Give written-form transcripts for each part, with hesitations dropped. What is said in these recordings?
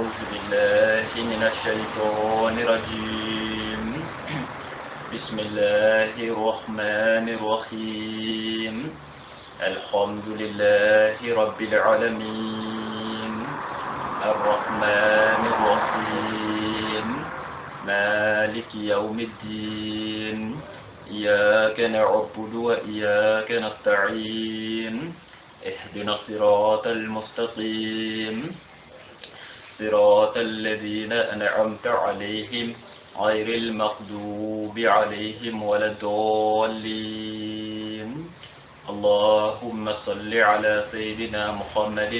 أعوذ بالله من الشيطان الرجيم. بسم الله الرحمن الرحيم. الحمد لله رب العالمين الرحمن الرحيم مالك يوم الدين إياك نعبد وإياك نستعين اهدنا الصراط المستقيم صراط الذين أنعمت عليهم غير المغضوب عليهم ولا الضالين. اللهم صل على سيدنا محمد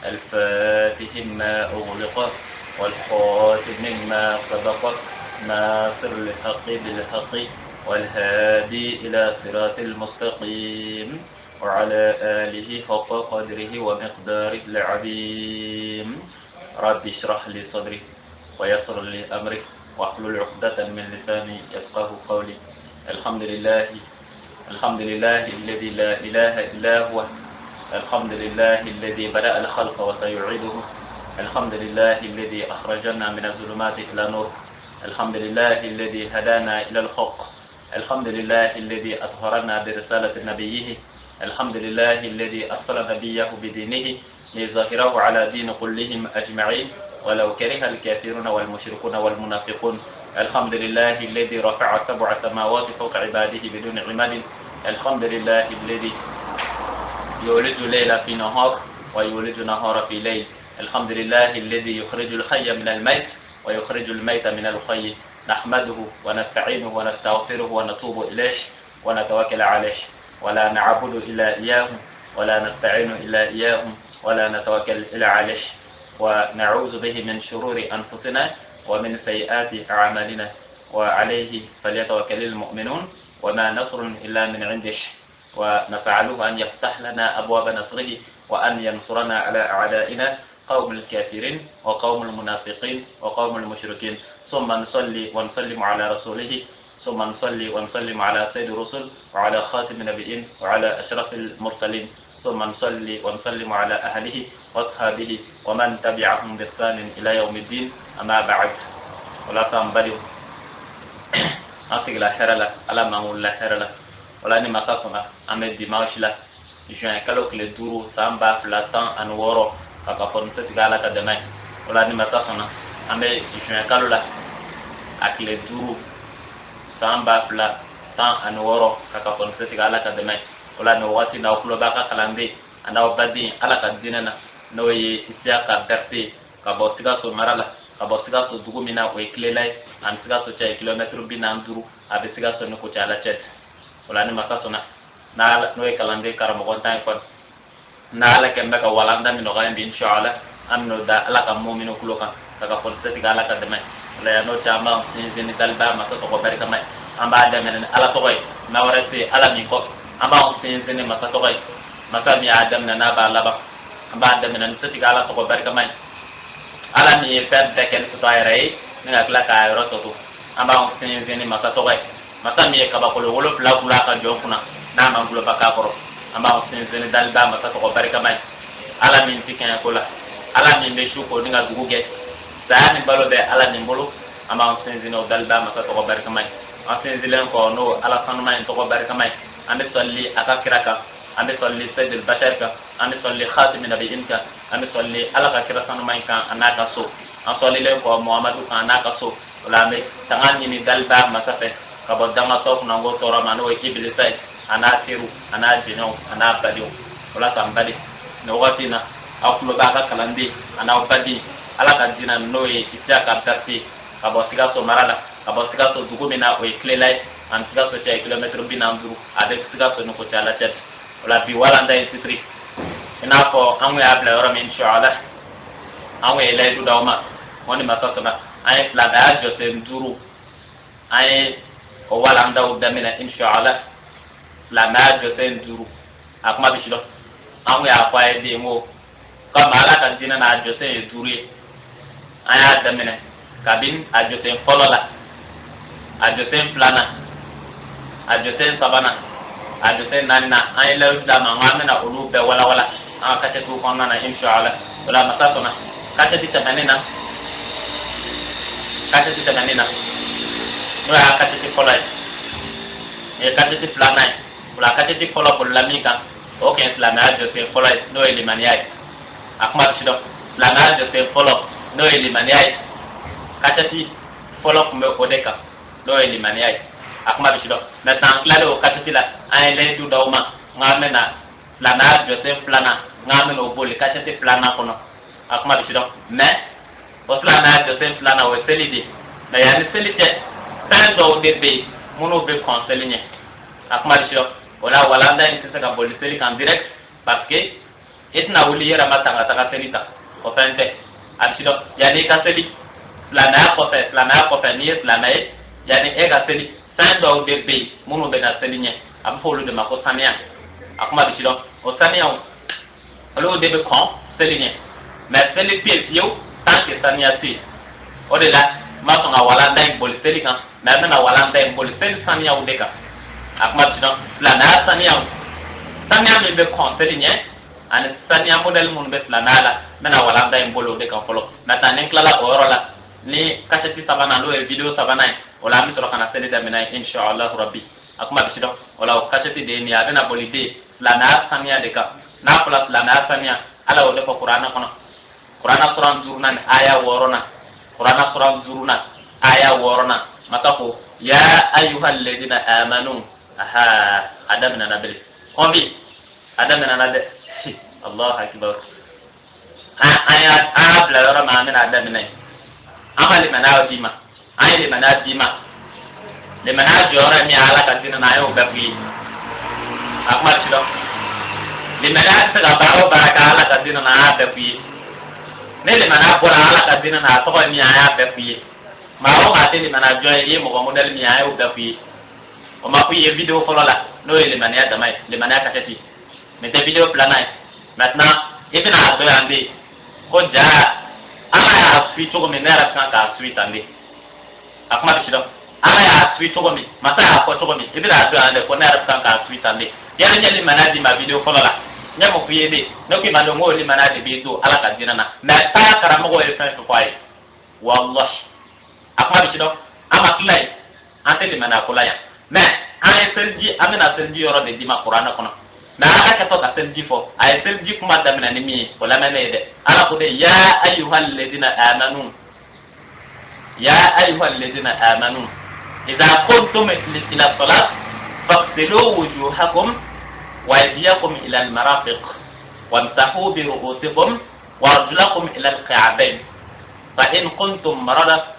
الفاتح ما أغلق والخاتم ما سبق ناصر الحق بالحق والهادي إلى صراط المستقيم وعلى آله حق قدره ومقداره العظيم. رب اشرح لي صدري ويسر لي أمري واحلل عقدة من لساني يفقه قولي. الحمد لله، الحمد لله الذي لا إله إلا هو، الحمد لله الذي بدأ الخلق وسيعيده، الحمد لله الذي أخرجنا من الظلمات إلى النور، الحمد لله الذي هدانا إلى الحق، الحمد لله الذي أظهرنا برسالة نبيه، الحمد لله الذي أرسل نبيه بدينه ليظهره على دين كلهم أجمعين ولو كره الكافرون والمشركون والمنافقون. الحمد لله الذي رفع 7 سماوات فوق عباده بدون عمد. الحمد لله الذي يولج الليل في نهار ويولج نهار في ليل. الحمد لله الذي يخرج الحي من الميت ويخرج الميت من الحي. نحمده ونستعينه ونستغفره ونتوب إليه ونتوكل عليه، ولا نعبد إلا إياه ولا نستعين إلا إياه ولا نتوكل إلا عليه، ونعوذ به من شرور أنفسنا ومن سيئات أعمالنا، وعليه فليتوكل المؤمنون، وما نصر إلا من عنده، ونفعله أن يفتح لنا أبواب نصره وأن ينصرنا على أعدائنا قوم الكافرين وقوم المنافقين وقوم المشركين. ثم نصلي ونسلم على رسوله، ثم نصلي ونسلم على سيد الرسل وعلى خاتم النبيين وعلى أشرف المرسلين، ثم نصلي ونسلم على أهله وأصحابه ومن تبعهم بإحسان إلى يوم الدين. أما بعد، ولا تنبروا أصيغ لا هرلا على ما هو لا هرلا ولا نما تصنع أما dimanche la juin kalo tile 5 san 2016 ka ka fɔ nisɔndiya Ala ka dɛmɛ. Wala ni masa sɔnna an bɛ juin kalo la a tile 5 san 2016 ka ka fɔ nisɔndiya Ala ka dɛmɛ. Wala ni waati n'aw tulo b'a ka kalanden a n'aw baden Ala ka diinɛ na, n'o ye Isiyaka Berete ka bɔ Sikaso mara la, ka bɔ Sikaso dugu min na o ye Kilela ye, ani Sikaso cɛ ye kilomɛtiri 45, a bɛ Sikaso ni Kucala cɛ. Wala ni masa sɔnna n'o ye kalanden karamɔgɔ tan ye kɔni, n'Ala kɛ n bɛ ka walanda min nɔgɔya bi inshallah an bɛn'o da Ala ka mɔminu tulo kan ka ka fɔ nisɔndiya Ala ka dɛmɛ. Wala yan n'o cɛ an b'an sinsin ni daliba masa tɔgɔ barikama ye, an b'a daminɛ ni Ala tɔgɔ ye, n'a wɛrɛ tɛ Ala min kɔ, an b'an sinsin ni masa tɔgɔ ye, masa min y'a daminɛ n'a b'a laban, an b'a daminɛ ni setigi Ala tɔgɔ barikama ye, Ala min ye fɛn bɛɛ kɛ ni sɔsɔ a yɛrɛ ye ni ka tila k'a yɔrɔ tɔ to, an b'an sinsin ni masa tɔgɔ ye, masa min ye kabakolo 7 gulon a ka jɔn kunna n'a ma guloba k'a kɔrɔ, an b'an sinsin ni daliba masa tɔgɔ barikama ye, Ala min ti kɛɲɛ ko la, Ala min bɛ su ko ni ka dugu kɛ, saya ni balo bɛ Ala min bolo, an b'an sinsin o daliba masa tɔgɔ barikama ye. An sinsinlen kɔ n'o Ala sanuma in tɔgɔ barikama ye, an bɛ sɔli a ka kira kan, an bɛ sɔli Sayyidil Bashar kan, an bɛ sɔli Khatimi Nabiyin kan, an bɛ sɔli Ala ka kira sanuma in kan a n'a ka so, an sɔlilen kɔ Muhamadu kan a n'a ka so. O la an bɛ tanga ɲini daliba masa fɛ ka bɔ dangatɔ kunnango tɔɔrɔ ma, n'o ye Ibilisa ye, a n'a teriw, a n'a jɛɲɔgɔnw, a n'a badenw. O la k'an baden nin wagati in na, aw tulo b'a ka kalanden a n'aw baden Ala ka diinɛ n'o ye Isiyaka Berete ka bɔ Sikaso mara la, ka bɔ Sikaso dugu min na o ye Kilela ye, ani Sikaso cɛ ye kilomɛtiri 45, a bɛ Sikaso ni Kucala cɛ. O la bi walanda ye titiri i n'a fɔ an kun y'a bila yɔrɔ min inshallah, an kun ye layidu d'aw ma ko ni masa sɔnna an ye silamɛya jɔsen 5 an ye o walandaw daminɛ inshallah. Silamɛya jɔsen 5 a kuma bɛ si dɔn, an kun y'a fɔ a ye den ko komi Ala ka diinɛ n'a jɔsen ye 5 ye, an y'a daminɛ kabini a jɔsen fɔlɔ la, a jɔsen 2nan, a jɔsen 3nan, a jɔsen 4nan, an ye layidu d'a ma ko an bɛna olu bɛɛ walawala an ka kasɛtiw kɔnɔna na inshallah. O la masa sɔnna Kasɛti tɛmɛnen na, kasɛti tɛmɛnen na, n'o y'a kasɛti fɔlɔ ye, nin ye kasɛti filanan ye. O la, kasɛti fɔlɔ bolila min kan, o kun ye silamɛya jɔsen fɔlɔ ye, n'o ye limaniya ye. A kuma bɛ si dɔn, silamɛya jɔsen fɔlɔ, n'o ye limaniya ye, kasɛti fɔlɔ tun bɛ o de kan, n'o ye limaniya ye. A kuma bɛ si dɔn. Maintenant, an tilalen o kasɛti la, an ye layidu d'aw ma n k'an bɛna silamɛya jɔsen filanan, n k'an bɛna o boli kasɛti filanan kɔnɔ. A kuma bɛ si dɔn. Mais o silamɛya jɔsen filanan, o ye seli de ye. Mais yanni seli cɛ, fɛn dɔw de bɛ yen minnu bɛ kɔn seli ɲɛ. A kuma bɛ si dɔn. O la, walanda in tɛ se ka boli seli kan direct, parce que i tɛna wuli i yɛrɛ ma tan ka taga seli ta, o fɛn tɛ. A bɛ si dɔn. Yanni i ka seli, silamɛya kɔfɛ, silamɛya kɔfɛ, n'i ye silamɛ ye, yanni e ka seli, fɛn dɔw de bɛ yen minnu bɛ na seli ɲɛ. A bɛ fɔ olu de ma ko saniya. A kuma bɛ si dɔn. O saniyaw, olu de bɛ kɔn seli ɲɛ. Mais seli tɛ yen fiyewu tant que saniya tɛ yen. O de la, n ma sɔn ka walanda in boli seli kan, mais n bɛna walanda in boli seli saniyaw de kan. A kuma bɛ si dɔn. Silamɛya saniyaw, saniya min bɛ kɔn seli ɲɛ ani saniya modèle minnu bɛ silamɛya la, n bɛna walanda in boli o de kan fɔlɔ. Maintenant, ni n tilala o yɔrɔ la, ni kasɛti sabanan, n'o ye vidéo sabanan ye, o la an bɛ sɔrɔ ka na seli daminɛ, inshallah rabbi. A kuma bɛ si dɔn. O la, o kasɛti de ye nin ye. A bɛna boli de silamɛya saniya de kan. N'a fɔra silamɛya saniya, Ala y'o de fɔ Kuranɛ kɔnɔ, Kuranɛ suran duurunan ni aya wɔɔrɔnan, Kuranɛ suran duurunan aya wɔɔrɔnan. Masa ko: ya ayuha alladina amanu. Aha, a daminɛna bele kɔnbi, a daminɛna dɛ. Allahu akbar. An y'a bila yɔrɔ min, an bɛna a daminɛ. An ma limaniya d'i ma, an ye limaniya d'i ma. Limaniya jɔyɔrɔ ye min ye Ala ka diinɛ na, an y'o bɛɛ f'i ye. A kuma ti dɔn. Limaniya tɛ se ka baara o baara kɛ Ala ka diinɛ na, an y'a bɛɛ f'i ye. Ni limaniya bɔra Ala ka diinɛ na, a tɔgɔ ye min ye, an y'a bɛɛ f'i ye. Maa o maa tɛ limaniya jɔn ye, i ye mɔgɔ modèle min ye, an y'o bɛɛ f'i ye. O ma f'i ye vidéo fɔlɔ la, n'o ye limaniya dama ye, limaniya kasɛti. Nin tɛ vidéo filanan ye. Maintenant, i bɛna a dɔn yan de ko ja Ala y'a suit cogo min, ne yɛrɛ kan k'a suit tan de. A kuma bɛ si dɔn. Ala y'a suit cogo min, masa y'a fɔ cogo min, i bɛna a dɔn yan de ko ne yɛrɛ kan k'a suit tan de. Yali n ye limaniya d'i ma vidéo fɔlɔ la, n ye mun f'i ye de? Ne ko i ma de, n ko limaniya de b'i don Ala ka diinɛ na. Mais taa karamɔgɔ ye fɛn fɛn fɔ a ye, wallahi. A kuma bɛ si dɔn. An ma tila yen, an tɛ limaniya ko la yan. Mais an ye seliji, an bɛna seliji yɔrɔ de d'i ma Kuranɛ kɔnɔ. Mais Ala kɛtɔ ka seliji fɔ, a ye seliji kuma daminɛ ni min ye, o lamɛn ne ye dɛ. Ala ko de: ya ayuha alladina amanu, ya ayuha alladina amanu, idha qumtum ila salat faghsilu wujuhakum wa aydiyakum ila almarafiq wamsahu bi ru'usikum wa arjulakum ila alka'bayn, fa in kuntum marada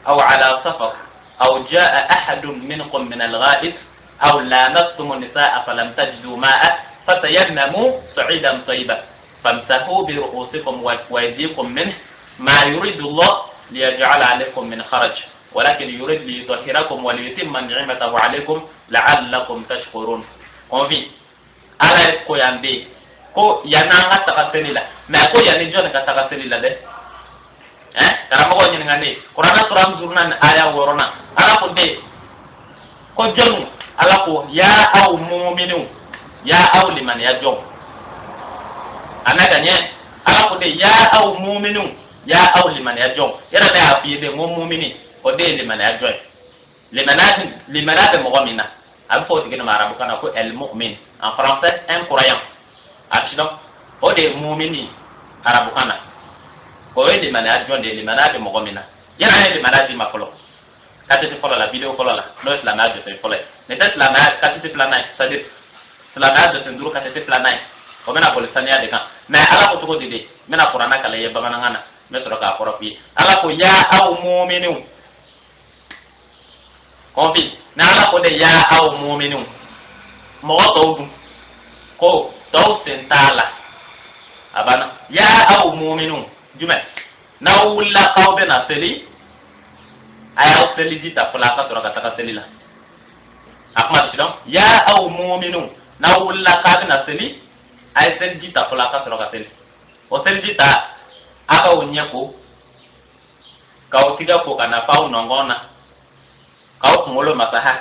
aw ala safar aw jaa ahadun minkum min algha'it aw lamastum النساء فلم تجدوا ماء فتيمموا صعيدا طيبا فامسحوا برؤوسكم وأيديكم منه، ما يريد الله ليجعل عليكم من حرج ولكن يريد ليطهركم وليتم نعمته عليكم لعلكم تشكرون. Convi Ala ye ko yan de ko yan'an ka taga seli la. Mais ko yanni jɔnni ka taga seli la dɛ? Hein, karamɔgɔ ɲininka ne. Kuranɛ suran duurunan ni aya wɔɔrɔnan, Ala ko de ko jɔnni? Ala ko: ya aw muminiw, ya aw limaniya jɔnw. A mɛn ka ɲɛ. Ala ko de: ya aw muminiw, ya aw limaniya jɔnw. Yɛrɛ ne y'a f'i ye de, n ko mumini, o de ye limaniya jɔn ye. Limaniya, limaniya bɛ mɔgɔ min na, a bɛ fɔ o tigi ma arabukan na ko el mu'min, en français un croyant. A ti dɔn, o de ye mumini arabukan na. O ye limaniya jɔn de ye, limaniya bɛ mɔgɔ min na. Yala an ye limaniya d'i ma fɔlɔ kasɛti fɔlɔ la, vidéo fɔlɔ la, n'o ye silamɛya jɔsen fɔlɔ ye. Nin tɛ silamɛya kasɛti filanan ye, c'est à dire silamɛya jɔsen duuru kasɛti filanan ye. O bɛna boli saniya de kan. Mais Ala ko cogo di de? N bɛna Kuranɛ kalan i ye bamanankan na, n bɛ sɔrɔ k'a kɔrɔ f'i ye. Ala ko: ya aw muminiw. Kɔnfi ni Ala ko de ya aw muminiw, mɔgɔ tɔw dun ko tɔw sen t'a la, a banna. Ya aw muminiw jumɛn? N'aw wulila k'aw bɛna seli, a y'aw seliji ta fɔlɔ, a ka sɔrɔ ka taga seli la. A kuma bɛ dɔn. Ya aw muminiw, n'aw wulila k'a bɛna seli, a ye seliji ta fɔlɔ, a ka sɔrɔ ka seli. O seliji ta, a k'aw ɲɛ ko, k'aw tigɛ ko ka na f'aw nɔngɔn na, k'aw kunkolo masaha,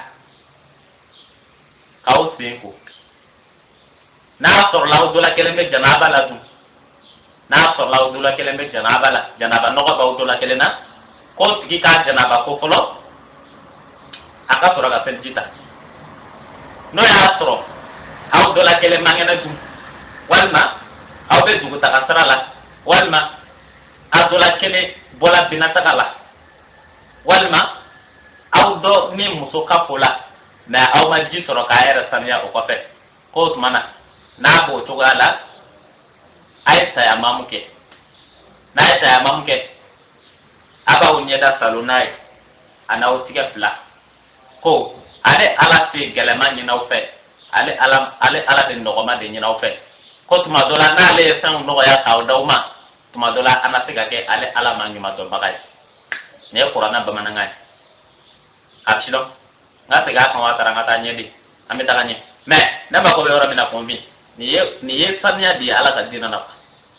k'aw sen ko. N'a sɔrɔla aw dɔ la kelen bɛ janaba la dun. N'a sɔrɔla aw dɔ la kelen bɛ janaba la, janaba nɔgɔ b'aw dɔ la kelen na, k'o tigi k'a janaba ko fɔlɔ, a ka sɔrɔ ka seliji ta. N'o y'a sɔrɔ aw dɔ la kelen man kɛnɛ dun, walima aw bɛ dugutaga sira la, walima aw dɔ la kelen bɔla binataga la, walima aw dɔ ni muso ka fo la, mais aw ma ji sɔrɔ k'a yɛrɛ saniya o kɔfɛ, k'o tuma na n'a b'o cogoya la, a ye tayamamu kɛ. N'a ye tayamamu kɛ, a b'aw ɲɛda salo n'a ye, a n'aw tigɛ fila. Ko ale Ala tɛ gɛlɛma ɲini aw fɛ, ale Ala bɛ nɔgɔma de ɲini aw fɛ. Ko tuma dɔ la n'ale ye fɛnw nɔgɔya k'aw d'aw ma, tuma dɔ la a na se ka kɛ ale Ala ma ɲuman dɔnbaga ye. Nin ye kuranna bamanankan ye. A bɛ sidɔn n ka segin a kan wa taara n ka taa ɲɛ de, an bɛ taga ɲɛ. Mais ne mako bɛ yɔrɔ min na kɔnfin, nin ye saniya de ye Ala ka diinɛ na.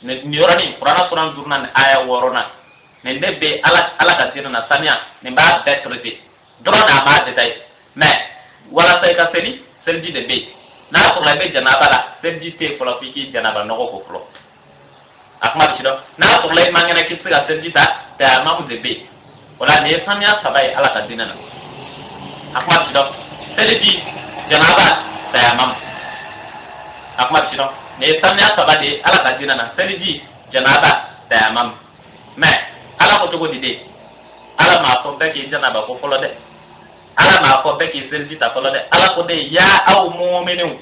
Nin yɔrɔnin, kuranna suran duurunan ni aya wɔɔrɔnan, nin de bɛ Ala ka diinɛ na. Saniya nin b'a bɛɛ traité dɔrɔn n'a m'a détaillé. Mais walasa i ka seli, seliji de bɛ yen. N'a sɔrɔla i bɛ janaba la, seliji tɛ yen fɔlɔ, f'i k'i janaba nɔgɔ ko fɔlɔ. A kuma bɛ sidɔn. N'a sɔrɔla i man kɛnɛ k'i tɛ se ka seliji ta, tayamamu de bɛ yen. O la nin ye saniya saba ye Ala ka diinɛ na. A kuma bɛ sidɔn: seliji, janaba, tayamamu. A kuma bɛ sidɔn. Nin ye saniya saba de ye Ala ka diinɛ na: seliji, janaba, tayamamu. Mais Ala ko cogo di de? Ala m'a fɔ bɛɛ k'i janaba ko fɔlɔ dɛ, Ala m'a fɔ bɛɛ k'i seliji ta fɔlɔ dɛ. Ala ko de: ya aw muminiw,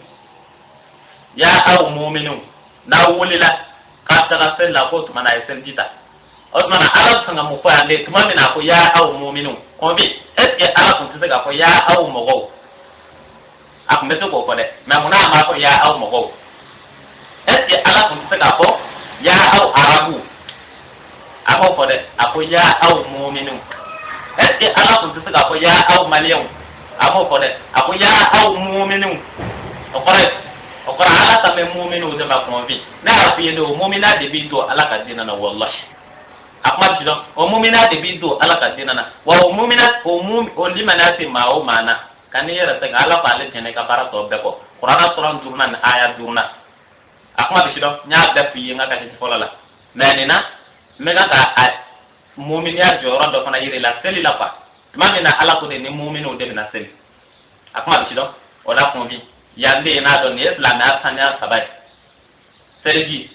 ya aw muminiw, n'aw wulila k'a taga seli la, k'o tuma na a ye seliji ta. O tuma na Ala bɛ fɛ ka mun fɔ yan de tuma min na a ko ya aw muminiw? Kɔnbi, est ce que Ala tun tɛ se k'a fɔ ya aw mɔgɔw? A tun bɛ se k'o fɔ dɛ. Mais munna a m'a fɔ ya aw mɔgɔw? Est ce que Ala tun tɛ se k'a fɔ ya aw arabuw? A m'o fɔ dɛ, a ko ya aw muminiw. Est ce que Ala tun tɛ se k'a fɔ ya aw maliyɛnw? A m'o fɔ dɛ, a ko ya aw muminiw. O kɔrɔ Ala ta bɛ muminiw de ma. Kɔnfi, ne y'a f'i ye de, o mumina de b'i don Ala ka diinɛ na. Wallahi, a kuma bɛ dɔn. O mumina de b'i don Ala ka diinɛ na. Wa o mumina, o mum o limaniya tɛ maa o maa na ka n'i yɛrɛ sɛgɛn, Ala ko ale jɛnɛ ka baara tɔ bɛɛ kɔ. Kuranna suran duurunan ni aya duurunan. A kuma bɛ dɔn. N y'a bɛɛ f'i ye n ka kasisi fɔlɔ la. Mais nin na, n bɛ ka a muminiya jɔyɔrɔ dɔ fana yiri la seli la quoi. Tuma min na Ala ko de ni muminiw de bɛna seli. A kuma bɛ dɔn. O la kɔnfi, yan de n'a dɔn nin ye silamɛya saniya saba ye: seliji,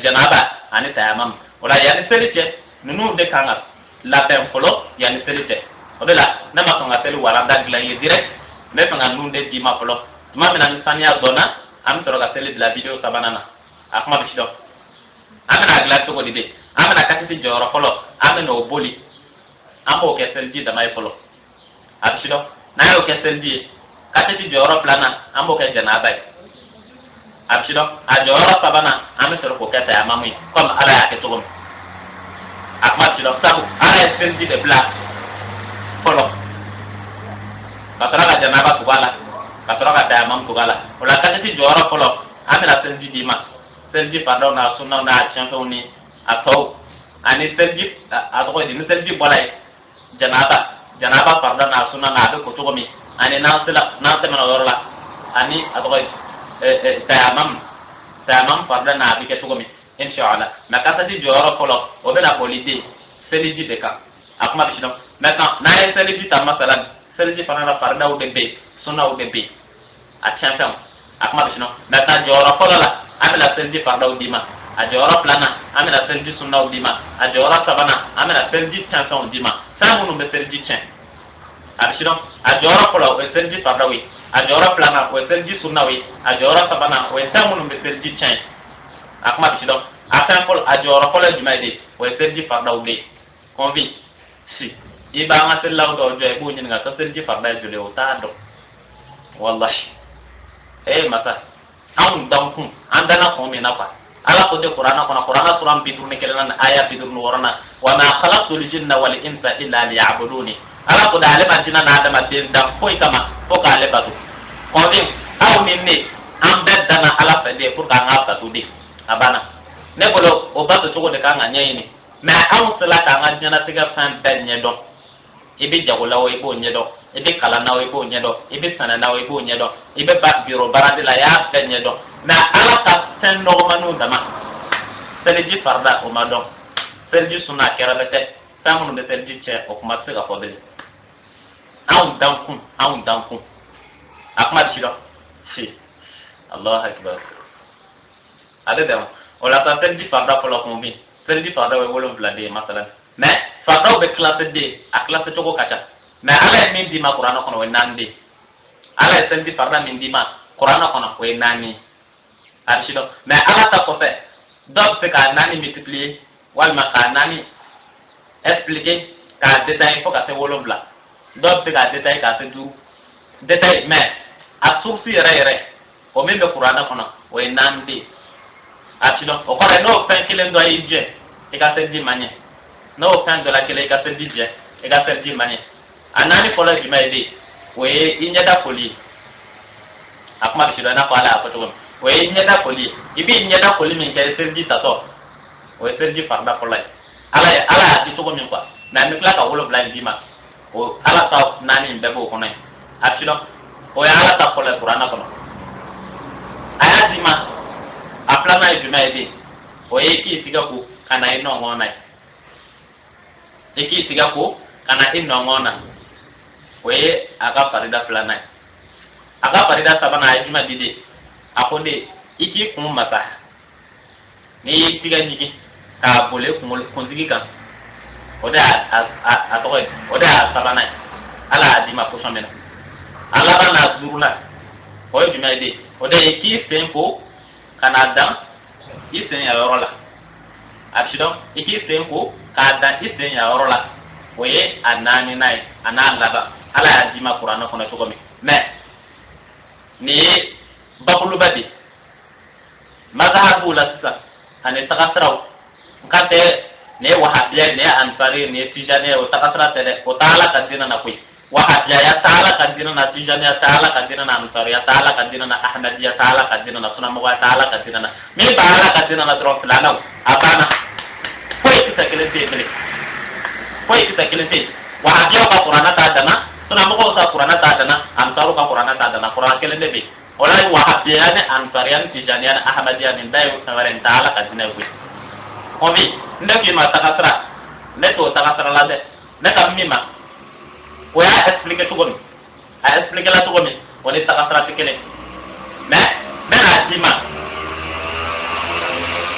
janaba ani tayamam. O la yanni seli cɛ, ninnu de kan ka labɛn fɔlɔ yanni seli cɛ. O de la ne ma sɔn ka seli walanda dilan i ye direct. N bɛ fɛ ka ninnu de d'i ma fɔlɔ. Tuma min na ni saniya dɔnna, an bɛ sɔrɔ ka seli bila vidéo sabanan na. A kuma bɛ si dɔn. An bɛna dilan cogo di de? An bɛna kasisi jɔyɔrɔ fɔlɔ, an bɛna o boli, an b'o kɛ seliji dama ye fɔlɔ. A bɛ si dɔn. N'an y'o kɛ seliji ye, kasisi jɔyɔrɔ filanan, an b'o kɛ janaba ye. A bɛ si dɔn. A jɔyɔrɔ sabanan, an bɛ sɔrɔ k'o kɛ tayamamu ye, komi Ala y'a kɛ cogo min. A kuma bɛ si dɔn. Sabu Ala ye seliji de bila fɔlɔ, ka sɔrɔ ka janaba tugu a la, ka sɔrɔ ka tayamamu tugu a la. O la kasisi jɔyɔrɔ fɔlɔ, an bɛna seliji d'i ma, seliji faridaw n'a sunnaw n'a tiɲɛfɛnw ni a tɔw ani seliji. A tɔgɔ ye di? Ni seliji bɔra yen, janaba farida n'a sunna n'a bɛ ko cogo min, ani n'an sera, n'an tɛmɛna o yɔrɔ la, ani a tɔgɔ ye tayamam farida n'a bɛ kɛ cogo min, inshallah. Mais kasati jɔyɔrɔ fɔlɔ, o bɛna boli den seliji de kan. A kuma bɛ si dɔn. Maintenant, n'an ye seliji ta, masalan seliji fana la, faridaw de bɛ yen, sunnaw de bɛ yen, a tiɲɛfɛnw. A kuma bɛ si dɔn. Maintenant, jɔyɔrɔ fɔlɔ la, an bɛna seliji faridaw d'i ma. A jɔyɔrɔ filanan, an bɛna seliji sunnaw d'i ma. A jɔyɔrɔ sabanan, an bɛna seliji tiɲɛfɛnw d'i ma, fɛn minnu bɛ seliji tiɲɛ. A bɛ si dɔn. A jɔyɔrɔ fɔlɔ, o ye seliji faridaw ye. A jɔyɔrɔ filanan, o ye seliji sunnaw ye. A jɔyɔrɔ sabanan, o ye fɛn minnu bɛ seliji tiɲɛ. A kuma bɛ si dɔn. A fɛn fɔlɔ, a jɔyɔrɔ fɔlɔ ye jumɛn ye de? O ye seliji faridaw de ye. Kɔnfi si i b'an ka selilaw dɔw jɔ, i b'o ɲininka ko seliji farida ye joli ye, o t'a dɔn. Wallahi, ee masa, anw dankun, an danna kun min na quoi. Ala ko tɛ kuranna kɔnɔ, kuranna suran 51nan ni aya 56nan: wa ma khalaqtul jinna wal insa illa liya'buduni. Ala ko de ale ma jinɛ n'a adamaden dan foyi kama fo k'ale bato. Kɔnfi, aw ni ne, an bɛɛ danna Ala fɛ de pour k'an ka bato de. A banna. Ne bolo, o bato cogo de kan ka ɲɛɲini. Mais anw sela k'an ka diɲɛlatigɛ fɛn bɛɛ ɲɛdɔn. I bɛ jago la o, i b'o ɲɛdɔn. I bɛ kalan na o, i b'o ɲɛdɔn. I bɛ sɛnɛ na o, i b'o ɲɛdɔn. I bɛ ba biro baara de la, i y'a bɛɛ ɲɛdɔn. Mais Ala ka fɛn nɔgɔmaniw dama, Seliji farida o ma dɔn, seliji sunna a kɛra bɛ tɛ, fɛn minnu bɛ seliji tiɲɛ o kuma tɛ se ka fɔ bilen. Anw dankun, anw dankun, a kuma bɛ si dɔn si. Allahu akbar, a bɛ bɛn o la sa. Seliji farida fɔlɔ kun min, seliji farida ye 7 de ye masalan, mais faridaw bɛ classe de, a classe cogo ka ca, mais Ala ye min d'i ma kuranɛ kɔnɔ, o ye 4 de ye. Ala ye seliji farida min d'i ma kuranɛ kɔnɔ, o ye 4 ye, a bɛ si dɔn. Mais Ala ta kɔfɛ, dɔw bɛ se k'a 4 multiplier walima k'a 4 expliquer, k'a détailler fo ka se 7. Dɔw bɛ se k'a détailler k'a se 5 détail, mais a source yɛrɛ yɛrɛ, o min bɛ kuranɛ kɔnɔ, o ye 4 de ye, a bɛ si dɔn. O kɔrɔ ye, n'o fɛn kelen dɔ y'i jɛ, i ka seliji ma ɲɛ. N'o fɛn dɔ la kelen i ka seliji jɛ, i ka seliji ma ɲɛ. A 4 fɔlɔ ye jumɛn ye de? O ye i ɲɛda koli ye. A kuma bɛ si dɔn i n'a fɔ Ala y'a fɔ cogo min. O ye ɲɛda koli ye. I b'i ɲɛda koli min kɛ seliji tatɔ, o ye seliji farida fɔlɔ ye. Ala ye, Ala y'a di cogo min quoi, mais an bɛ tila ka 7 in d'i ma. O Ala ta 4 in bɛɛ b'o kɔnɔ yen, a bɛ si dɔn. O ye Ala ta fɔlɔ ye kuranɛ kɔnɔ, a y'a d'i ma. A filanan ye jumɛn ye de? O ye k'i tigɛ ko ka na i nɔngɔn na ye. I k'i tigɛ ko ka na i nɔngɔn na, o ye a ka farida filanan ye. A ka farida sabanan, a ye jumɛn di de? A ko de, i k'i kun masa. N'i y'i tigɛ ɲigin k'a boli kunkolo kunsigi kan, o de y'a a tɔgɔ ye, o de y'a sabanan ye. Ala y'a d'i ma posɔn min na. A laban n'a duurunan, o ye jumɛn ye de? O de ye k'i sen ko ka n'a dan i sen yɔrɔ la, a bɛ si dɔn. I k'i sen ko k'a dan i sen yɔrɔ la, o ye a naaninan ye, a n'a laban. Ala y'a d'i ma kuranɛ kɔnɔ cogo min. Mais nin ye bakuruba de ye, mazahabuw la sisan ani tagasiraw n kan tɛ. Nin ye wahabiya, nin ye ansari, nin ye tijaniya ye, o tagasira tɛ dɛ. O tɛ Ala ka diinɛ na koyi. Wahabiyaya tɛ Ala ka diinɛ na, tijaniya tɛ Ala ka diinɛ na, ansariya tɛ Ala ka diinɛ na, ahmadiya tɛ Ala ka diinɛ na, sunamɔgɔya tɛ Ala ka diinɛ na. Min bɛ Ala ka diinɛ na dɔrɔn, filanan, a banna. Foyi kisɛ kelen tɛ yen bilen, foyi kisɛ kelen tɛ yen. Wahabiyaw ka kuranɛ t'a danna, sunamɔgɔw ka kuranɛ t'a danna, ansaruw ka kuranɛ t'a danna. Kuranɛ kelen de bɛ yen. O la, wahabiya ni ansariya ni tijaniya ni ahmadiya, nin bɛɛ ye fɛn wɛrɛ, nin tɛ Ala ka diinɛ ye koyi. Kɔmi ne k'i ma tagasira, ne t'o tagasira la dɛ. Ne ka min ma, o y'a expliqué cogo min, a expliqué la cogo min, o ni tagasira tɛ kelen. Mais n bɛna d'i ma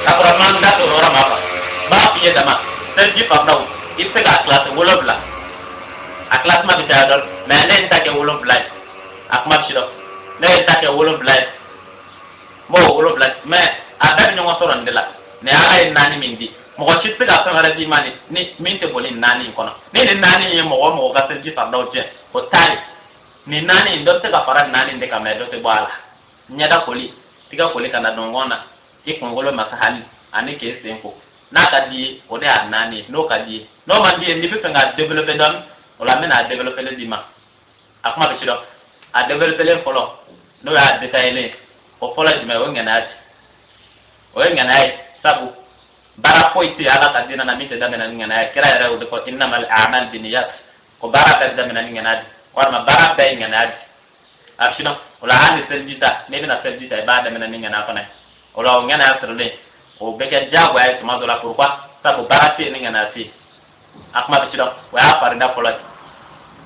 ka sɔrɔ n ma n da o yɔrɔ ma quoi. N b'a f'i ye dama, seliji faridaw, i bɛ se k'a kilasi 7. A classement bɛ caya dɔɔni, mais ne ye n ta kɛ 7 ye. A kuma bɛ si dɔn. Ne ye n ta kɛ 7 ye, n b'o 7, mais a bɛɛ bɛ ɲɔgɔn sɔrɔ nin de la. Nin Ala ye 4 min di, mɔgɔ si tɛ se ka fɛn wɛrɛ d'i ma ni min tɛ boli nin 4 in kɔnɔ. Ni nin 4 in ye mɔgɔ o mɔgɔ ka seliji faridaw tiɲɛ, o t'a ye. Nin 4 in, dɔ bɛ se ka fara nin 4 in de kan, mais dɔ tɛ bɔ a la. Ɲɛda koli, tigɛ koli ka na nɔngɔn na, i kunkolo masahali ani k'e sen ko, n'a ka di ye, o de y'a 4 ye. N'o ka di ye, n'o man di ye, n'i bɛ fɛ k'a développer dɔɔni, o la n bɛna a développer d'i ma. A kuma bɛ si dɔn. A développer fɔlɔ, n'o y'a détaillé, o fɔlɔ ye jumɛn ye? O ye ŋaniya di, o ye ŋaniya ye. Sabu baara foyi tɛ Ala ka diinɛ na min tɛ daminɛ ni ŋaniya ye. Kira yɛrɛ y'o de fɔ: innamal a'mal binniyat. Ko baara bɛɛ bɛ daminɛ ni ŋaniya di, walima baara bɛɛ ye ŋaniya di. A bɛ si dɔn. O la, hali ni seliji ta, n'i bɛna seliji ta, i b'a daminɛ ni ŋaniya fana ye. O la, o ŋaniya sirilen, o bɛ kɛ diyagoya ye tuma dɔ la. Pourquoi? Sabu baara tɛ yen ni ŋaniya tɛ yen. A kuma bɛ si dɔn. O y'a farida fɔlɔ ye,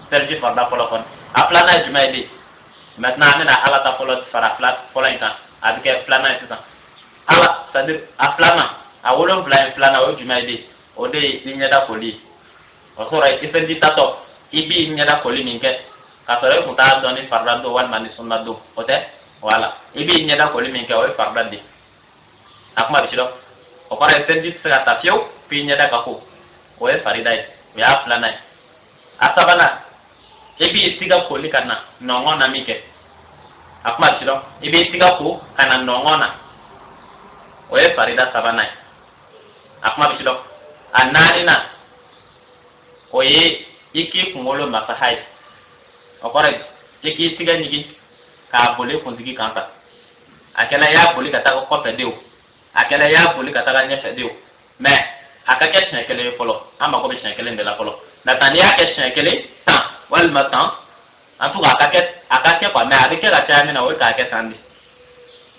seliji farida fɔlɔ kɔni. A filanan ye jumɛn ye de? Maintenant, an bɛna Ala ta fɔlɔ fara fila fɔlɔ in kan, a bɛ kɛ filanan ye sisan. Ala, c'est à dire a filanan, a 7 in filanan, o ye jumɛn ye de? O de ye i ɲɛda koli ye. O sɔrɔ i seliji tatɔ, i b'i ɲɛda koli min kɛ k'a sɔrɔ e kun t'a dɔn ni farida don walima ni sunna don, o tɛ. Voilà, i b'i ɲɛda koli min kɛ, o ye farida de ye. A kuma bɛ si dɔn. O kɔrɔ ye, seliji tɛ se ka ta fiyewu f'i ɲɛda ka ko. O ye farida ye, o y'a filanan ye. A sabanan, i b'i tigɛ koli ka na nɔngɔn na min kɛ, a kuma bɛ si dɔn, i b'i tigɛ ko ka na nɔngɔn na, o ye farida sabanan ye. A kuma bɛ si dɔn. A naaninan, o ye i k'i kunkolo masaha ye. O kɔrɔ ye, i k'i tigɛ ɲigin k'a boli kunsigi kan sa. A kɛla i y'a boli ka taga kɔfɛ de o, a kɛla i y'a boli ka taga ɲɛfɛ de o, mais a ka kɛ siɲɛ kelen ye fɔlɔ. An mako bɛ siɲɛ kelen de la fɔlɔ. Maintenant, n'i y'a kɛ siɲɛ kelen tan walima tan, en tout cas a ka kɛ quoi, mais a bɛ kɛ ka caya min na, o ye k'a kɛ tan de.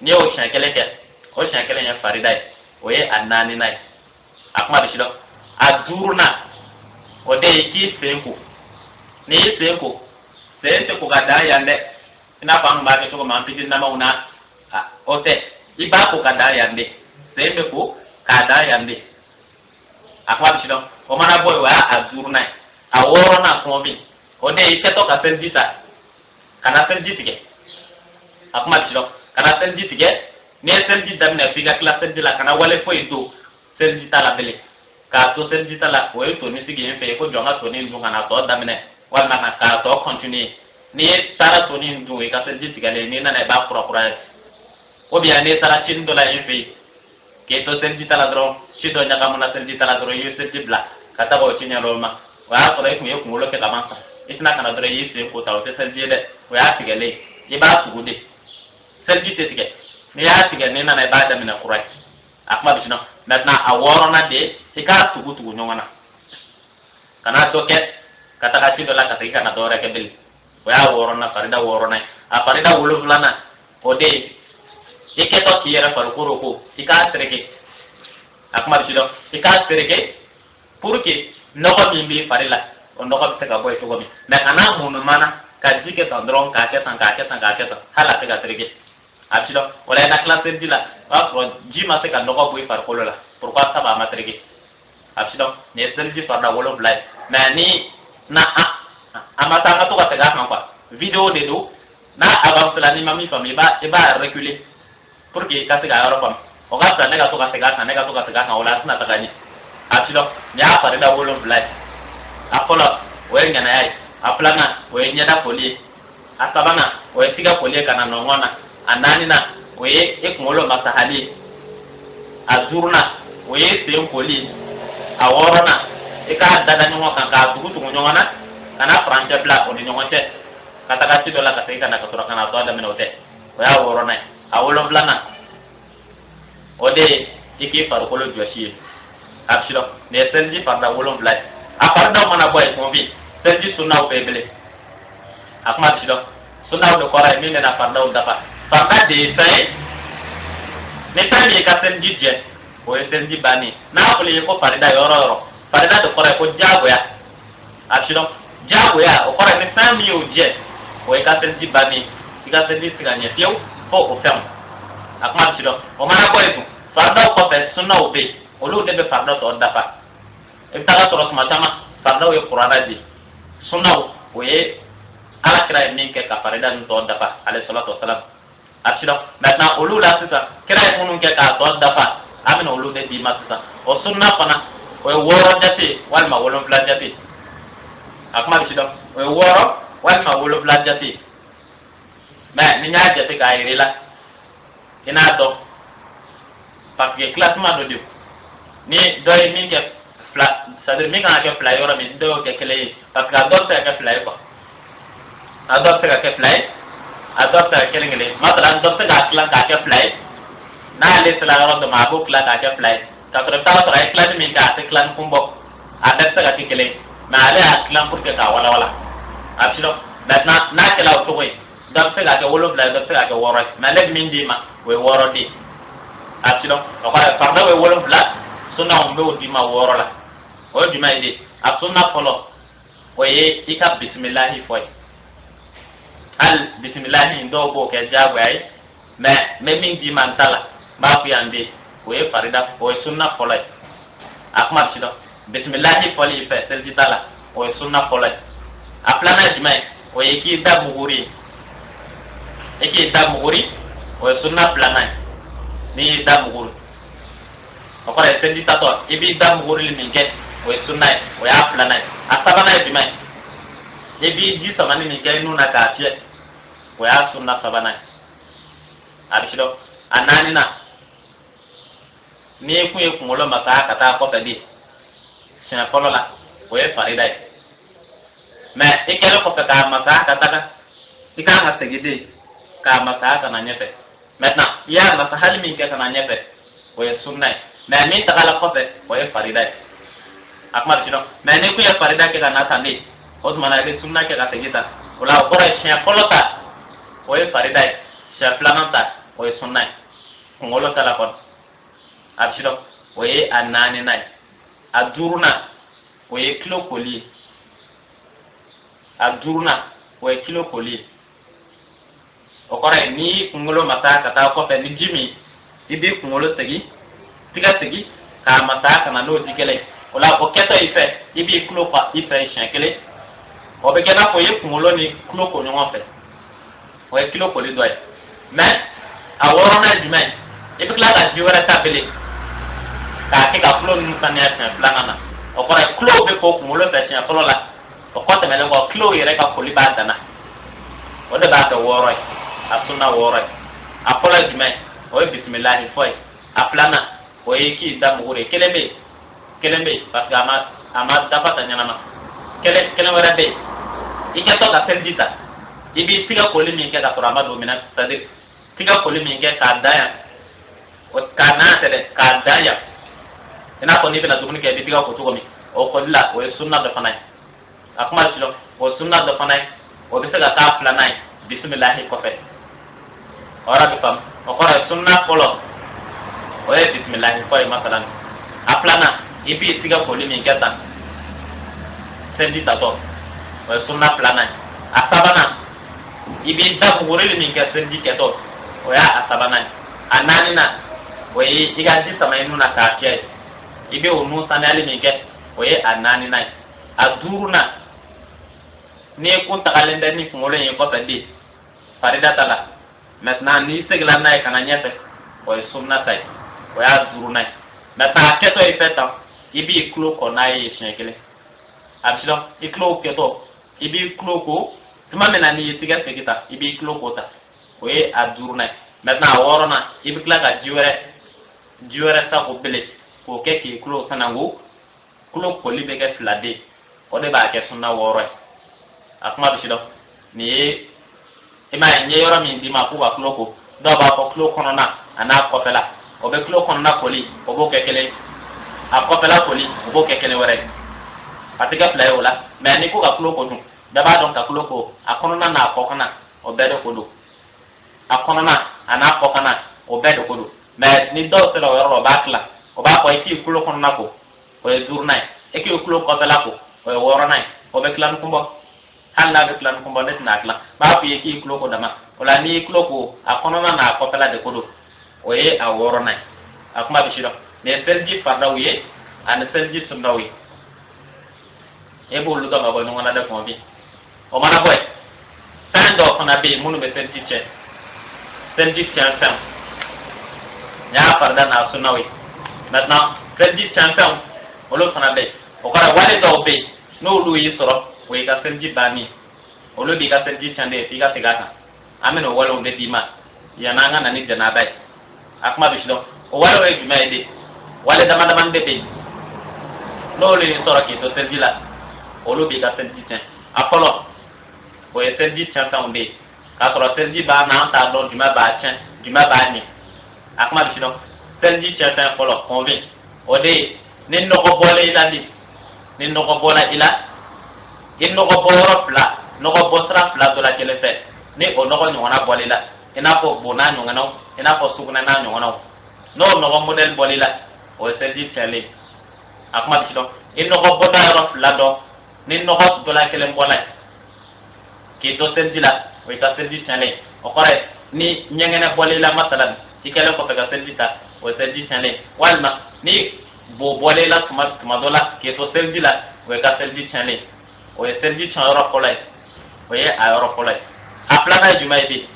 N'i y'o siɲɛ kelen kɛ, o siɲɛ kelen ye farida ye. O ye a naaninan ye. A kuma bɛ si dɔn. A duurunan, o de ye k'i sen ko. N'i y'i sen ko, sen tɛ ko ka dan yan dɛ, i n'a fɔ an tun b'a kɛ cogo min an fitininamaw na, o tɛ. I b'a ko ka dan yan de, sen bɛ ko k'a dan yan de. A kuma bɛ si dɔn. O mana bɔ yen, o y'a duurunan ye. A wɔɔrɔnan kuma min, o de ye i kɛtɔ ka seliji ta, ka na seliji tigɛ. A kuma bɛ si dɔn. Ka na seliji tigɛ, n'i ye seliji daminɛ f'i ka tila seliji la, kana wale foyi to seliji ta la bilen. K'a to seliji ta la, o ye toni sigi yen fɛ yen ko jɔn ka toni dun ka na tɔ daminɛ, walima k'a tɔ continuer. N'i ye taara toni dun, i ka seliji tigɛlen, n'i nana i b'a kura ye. Ou bien n'i taara sini dɔ la yen fɛ yen, k'i to seliji ta la dɔrɔn, si dɔ ɲagamuna seliji ta la dɔrɔn, i ye seliji bila ka taga o ci ɲɛdɔn ma, o y'a sɔrɔ i kun ye kunkolo kɛ ka ban sa. I tɛna ka na dɔrɔn i y'i sen ko ta, o tɛ seliji ye dɛ, o y'a tigɛlen. I b'a tugu de, seliji tɛ tigɛ. N'i y'a tigɛ, n'i nana i b'a daminɛ kura ye. A kuma bɛ sinɔ. Maintenant, a wɔɔrɔnan de, i k'a tugu tugu ɲɔgɔn na, kana dɔ kɛ ka taga ci dɔ la ka segin ka na dɔ wɛrɛ kɛ bilen. O y'a wɔɔrɔnan, farida wɔɔrɔnan ye. A farida wolonfilanan, o de ye i kɛtɔ k'i yɛrɛ farikolo ko, i k'a tereke. A kuma bɛ sidɔn. I k'a tereke pour que nɔgɔ min b'i fari la, o nɔgɔ bɛ se ka bɔ yen cogo min. Mais kana munumana ka ji kɛ tan dɔrɔn, k'a kɛ tan, k'a kɛ tan, k'a kɛ tan, hali a tɛ ka tereke. A bɛ sidɔn. O la, i na tila seliji la, o y'a sɔrɔ ji ma se ka nɔgɔ bɔ i farikolo la. Pourquoi? Sabu a ma tereke. A bɛ sidɔn. Nin ye seliji farida wolonfila ye. Mais ni na a ma taa, an ka to ka segin a kan quoi, vidéo de don. N'a avance la, n'i ma min faamu, i b'a reculer pour que i ka se k'a yɔrɔ faamu. O ka fisa ne ka to ka segin a kan, ne ka to ka segin a kan, o la a tɛna taga ɲɛ. A bɛ sidɔn. Nin y'a farida wolonfila ye. A fɔlɔ, o ye ŋanaya ye. A filanan, o ye ɲɛda koli ye. A sabanan, o ye tigɛ koli ye ka na nɔngɔn na. A naaninan, o ye e kunkolo masahali ye. A duurunan, o ye sen koli ye. A wɔɔrɔnan, i k'a dada ɲɔgɔn kan, k'a tugu tugu ɲɔgɔn na, ka na furancɛ bila o ni ɲɔgɔn cɛ, ka taga ci dɔ la ka segin ka na, ka sɔrɔ ka na tɔ daminɛ, o tɛ. O y'a wɔɔrɔnan ye. A wolonfilanan, o de ye i k'i farikolo jɔsi ye. A bɛ sidɔn. Nin ye seliji farida wolonfila ye. A faridaw mana bɔ yen, kun seliji sunnaw bɛɛ bilen. A kuma bɛ sidɔn. Sunnaw de kɔrɔ ye min bɛna faridaw dafa. Farida de ye fɛn ye, ni fɛn min y'i ka seliji jɛ, o ye seliji bannen. N'a fɔra i ye ko farida yɔrɔ o yɔrɔ, farida de kɔrɔ ye ko diyagoya. A bɛ sidɔn. Diyagoya, o kɔrɔ ye ni fɛn min y'o jɛ, o ye ka seliji bannen. I ka seliji tɛ se ka ɲɛ fiyewu fo o fɛnw. A kuma bɛ sidɔn. O mana bɔ yen dun, faridaw kɔfɛ, sunnaw bɛ yen, olu de bɛ farida tɔ dafa. I bɛ taga sɔrɔ tuma caman faridaw ye kuranɛ di, sunnaw, o ye ala kira ye min kɛ ka farida ninnu tɔ dafa, alayhi salatu wasalam. A bɛ sidɔn. Maintenant, olu la sisan, kira ye minnu kɛ k'a tɔ dafa, an bɛna olu de d'i ma sisan. O sunna fana, o ye wɔɔrɔ jate walima wolonfila jate. A kuma bɛ sidɔn. O ye wɔɔrɔ walima wolonfila jate. Mais ni n y'a jate k'a yir'i la, i n'a dɔn, parce que classement dɔ de, ni dɔ ye min kɛ fila, c'est à dire min kan ka kɛ fila ye yɔrɔ min, dɔ y'o kɛ kelen ye, parce que a dɔ bɛ se ka kɛ fila ye quoi, a dɔ bɛ se ka kɛ fila ye, a dɔ bɛ se ka kɛ kelen kelen ye. Masalan, dɔ bɛ se k'a tila k'a kɛ fila ye, n'ale sera yɔrɔ dɔ ma, a b'o tila k'a kɛ fila ye, k'a sɔrɔ i bɛ taa sɔrɔ a ye tilali min kɛ, a tɛ tilali kun bɔ, a bɛɛ bɛ se ka kɛ kelen ye. Mais ale y'a tilan pour que k'a walawala. A bɛ sidɔn. Maintenant, n'a kɛla o cogo ye, dɔ bɛ se k'a kɛ wolonfila ye, dɔ bɛ se k'a kɛ wɔɔrɔ ye, mais ne bɛ min d'i ma, o ye wɔɔrɔ di. A bɛ sidɔn. O kɔrɔ ye faridaw ye wolonfila, sunnaw n b'o d'i ma wɔɔrɔ la. O ye jumɛn ye de? A sunna fɔlɔ, o ye i ka bisimilahi fɔ ye. Hali bisimilahi, dɔw b'o kɛ diyagoya ye, mais n bɛ min d'i ma n ta la, n b'a f'i yan de, o ye farida, o ye sunna fɔlɔ ye. A kuma bɛ sidɔn. Bisimilahi fɔli i fɛ seliji ta la, o ye sunna fɔlɔ ye. A filanan ye jumɛn ye? O ye k'i da muguri ye. I k'i da muguri, o ye sunna filanan ye. N'i y'i da muguri, o kɔrɔ ye seliji tatɔ i b'i da mugurili min kɛ, o ye sunna ye, o y'a filanan ye. A sabanan ye jumɛn ye? I b'i ji samani min kɛ i nun na k'a fiyɛ, o y'a sunna sabanan ye. A bɛ sidɔn. A naaninan, n'i kun ye kunkolo masa ka taa kɔfɛ de siɲɛ fɔlɔ la, o ye farida ye. Mais i kɛlen kɔfɛ k'a masa ka taga, i kan ka segin de k'a masa ka na ɲɛfɛ. Maintenant, i y'a masa hali min kɛ ka na ɲɛfɛ, o ye sunna ye, mais min tagala kɔfɛ, o ye farida ye. A kuma bɛ sidɔn. Mais n'i kun ye farida kɛ ka na tan de, o tuma na i bɛ sunna kɛ ka segin tan. O la, o kɔrɔ ye siɲɛ fɔlɔ ta, o ye farida ye, siɲɛ filanan ta, o ye sunna ye. Kunkolo ta la kɔni. A bɛ sidɔn, o ye a naaninan ye. A duurunan, o ye tulo koli ye. A duurunan, o ye tulo koli ye. O kɔrɔ ye, n'i y'i kunkolo masa ka taa kɔfɛ ni ji min, i b'i kunkolo segin, tigɛ segin k'a masa ka na n'o ji kelen. O la, o kɛtɔ i fɛ, i b'i tulo ko i fɛ siɲɛ kelen. O bɛ kɛ n'a fɔ i ye kunkolo ni tulo ko ɲɔgɔn fɛ. O ye tulo koli dɔ ye. Mais a wɔɔrɔnan ye jumɛn ye? I bɛ tila ka ji wɛrɛ ta bilen k'a kɛ ka tulo ninnu saniya siɲɛ filanan na. O kɔrɔ ye, tulo bɛ ko kunkolo fɛ siɲɛ fɔlɔ la, o kɔ tɛmɛnen kɔ, tulo yɛrɛ ka koli b'a danna. O de b'a kɛ wɔɔrɔ ye, a sunna wɔɔrɔ ye. A fɔlɔ ye jumɛn ye? O ye bisimilahi fɔ ye. A filanan, o ye k'i da mugu de. Kelen bɛ yen, kelen bɛ yen, parce que a ma dafa ta ɲɛnama. Kelen kelen wɛrɛ bɛ yen, i kɛtɔ ka seliji ta, i b'i tigɛ koli min kɛ ka sɔrɔ a ma don minɛn, c'est à dire tigɛ koli min kɛ k'a dan yan, k'a nan tɛ dɛ, k'a dan yan, i n'a fɔ n'i bɛna dumuni kɛ, i bɛ tigɛ ko cogo min, o koli la, o ye sunna dɔ fana ye. A kuma silɔ, o ye sunna dɔ fana ye. O bɛ se ka k'a filanan ye bisimilahi kɔfɛ. O yɔrɔ bɛ faamu. O kɔrɔ ye, sunna fɔlɔ, o ye bisimilahi fɔ ye masalan. A filanan, i b'i tigɛ koli min kɛ tan seliji tatɔ, o ye sunna filanan ye. A sabanan, i b'i da mugurili min kɛ seliji kɛtɔ, o y'a a sabanan ye. A naaninan, o ye i ka ji sama i nun na k'a fiyɛ, i bɛ o nun saniyali min kɛ, o ye a naaninan ye. A duurunan, n'i kun tagalen bɛ ni kunkolo in ye kɔfɛ de farida ta la, maintenant n'i seginna n'a ye ka na ɲɛfɛ, o ye sunna ta ye, o y'a duurunan ye. Maintenant, a kɛtɔ i fɛ tan, i b'i tulo kɔ n'a ye siɲɛ kelen. A bɛ sidɔn, i tulo kɛtɔ, i b'i tulo ko tuma min na n'i y'i tigɛ segin ta, i b'i tulo ko ta, o ye a duurunan ye. Maintenant, a wɔɔrɔnan, i bɛ tila ka ji wɛrɛ ta k'o bele k'o kɛ k'i tulo sanango. Tulo koli bɛ kɛ fila de, o de b'a kɛ sunna wɔɔrɔ ye. A kuma bɛ sidɔn. Nin ye, i m'a ye, n ye yɔrɔ min d'i ma k'u ka tulo ko, dɔw b'a fɔ tulo kɔnɔna a n'a kɔfɛla. O bɛ tulo kɔnɔna koli, o b'o kɛ kelen, a kɔfɛla koli, o b'o kɛ kelen wɛrɛ ye. A tɛ kɛ fila ye o la. Mais n'i ko ka tulo ko dun, bɛɛ b'a dɔn ka tulo ko, a kɔnɔna n'a kɔkanna, o bɛɛ de ko don. A kɔnɔna a n'a kɔkanna, o bɛɛ de ko don. Mais ni dɔw sera o yɔrɔ la, o b'a tila, o b'a fɔ i k'i tulo kɔnɔna ko, o ye duurunan ye, i k'i tulo kɔfɛla ko, o ye wɔɔrɔnan ye. O bɛ tila ni kun bɔ. Hali n'a bɛ tila ni kun bɔ, ne tɛna a tila. N b'a f'i ye k'i tulo ko dama. O la, n'i y'i tulo ko, a kɔnɔna n'a kɔfɛla de ko don, o ye a wɔɔrɔnan ye. A kuma bɛ si dɔn. Nin ye seliji faridaw ye ani seliji sunnaw ye. E b'olu dɔn ka bɔ ɲɔgɔn na dɛ, kɔnfin. O mana bɔ yen, fɛn dɔw fana bɛ yen minnu bɛ seliji tiɲɛ. Seliji tiɲɛ fɛnw, nin y'a farida n'a sunnaw ye. Maintenant, seliji tiɲɛ fɛnw, olu fana bɛ yen. O kɔrɔ, wale dɔw bɛ yen, n'olu y'i sɔrɔ, o y'i ka seliji banni, olu b'i ka seliji tiɲɛ de f'i ka segin a kan. An bɛna o walew de d'i ma yann'an ka na ni janaba ye. A kuma bɛ si dɔn. O walew ye jumɛn ye de? Wale dama damani de bɛ yen, n'olu y'i sɔrɔ k'i to seliji la, olu b'i ka seliji tiɲɛ. A fɔlɔ, o ye seliji tiɲɛ fɛnw de ye k'a sɔrɔ seliji b'a na, an t'a dɔn jumɛn b'a tiɲɛ, jumɛn b'a ɲɛ. A kuma bɛ si dɔn. Seliji tiɲɛ fɛn fɔlɔ, kɔnfin, o de ye ni nɔgɔ bɔla i la de. Ni nɔgɔ bɔla i la, i nɔgɔ bɔyɔrɔ fila, nɔgɔ bɔsira fila dɔ la kelen fɛ, ni o nɔgɔ ɲɔgɔnna bɔl'i la, i n'a fɔ bo n'a ɲɔgɔnnaw, i n'a fɔ sugunɛ n'a ɲɔgɔnnaw, n'o nɔgɔ modèle bɔl'i la, o ye seliji tiɲɛlen. A kuma bɛ si dɔn. I nɔgɔ bɔda yɔrɔ fila dɔ, ni nɔgɔ dɔ la kelen bɔla yen k'i to seliji la, o y'i ka seliji tiɲɛlen. O kɔrɔ ye, ni ɲɛgɛnɛ bɔl'i la masalan, i kɛlen kɔfɛ ka seliji ta, o ye seliji tiɲɛlen. Walima ni bo bɔl'i la tuma dɔ la k'i to seliji la, o y'i ka seliji tiɲɛlen. O ye seliji tiɲɛ yɔrɔ fɔlɔ ye, o ye a yɔrɔ fɔlɔ ye. A filanan ye jumɛn ye bi?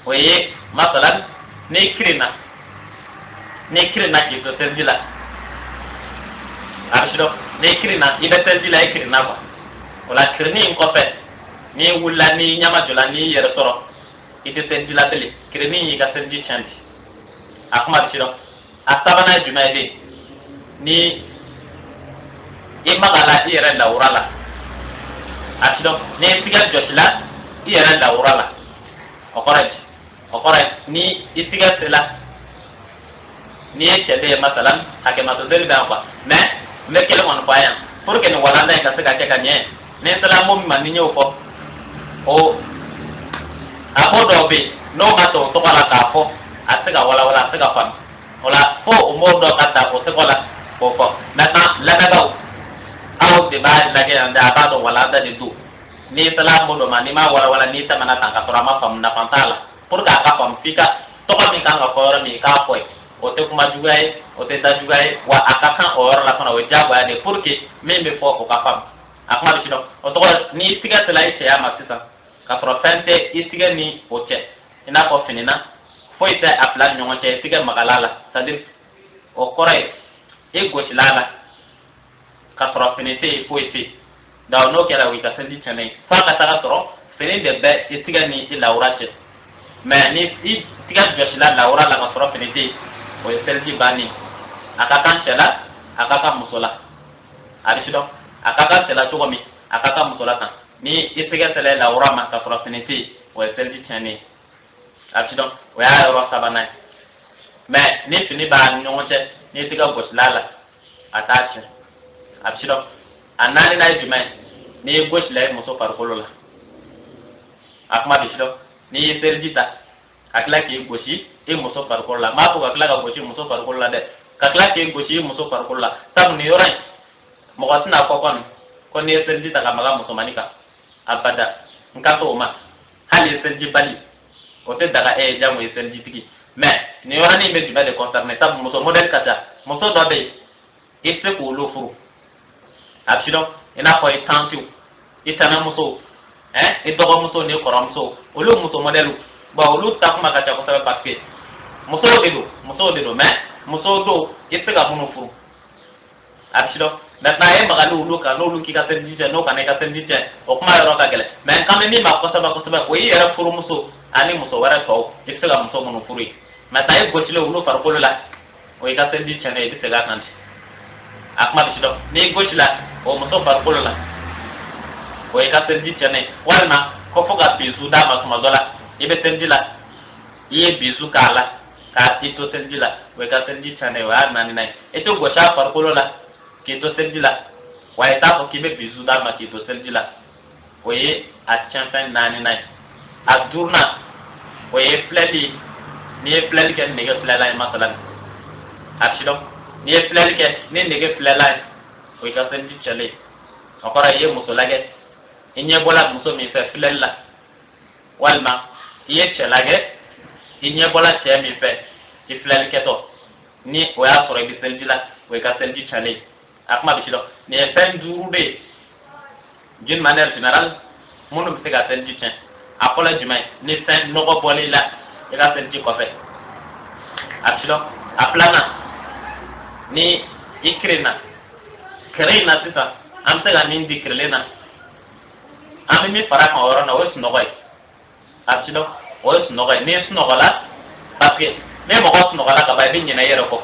O ye masalan n'i kirinna k'i to seliji la. A bɛ si dɔn. N'i kirinna, i bɛ seliji la, i kirinna quoi. O la, kirinni in kɔfɛ, n'i wulila, n'i ɲama jɔla, n'i yɛrɛ sɔrɔ, i tɛ seliji la bilen. Kirinni y'i ka seliji tiɲɛ di. A kuma bɛ si dɔn. A sabanan ye jumɛn ye de? Ni i magala i yɛrɛ lawura la. A ti dɔn. Ni i tigɛ jɔsila i yɛrɛ lawura la, o kɔrɔ ye di? O kɔrɔ ye, ni i tigɛ sela, n'i ye cɛ ye masalan, hakɛmato deli bɛ yan quoi. Mais n bɛ kelen kɔni fɔ a yan pour que nin walanda in ka se ka kɛ ka ɲɛ. Ni n sera mot min ma, ni n y'o fɔ, o a ko dɔw bɛ yen, n'o ma ta o tɔgɔ la k'a fɔ, a tɛ se ka walawala, a tɛ se ka faamu. O la fo o mot dɔ ka ta o tɔgɔ la k'o fɔ. Maintenant, lamɛnbaaw, aw de b'a lajɛ yan dɛ, a b'a dɔn walanda de don. N'i sela mot dɔ ma, n'i m'a walawala, n'i tɛmɛna tan ka sɔrɔ a ma faamu, nafa t'a la. Pour que a ka faamu, f'i ka tɔgɔ min kan ka fɔ yɔrɔ min, i k'a fɔ yen. O tɛ kuma juguya ye, o tɛ da juguya ye, wa a ka kan o yɔrɔ la fana, o ye diyagoya de ye pour que min bɛ fɔ, o ka faamu. A kuma bɛ si dɔn o tɔgɔ, n'i tigɛ sela i cɛya ma sisan k'a sɔrɔ fɛn tɛ i tigɛ ni o cɛ, i n'a fɔ fini na, foyi tɛ a fila ni ɲɔgɔn cɛ, i tigɛ magala la, c'est à dire o kɔrɔ ye i gosila a la k'a sɔrɔ fini tɛ yen, foyi tɛ yen. Donc n'o kɛra, o y'i ka seliji tiɲɛnen ye. F'a ka taga sɔrɔ fini de bɛ i tigɛ ni i lawura cɛ. Mais ni i tigɛ jɔsila lawura la ka sɔrɔ fini tɛ yen, o ye seliji bannen. A ka kan cɛ la, a ka kan muso la. A bɛ si dɔn, a ka kan cɛ la cogo min, a ka kan muso la tan. Ni i tɛgɛ sɛlɛ lawura ma ka sɔrɔ fini tɛ yen, o ye seliji tiɲɛnen ye. A bɛ si dɔn, o y'a yɔrɔ sabanan ye. Mais ni fini b'a ni ɲɔgɔn cɛ, n'i tɛgɛ gosila la, a t'a tiɲɛ. A bɛ si dɔn, a naaninan ye jumɛn ye? N'i ye gosila i muso farikolo la, a kuma bɛ si dɔn, n'i ye seliji ta ka tila k'i gosi i muso farikolo la, n b'a fɔ ka tila ka gosi muso farikolo la dɛ, ka tila k'i gosi i muso farikolo la, sabu nin yɔrɔ in, mɔgɔ tɛna fɔ kɔni ko n'i ye seliji ta ka maga musomannin kan abada. N kan t'o ma. Hali ye seliji bali, o tɛ daga e ye, jango ye selijitigi. Mais nin yɔrɔnin bɛ jumɛn de concerner? Sabu muso modèle ka ca. Muso dɔ bɛ yen, i tɛ se k'olu furu. A bɛ si dɔn, i n'a fɔ i tantiw, i tɛnɛmuso, i dɔgɔmuso n'i kɔrɔmuso, olu muso modèle. Bon, olu ta kuma ka ca kosɛbɛ parce que musow de don, musow de don, mais musow don i tɛ se ka minnu furu. A bɛ si dɔn. Maintenant, a ye magali olu kan, n'olu k'i ka seliji tiɲɛ, n'o kana i ka seliji tiɲɛ, o kuma yɔrɔ ka gɛlɛn. Mais n kan bɛ min ma kosɛbɛ kosɛbɛ, o y'i yɛrɛ furumuso ani muso wɛrɛ tɔw, i bɛ se ka muso minnu furu ye. Maintenant, e gosilen olu farikolo la, o y'i ka seliji tiɲɛnen ye, i bɛ segin a kan ten. A kuma bɛ si dɔn, n'i gosila o muso farikolo la, o y'i ka seliji tiɲɛnen ye. Walima ko fo ka bisou d'a ma, tuma dɔ la i bɛ seliji la, i ye bisou k'a la ka i to seliji la, o y'i ka seliji tiɲɛnen ye. O y'a naaninan ye. I tɛ gosi a farikolo la k'i to seliji la, wa i t'a fɔ k'i bɛ bisou d'a ma k'i to seliji la, o ye a tiɲɛfɛn naaninan ye. A duurunan, o ye filɛli ye. N'i ye filɛli kɛ ni nege filɛla ye, masalan, a bɛ si dɔn, n'i ye filɛli kɛ ni nege filɛla ye, o y'i ka seliji tiɲɛlen ye. O kɔrɔ, i ye muso lajɛ, i ɲɛ bɔla muso min fɛ filɛli la, walima i ye cɛ lajɛ, i ɲɛ bɔla cɛ min fɛ i filɛli kɛtɔ, ni o y'a sɔrɔ i bɛ seliji la, o y'i ka seliji tiɲɛlen ye. A kuma bɛ si dɔn, nin ye fɛn duuru de ye d'une manière générale minnu bɛ se ka seliji tiɲɛ. A fɔlɔ ye jumɛn ye? Ni fɛn nɔgɔ bɔl'i la i ka seliji kɔfɛ, a bɛ si dɔn. A filanan, ni i kirinna. Kirin na sisan, an bɛ se ka min di kirilen na, an bɛ min fara kan o yɔrɔ la, o ye sunɔgɔ ye. A bɛ si dɔn, o ye sunɔgɔ ye. N'i sunɔgɔla, parce que ni mɔgɔ sunɔgɔla ka ban, i bɛ ɲinɛ i yɛrɛ kɔ.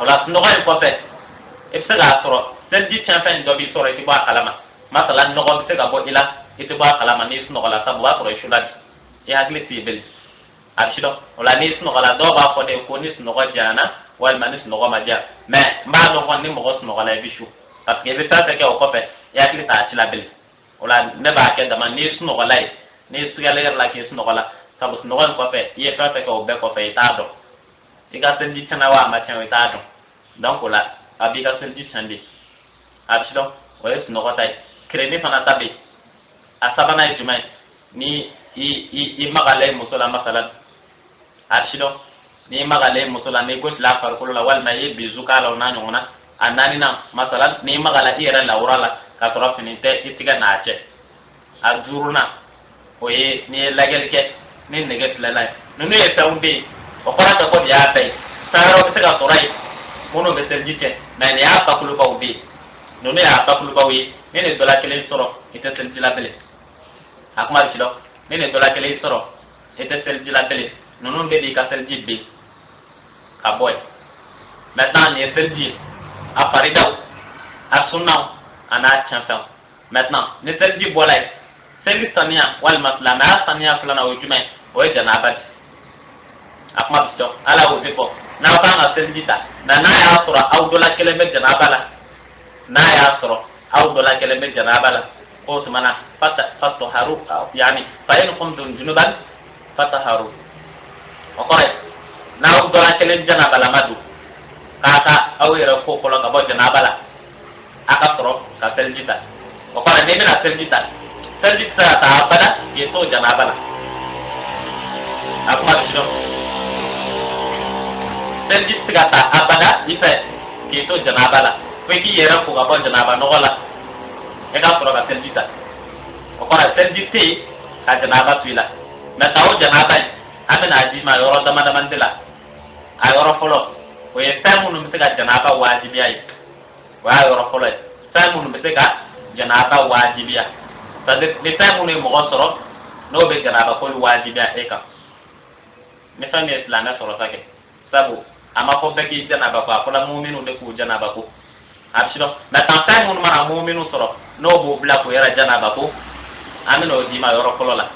O la, sunɔgɔ in kɔfɛ, i bɛ se k'a sɔrɔ seliji tiɲɛfɛn dɔ b'i sɔrɔ, i tɛ bɔ a kalama. Masala, nɔgɔ bɛ se ka bɔ i la, i tɛ bɔ a kalama n'i sunɔgɔla, sabu o b'a sɔrɔ i sula de, i hakili t'i beli. A bɛ si dɔn, o la n'i sunɔgɔla, dɔw b'a fɔ de ko ni sunɔgɔ janyana walima ni sunɔgɔ ma diya. Mais n b'a dɔn kɔni, ni mɔgɔ sunɔgɔla, i bɛ su, parce que i bɛ fɛn fɛn kɛ o kɔfɛ, i hakili t'a ci la bilen. O la, ne b'a kɛ dama n'i sunɔgɔla ye, n'i sigala yɛrɛ la k'i sunɔgɔla, sabu sunɔgɔ in kɔfɛ, i ye fɛn fɛn kɛ o bɛɛ kɔfɛ, i t'a dɔn i ka seliji tiɲɛna wa a ma tiɲɛ, i t'a dɔn. Donc o la, a b'i ka seliji tiɲɛ de. A bɛ si dɔn, o ye sunɔgɔ ta ye. Kirinni fana ta bɛ yen. A sabanan ye jumɛn ye? Ni i magala i muso la, masalan, a bɛ si dɔn, n'i magala i muso la, n'i gosila a farikolo la, walima i ye bisou k'a la, o n'a ɲɔgɔnna. A naaninan, masalan, n'i magala i yɛrɛ lawura la k'a sɔrɔ fini tɛ i tigɛ n'a cɛ. A duurunan, o ye n'i ye lajɛli kɛ ni nege filɛla ye. Ninnu ye fɛnw bɛ yen, o kɔrɔ tɛ ko nin y'a bɛɛ ye. Fɛn wɛrɛw bɛ se ka sɔrɔ yen minnu bɛ seliji tiɲɛ, mais nin y'a bakurubaw bɛ yen, ninnu y'a bakurubaw ye. Ni nin dɔ la kelen sɔrɔ, i tɛ seliji la bilen. A kuma bɛ si dɔn, ni nin dɔ la kelen sɔrɔ, i tɛ seliji la bilen. Ninnu bɛɛ b'i ka seliji bin ka bɔ yen. Maintenant, nin ye seliji ye, a faridaw, a sunnaw, a n'a tiɲɛfɛnw. Maintenant, ni seliji bɔla yen, seli saniya walima silamɛya saniya filanan, o ye jumɛn? O ye janaba de. A kuma bɛ dɔn, ala y'o de fɔ n'aw kan ka seliji ta nka n'a y'a sɔrɔ aw dɔ la kelen bɛ janaba la, n'a y'a sɔrɔ aw dɔ la kelen bɛ janaba la, k'o tuma na fataharu, yani fa in kuntum junuban fataharu. O kɔrɔ ye n'aw dɔ la kelen janabalama don. K'a ka aw yɛrɛ ko fɔlɔ ka bɔ janaba la, a ka sɔrɔ ka seliji ta. O kɔrɔ, n'i bɛna seliji ta, seliji tɛ se ka ta abada k'i to janaba la. A kuma bɛ sidɔn, seliji tɛ se ka ta abada i fɛ k'i to janaba la, fo i k'i yɛrɛ ko ka bɔ janaba nɔgɔ la, i ka sɔrɔ ka seliji ta. O kɔrɔ, seliji tɛ yen ka janaba to i la. Mɛ ta o janaba in, an bɛna a d'i ma yɔrɔ dama damani de la. A yɔrɔ fɔlɔ, o ye fɛn minnu bɛ se ka janaba wajibiya ye. O y'a yɔrɔ fɔlɔ ye, fɛn minnu bɛ se ka janaba wajibiya, c'est à dire ni fɛn minnu ye mɔgɔ sɔrɔ, n'o bɛ janaba koli wajibiya e kan. Ni fɛn min ye silamɛ sɔrɔ sa kɛ, sabu a ma fɔ bɛɛ k'i janaba ko, a fɔla muminu de k'u janaba ko. A bɛ sidɔn. Mɛ tan, fɛn minnu mana muminu sɔrɔ, n'o b'o bila k'o yɛrɛ janaba ko, an bɛna o d'i ma yɔrɔ fɔlɔ la.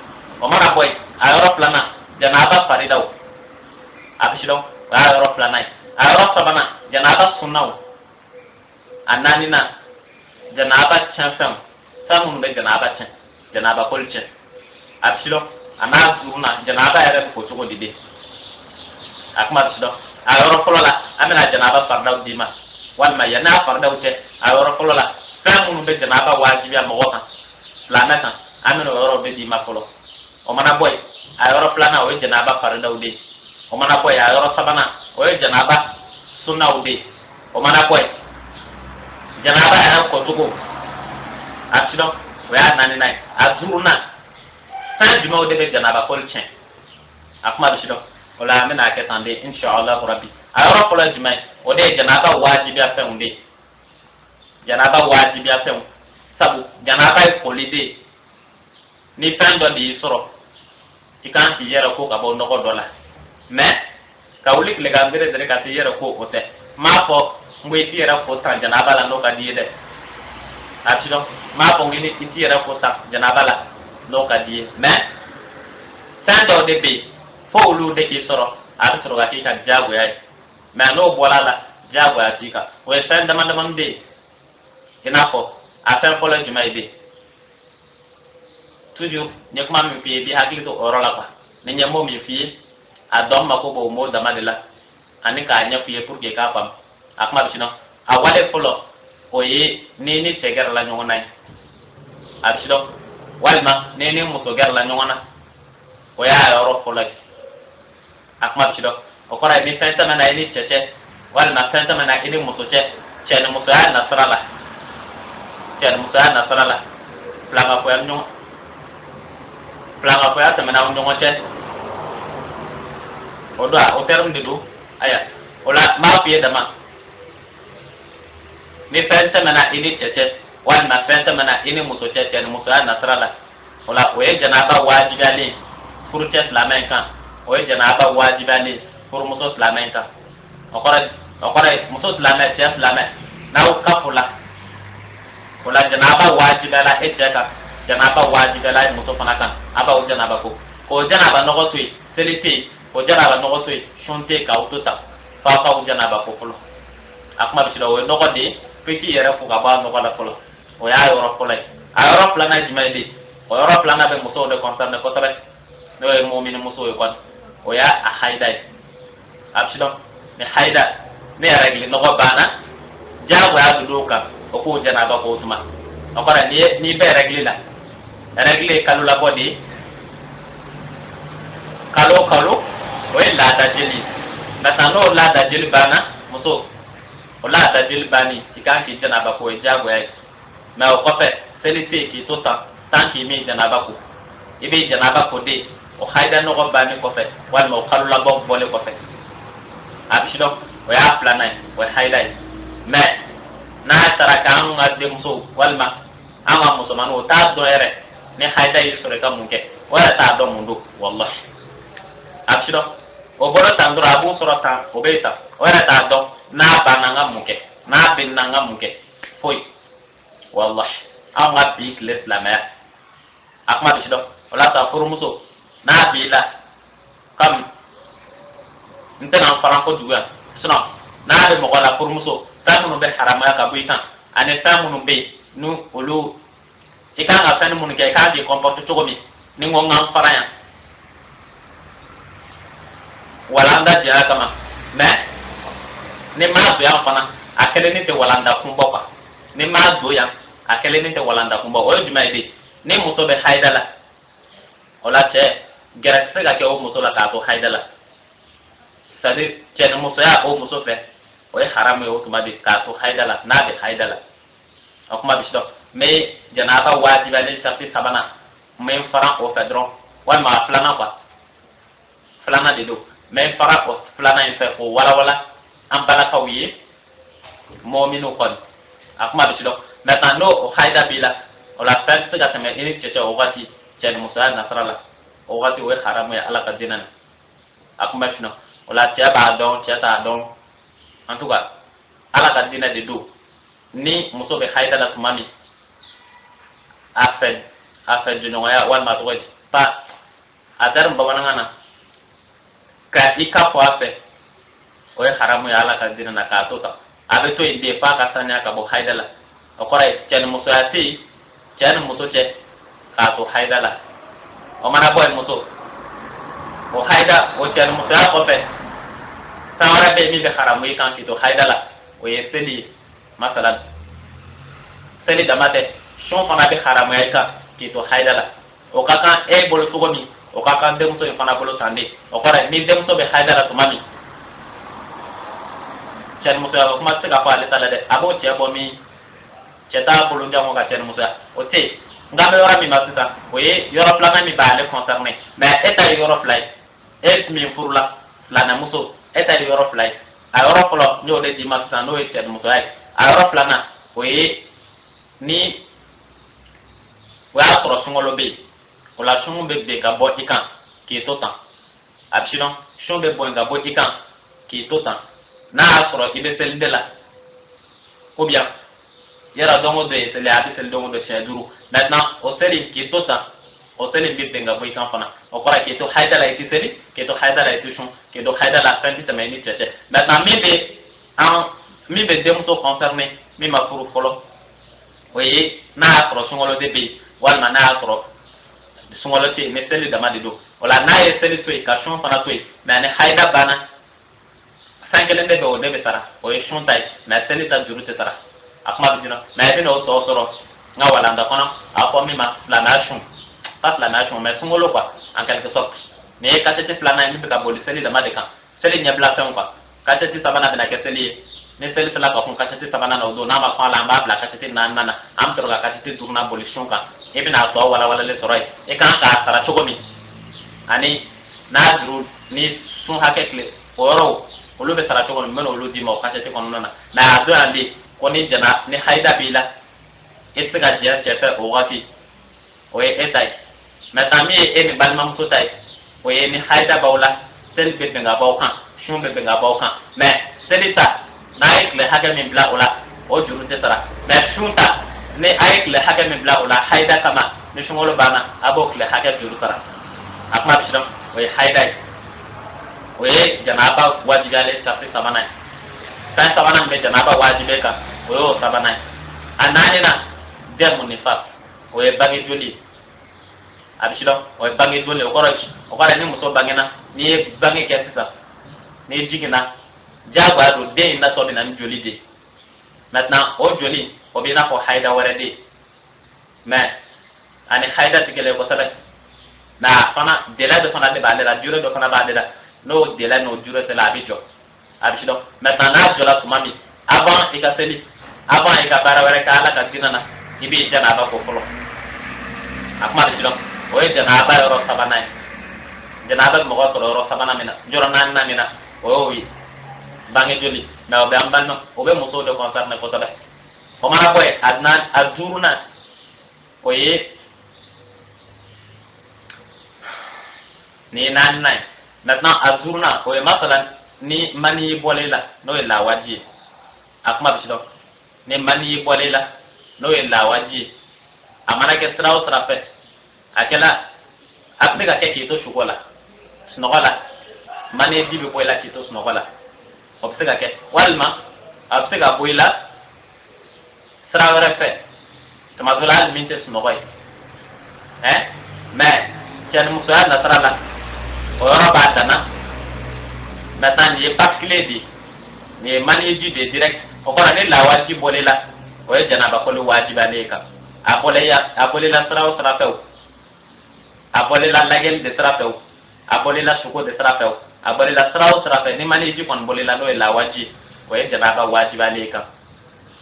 O mana bɔ yen, a yɔrɔ filanan, janaba faridaw. A bɛ sidɔn, o y'a yɔrɔ filanan ye. A yɔrɔ sabanan, janaba sunnaw. A naaninan, janaba tiɲɛfɛnw, fɛn minnu bɛ janaba tiɲɛ, janaba koli tiɲɛ. A bɛ sidɔn. A n'a duurunan, janaba yɛrɛ bɛ ko cogo di de? A kuma bɛ sidɔn. A yɔrɔ fɔlɔ la, an bɛna janaba faridaw d'i ma, walima yanni a faridaw cɛ, a yɔrɔ fɔlɔ la, fɛn minnu bɛ janaba wajibiya mɔgɔ kan, silamɛ kan, an bɛna o yɔrɔ bɛɛ d'i ma fɔlɔ. O mana bɔ yen, a yɔrɔ filanan, o ye janaba faridaw de ye. O mana bɔ yen, a yɔrɔ sabanan, o ye janaba sunnaw de ye. O mana bɔ yen, janaba yɛrɛ kɔcogo. A bɛ sidɔn, o y'a naaninan ye. A duurunan, fɛn jumɛnw de bɛ janaba koli tiɲɛ? A kuma bɛ sidɔn. O la, an bɛna a kɛ tan de, inshallah rabbi. A yɔrɔ fɔlɔ ye jumɛn ye? O de ye janaba wajibiya fɛnw de ye, janaba wajibiya fɛnw. Sabu janaba ye koli de ye. Ni fɛn dɔ de y'i sɔrɔ, i kan k'i yɛrɛ ko ka bɔ nɔgɔ dɔ la. Mɛ ka wuli tilegan dere dere ka t'i yɛrɛ ko, o tɛ. N m'a fɔ n ko i t'i yɛrɛ ko tan janaba la n'o ka di i ye dɛ. A bɛ sidɔn. N m'a fɔ n ko i t'i yɛrɛ ko tan janaba la n'o ka di i ye. Mɛ fɛn dɔw de bɛ yen, fo olu de k'i sɔrɔ, a bɛ sɔrɔ ka k'i ka diyagoya ye. Mɛ n'o bɔra a la, diyagoya t'i kan. O ye fɛn dama damani de ye. I n'a fɔ a fɛn fɔlɔ ye jumɛn ye de? Toujours, n ye kuma min f'i ye, i b'i hakili to o yɔrɔ la quoi. Ni n ye mot min f'i ye, a dɔn mako b'o mot dama de la ani k'a ɲɛf'i ye pour que i k'a faamu. A kuma bɛ sidɔn. A wale fɔlɔ, o ye ni ni cɛ gɛrɛla ɲɔgɔn na ye. A bɛ sidɔn. Walima ni ni muso gɛrɛla ɲɔgɔn na, o y'a yɔrɔ fɔlɔ ye. A kuma bɛ sidɔn. O kɔrɔ ye ni fɛn tɛmɛna i ni cɛ cɛ, walima fɛn tɛmɛna i ni muso cɛ, cɛ ni musoya nasira la, cɛ ni musoya nasira la, filankafoya ɲɔgɔn, filankafoya tɛmɛna aw ɲɔgɔn cɛ, o don, o terme de don. Aya, o la n b'a f'i ye dama, ni fɛn tɛmɛna i ni cɛ cɛ, walima fɛn tɛmɛna i ni muso cɛ, cɛ ni musoya nasira la, o la o ye janaba wajibiyalen furucɛ silamɛ in kan, o ye janaba wajibiyalen furumuso silamɛ in kan. O kɔrɔ ye muso silamɛ, cɛ silamɛ, n'aw kafo la, o la janaba wajibiyala e cɛ kan, janaba wajibiyala e muso fana kan. A b'aw janaba ko, k'o janaba nɔgɔ to yen, seli tɛ yen. K'o janaba nɔgɔ to yen, sun tɛ yen k'aw to tan, f'aw k'aw janaba ko fɔlɔ. A kuma bɛ se, o ye nɔgɔ de ye, fo i k'i yɛrɛ ko ka bɔ a nɔgɔ la fɔlɔ. O y'a yɔrɔ fɔlɔ ye. A yɔrɔ filanan ye jumɛn ye de? O yɔrɔ filanan bɛ musow de concerné kosɛbɛ, n'o ye mumini musow ye kɔni. O y'a a hayida ye. A bɛ sidɔn. Ni hayida, ni règle nɔgɔ banna, diyagoya don kan, o k'o janaba k'o tuma. O kɔrɔ, n'i bɛ règle la, règle ye kalo labɔ de ye, kalo o kalo, o ye laada jeli ye. Maintenant, n'o laada jeli banna, muso, o laada jeli banni, i kan k'i janaba ko, o ye diyagoya ye. Mɛ o kɔfɛ, seli tɛ yen k'i to tan tant k'i min janaba ko. I bɛ janaba ko de o hayida nɔgɔ banni kɔfɛ, walima o kalo labɔ bɔlen kɔfɛ. A bɛ sidɔn. O y'a filanan ye, o ye hayida ye. Mɛ n'a taara k'an ka denmusow walima an ka musomaninw, o t'a dɔn yɛrɛ ni hayida y'i sɔrɔ, i ka mun kɛ, o yɛrɛ t'a dɔn mun don, walahi. A bɛ sidɔn. O bɔra tan dɔrɔn, a b'o sɔrɔ tan, o bɛ tan, o yɛrɛ t'a dɔn n'a banna, n ka mun kɛ, n'a bɛ na, n ka mun kɛ, foyi, walahi. Anw ka bi tile silamɛya, a kuma bɛ sidɔn. O la sa, furumuso n'a b'i la, comme n tɛna n faran kojugu yan, sinon n'a bɛ mɔgɔ la, furumuso, fɛn minnu bɛ haramaya ka bɔ i kan, ani fɛn minnu bɛ yen ni olu i kan ka fɛn minnu kɛ, i kan k'i comporter cogo min, ni n ko n ka n fara yan, wala an ka jɛya kama. Mais Ni m'a don yan fana, a kelen tɛ walanda kun bɔ quoi. Ni m'a don yan, a kelen tɛ walanda kun bɔ. O ye jumɛn ye de? Ni muso bɛ hayida la, o la cɛ gɛrɛ tɛ se ka kɛ o muso la k'a to hayida la. C'est à dire cɛ ni musoya o muso fɛ, o ye haramu ye o tuma de k'a to hayida la, n'a bɛ hayida la. O kuma bɛ si dɔn. N bɛ janaba wajibiyalen sarati sabanan, n bɛ n fara o fɛ dɔrɔn, walima a filanan quoi, filanan de don. N bɛ n fara o filanan in fɛ k'o walawala an balakaw ye, mɔgɔ minnu kɔni a kuma bɛ si dɔn. Maintenant, n'o o hayida b'i la, o la fɛn tɛ se ka tɛmɛ i ni cɛ cɛ o waati, cɛ ni musoya nasira la, o waati o ye haramu ye Ala ka diinɛ na. A kuma bɛ si dɔn. O la cɛ b'a dɔn, cɛ t'a dɔn, en tout cas Ala ka diinɛ de don. Ni muso bɛ hayida la tuma min, a fɛ jɔɲɔgɔnya, walima a tɔgɔ ye pa a terme bamanankan na, ka i ka fɔ a fɛ, o ye haramu ye Ala ka diinɛ na k'a to tan. A bɛ to yen de f'a ka saniya ka bɔ hayida la. O kɔrɔ ye cɛ ni musoya tɛ yen cɛ ni muso cɛ k'a to hayida la. O mana bɔ yen, muso o hayida, o cɛ ni musoya kɔfɛ, fɛn wɛrɛ bɛ yen min bɛ haramu i kan k'i to hayida la, o ye seli ye. Masalan, seli dama tɛ, sun fana bɛ haramuya i kan k'i to hayida la. O ka kan e bolo cogo min, o ka kan denmuso in fana bolo tan de. O kɔrɔ ye ni denmuso bɛ hayida la tuma min, cɛ ni musoya o kuma tɛ se ka fɔ ale ta la dɛ. A b'o cɛ bɔ min, cɛ t'a bolo jango ka cɛ ni musoya, o tɛ yen. Nka an bɛ yɔrɔ min na sisan, o ye yɔrɔ filanan min b'ale concerné. Mais e ta ye yɔrɔ fila ye. E min furula filanɛmuso, e ta ye yɔrɔ fila ye. A yɔrɔ fɔlɔ, n y'o de d'i ma sisan, n'o ye cɛ ni musoya ye. A yɔrɔ filanan, o ye ni o y'a sɔrɔ sunkalo bɛ yen, o la sun bɛ ben ka bɔ i kan k'i to tan. A bɛ sinon sun bɛ bɔn ka bɔ i kan k'i to tan, n'a y'a sɔrɔ i bɛ seli de la, ou bien yɔrɔ don o don ye seli, a bɛ seli don o don siɲɛ 5. Maintenant, o seli k'i to tan, o seli bɛ ben ka bɔ i kan fana. O kɔrɔ ye k'i to hayida la i tɛ seli, k'i to hayida la i tɛ sun, k'i to hayida la fɛn tɛ tɛmɛ i ni cɛ cɛ. Maintenant, min bɛ an min bɛ denmuso concerné, min ma furu fɔlɔ, o ye n'a y'a sɔrɔ sunkalo de bɛ yen, walima n'a y'a sɔrɔ sunkalo tɛ yen, ni seli dama de don. O la n'a ye seli to yen ka sun fana to yen, mais ni hayida banna, fɛn kelen de bɛ, o de bɛ sara, o ye sun ta ye, mais seli ta juru tɛ sara. A kuma bɛ dina, mais i bɛna o tɔ sɔrɔ n ka walanda kɔnɔ, a fɔ min ma silamɛya sun, pas silamɛya sun, mais sunkalo quoi, en quelque sorte. Nin ye kasɛti filanan ye min bɛ ka boli seli dama de kan, seli ɲɛbila fɛnw quoi. Kasɛti sabanan bɛna kɛ seli ye. Ni seli sera ka kun kasɛti sabanan na o don, n'a ma kun a la, an b'a bila kasɛti naaninan na. An bɛ sɔrɔ ka kasɛti duurunan boli sun kan. I bɛna a tɔ walawalalen sɔrɔ yen, i kan k'a sara cogo min, ani n'a juru ni sun hakɛ tile o yɔrɔw, olu bɛ sara cogo min, n bɛna olu d'i ma o kasɛti kɔnɔna na. Mais a don yan de ko ni jana ni hayida b'i la, i tɛ se ka jɛ cɛ fɛ o waati, o ye e ta ye. Maintenant, min ye e ni balimamuso ta ye, o ye ni hayida b'aw la, seli bɛ bɛn ka b'aw kan, sun bɛ bɛn ka b'aw kan. Mais seli ta, n'a ye tile hakɛ min bila o la, o juru tɛ sara. Mais sun ta, ni a ye tile hakɛ min bila o la hayida kama, ni sunkalo banna, a b'o tile hakɛ juru sara. A kuma bɛ siran. O ye hayida ye, o ye janaba wajibiyalen sarati sabanan ye. Fɛn sabanan min bɛ janaba wajibi kan, o y'o sabanan ye. A naaninan, damu nifas, o ye bange joli ye. A bɛ siran, o ye bange joli ye. O kɔrɔ ye ni muso bangena, n'i ye bange kɛ sisan, n'i jiginna, diyagoya don den in natɔ bɛ na ni joli de ye. Maintenant, o joli o bɛ i n'a fɔ hayida wɛrɛ de ye, mais ani hayida tɛ kelen ye kosɛbɛ. Mais a fana délai dɔ fana de b'ale la, durée dɔ fana b'ale la. N'o délai n'o durée sera, a bɛ jɔ. A bɛ sidɔn. Maintenant, n'a jɔla tuma min, avant i ka seli, avant i ka baara wɛrɛ kɛ Ala ka diinɛ na, i b'i janaba ko fɔlɔ. A kuma bɛ sidɔn. O ye janaba yɔrɔ sabanan ye. Janaba bɛ mɔgɔ sɔrɔ yɔrɔ sabanan min na, yɔrɔ naaninan min na, o y'o ye bange joli. Mais o bɛ an balima, o bɛ musow de concerné kosɛbɛ. O mana bɔ yen, a naani, a duurunan, o ye nin ye naaninan ye. Maintenant, a duurunan, o ye masalan ni mani bɔla i la, n'o ye lawaji ye. A kuma bɛ sidɔn. Ni mani bɔla i la, n'o ye lawaji ye, a mana kɛ sira o sira fɛ, a kɛla, a bɛ se ka kɛ k'i to suko la, sunɔgɔ la, mani ji bɛ bɔ i la k'i to sunɔgɔ la, o bɛ se ka kɛ. Walima a bɛ se ka bɔ i la sira wɛrɛ fɛ tuma dɔ la, hali min tɛ sunɔgɔ ye hein. Mais cɛ ni musoya nasira la, o yɔrɔ b'a danna. Maintenant, nin ye particulier de ye. Nin ye maniji de direct. O kɔrɔ ni lawaji bɔl'i la, o ye janaba koli wajibiyalen i kan. A bɔl'i la sira o sira fɛ, o a bɔl'i la lagɛli de sira fɛ, o a bɔl'i la suko de sira fɛ, o a bɔl'i la sira o sira fɛ, ni maniji kɔni bɔl'i la, n'o ye lawaji, o ye janaba wajibiyalen i kan.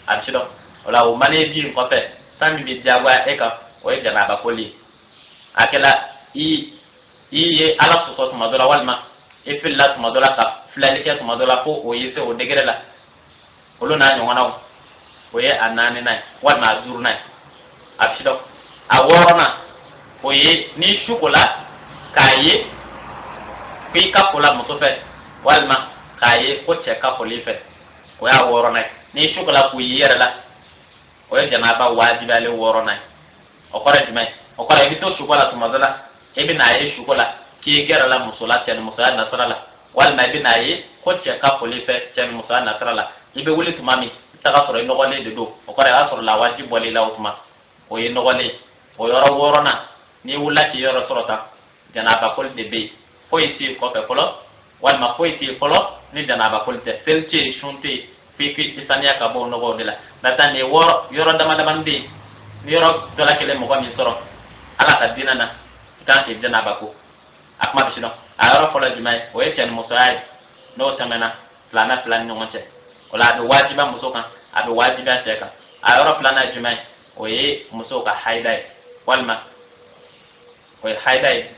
A bɛ si dɔn o la. O maniji in kɔfɛ, fɛn min bɛ diyagoya e kan, o ye janaba koli ye. A kɛla i ye Ala sɔsɔ tuma dɔ la, walima i filila tuma dɔ la ka filɛli kɛ tuma dɔ la, fo o y'i se o degré la, olu n'a ɲɔgɔnnaw, o ye a naaninan ye walima a duurunan ye. A bɛ si dɔn. A wɔɔrɔnan, o ye n'i su kola k'a ye ko i ka kola muso fɛ, walima k'a ye ko cɛ ka koli fɛ, o y'a wɔɔrɔnan ye. N'i su kola k'u y'i yɛrɛ la, o ye janaba wajibiyalen wɔɔrɔnan ye. O kɔrɔ ye jumɛn ye? O kɔrɔ i bɛ to suko la tuma dɔ la, i bɛ n'a ye suko la k'i gɛrɛla muso la cɛ ni musoya nasira la, walima i bɛ n'a ye ko cɛ ka koli fɛ cɛ ni musoya nasira la. I bɛ wuli tuma min, i bɛ taga sɔrɔ i nɔgɔlen de don. O kɔrɔ i y'a sɔrɔ lawaji bɔl'i la, o tuma o ye nɔgɔlen ye. O yɔrɔ wɔɔrɔnan, n'i wulila k'i yɔrɔ sɔrɔ tan, janaba koli de bɛ yen. Foyi tɛ yen kɔfɛ fɔlɔ, walima foyi tɛ yen fɔlɔ ni janaba koli tɛ. Seli tɛ yen, sun tɛ yen, f'i k'i saniya ka bɔ o nɔgɔw de la. Maintenant, nin wɔɔrɔ yɔrɔ dama damani bɛ yen, ni yɔrɔ dɔ la kelen mɔgɔ min sɔrɔ Ala ka diinɛ na, i kan k'i janaba ko. A kuma bɛ si dɔn. A yɔrɔ fɔlɔ jumɛn ye? O ye cɛ ni musoya ye, n'o tɛmɛna silamɛ fila ni ɲɔgɔn cɛ. O la, a bɛ wajiba muso kan, a bɛ wajibiya cɛ kan. A yɔrɔ filanan ye jumɛn ye? O ye musow ka hayida ye, walima o ye hayida ye,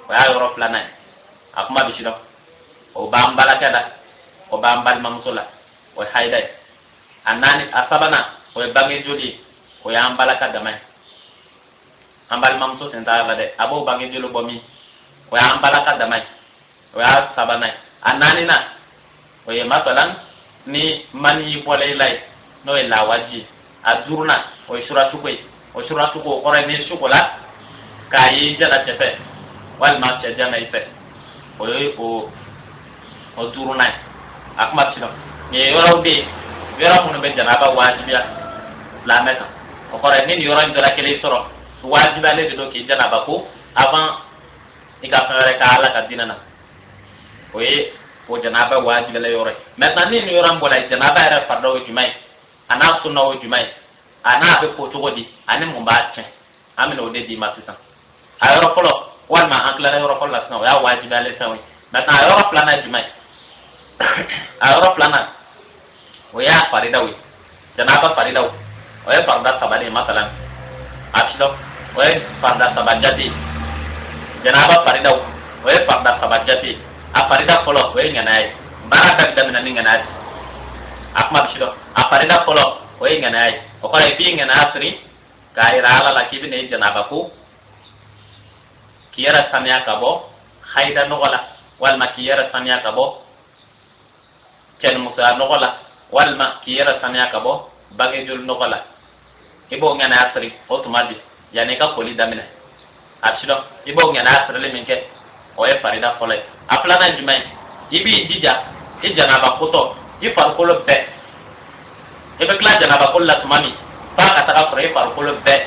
o y'a yɔrɔ filanan ye. A kuma bɛ si dɔn. O b'an balakɛ la, o b'an balimamuso la, o ye hayida ye. A naani, a sabanan, o ye bange joli ye, o y'an balaka dama ye. An balimamuso sen t'a la dɛ. A b'o bange joli bɔ min, o y'an balaka dama ye, o y'a sabanan ye. A naaninan, o ye masalan ni mani bɔla i la ye, n'o ye lawaji ye. A duurunan, o ye surasuko ye. O surasuko, o kɔrɔ ye ni suko la k'a ye jala cɛ fɛ, walima cɛ jana i fɛ, o ye o duurunan ye. A kuma bɛ dɔn. Nin ye yɔrɔw bɛ yen, yɔrɔ minnu bɛ janaba wajibiya silamɛ kan. O kɔrɔ ye ni nin yɔrɔ in dɔ la kelen sɔrɔ, wajibiyalen de don k'i janaba ko avant i ka fɛn wɛrɛ kɛ Ala ka diinɛ na. O ye o janaba wajibiyala yɔrɔ ye. Maintenant, ni nin yɔrɔ in bɔra yen, janaba yɛrɛ faridaw ye jumɛn ye? A n'a sunnaw ye jumɛn ye? A n'a bɛ ko cogo di? Ani mun b'a tiɲɛ? An bɛna o de d'i ma sisan. A yɔrɔ fɔlɔ, walima an tilala yɔrɔ fɔlɔ la sisan, o y'a wajibiyalen fɛnw ye. Maintenant, a yɔrɔ filanan ye jumɛn ye? A yɔrɔ filanan, o y'a faridaw ye. Janaba faridaw, o ye farida saba de ye. Masalan, a bɛ dɔn, o ye farida saba jate ye. Janaba faridaw, o ye farida saba jate ye. A farida fɔlɔ, o ye ŋanaya ye. Baara bɛɛ bɛ daminɛ ni ŋanaya ye. A kuma bɛ dɔn. A farida fɔlɔ, o ye ŋanaya ye. O kɔrɔ ye b'i ŋanaya siri k'a yira Ala la k'i bɛna i janaba ko, k'i yɛrɛ saniya ka bɔ hayida nɔgɔ la, walima k'i yɛrɛ saniya ka bɔ cɛnimusoya nɔgɔ la, walima k'i yɛrɛ saniya ka bɔ bangejoli nɔgɔ la. I b'o ŋanaya siri o tuma di yanni i ka koli daminɛ. A bɛ dɔn. I b'o ŋanaya sirili min kɛ, o ye farida fɔlɔ ye. A filanan jumɛn ye? I b'i jija i janaba kotɔ, i farikolo bɛɛ, i bɛ tila janaba koli la tuma min, f'a ka taga sɔrɔ i farikolo bɛɛ,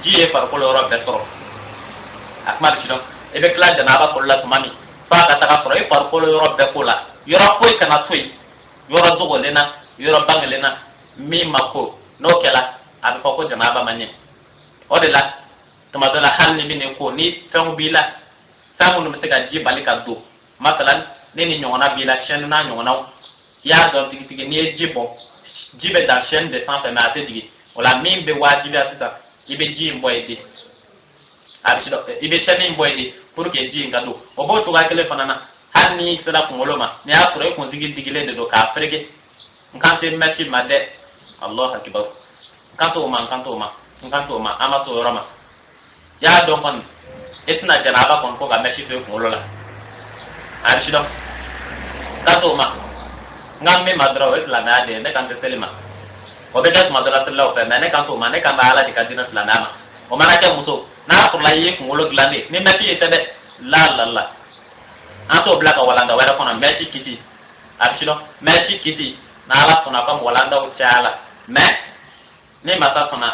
ji ye farikolo yɔrɔ bɛɛ sɔrɔ. A kuma bɛ dɔn. I bɛ tila janaba koli la tuma min, f'a ka taga sɔrɔ i farikolo yɔrɔ bɛɛ ko la, yɔrɔ foyi kana to yen, yɔrɔ dogolen na, yɔrɔ bangelen na, min ma ko. N'o kɛla, a bɛ fɔ ko janaba ma ɲɛ. O de la, tuma dɔ la, hali ni bɛ ko ni fɛnw b'i la, fɛn minnu bɛ se ka ji bali ka don, masalan ni ɲɔgɔnna b'i la, chaîne n'a ɲɔgɔnnaw, i y'a dɔn tigitigi n'i ye ji bɔn, ji bɛ dan chaîne de sanfɛ, mais a tɛ jigin. O la, min bɛ wajibiya sisan, i bɛ ji in bɔ yen de. A bɛ dɔn, i bɛ chaîne in bɔ yen de pour que ji in ka don. O b'o cogoya kelen fana na, hali n'i sera kunkolo ma, n'i y'a sɔrɔ i kunsigi digilen de don k'a fereke. N kan tɛ mèche ma dɛ, Allahu akibar, n kan t'o ma, n kan t'o ma, n kan t'o ma. An ma s'o yɔrɔ ma. I y'a dɔn kɔni, i tɛna janaba kɔni ko ka mèche to i kunkolo la. A bɛ si dɔn, n kan t'o ma. N kan min ma dɔrɔn, o ye silamɛya de ye. Ne kan tɛ seli ma. O bɛ kɛ tuma dɔ la selilaw fɛ, mais ne kan t'o ma. Ne kan bɛ Ala de ka diinɛ silamɛya ma. O mana kɛ muso n'a sɔrɔla i ye kunkolo dilan de ni mèche ye tɛ dɛ, la la la, an t'o bila ka walanda wɛrɛ kɔnɔ. Mèche kiti, a bɛ si dɔn, mèche kiti, n'Ala sɔnna ka walandaw caya la, mais ni masa sɔnna,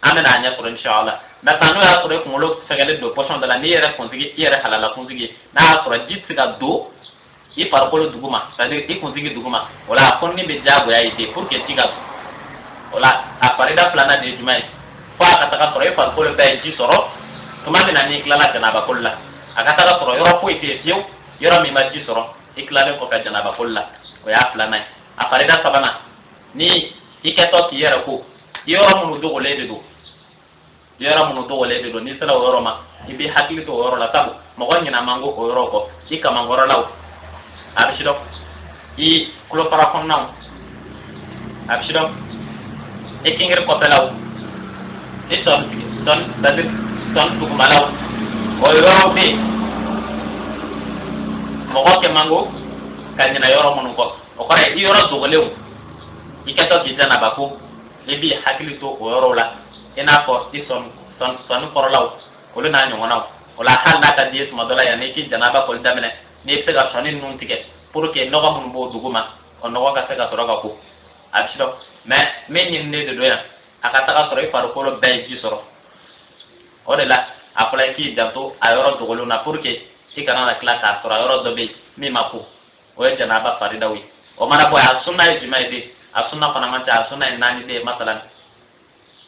an bɛna a ɲɛ sɔrɔ, inshallah. Maintenant, n'o y'a sɔrɔ i kunkolo fɛgɛlen don position dɔ la, n'i yɛrɛ kunsigi, i yɛrɛ halala kunsigi, n'a y'a sɔrɔ ji tɛ se ka don I farikolo duguma, c'est à dire i kunsigi duguma, o la a fɔnni bɛ diyagoya i ten pour que ji ka don. O la a farida filanan de ye jumɛn ye? Fo a ka taga sɔrɔ i farikolo bɛɛ ye ji sɔrɔ tuma min na n'i tilala janaba koli la, a ka taga sɔrɔ yɔrɔ foyi tɛ yen fiyewu yɔrɔ min ma ji sɔrɔ i tilalen kɔfɛ janaba koli la. O y'a filanan ye. A farida sabanan, ni i kɛtɔ k'i yɛrɛ ko, yɔrɔ minnu dogolen de don, yɔrɔ minnu dogolen de don, n'i sera o yɔrɔ ma, i b'i hakili to o yɔrɔ la, sabu mɔgɔ ɲina man go o yɔrɔ kɔ. I kamankɔrɔlaw, a bɛ sidɔn, i tulofara kɔnɔnaw, a bɛ sidɔn, i kingiri kɔfɛlaw, i sɔn sɔn, c'est à dire sɔn dugumalaw, o yɔrɔw bɛ yen mɔgɔ kɛ man go ka ɲinɛ yɔrɔ minnu kɔ. O kɔrɔ ye i yɔrɔ dogolenw, i kɛtɔ k'i janaba ko, i b'i hakili to o yɔrɔw la, i n'a fɔ i sɔn sɔnni kɔrɔlaw, olu n'a ɲɔgɔnnaw. O la hali n'a ka di ye tuma dɔ la, yanni i k'i janaba koli daminɛ, n'i bɛ se ka sɔnni ninnu tigɛ pour que nɔgɔ minnu b'o dugu ma, o nɔgɔ ka se ka sɔrɔ ka ko, a bɛ sidɔn. Mais min ɲininen de don yan, a ka taga sɔrɔ i farikolo bɛɛ ye ji sɔrɔ. O de la a fɔra i k'i janto a yɔrɔ dogolenw na pour que i kana na tila k'a sɔrɔ a yɔrɔ dɔ bɛ yen min ma ko. O ye janaba faridaw ye. O mana bɔ yen, a sunna ye jumɛn ye de? A sunna fana man ca, a sunna ye naani de ye. Masalan,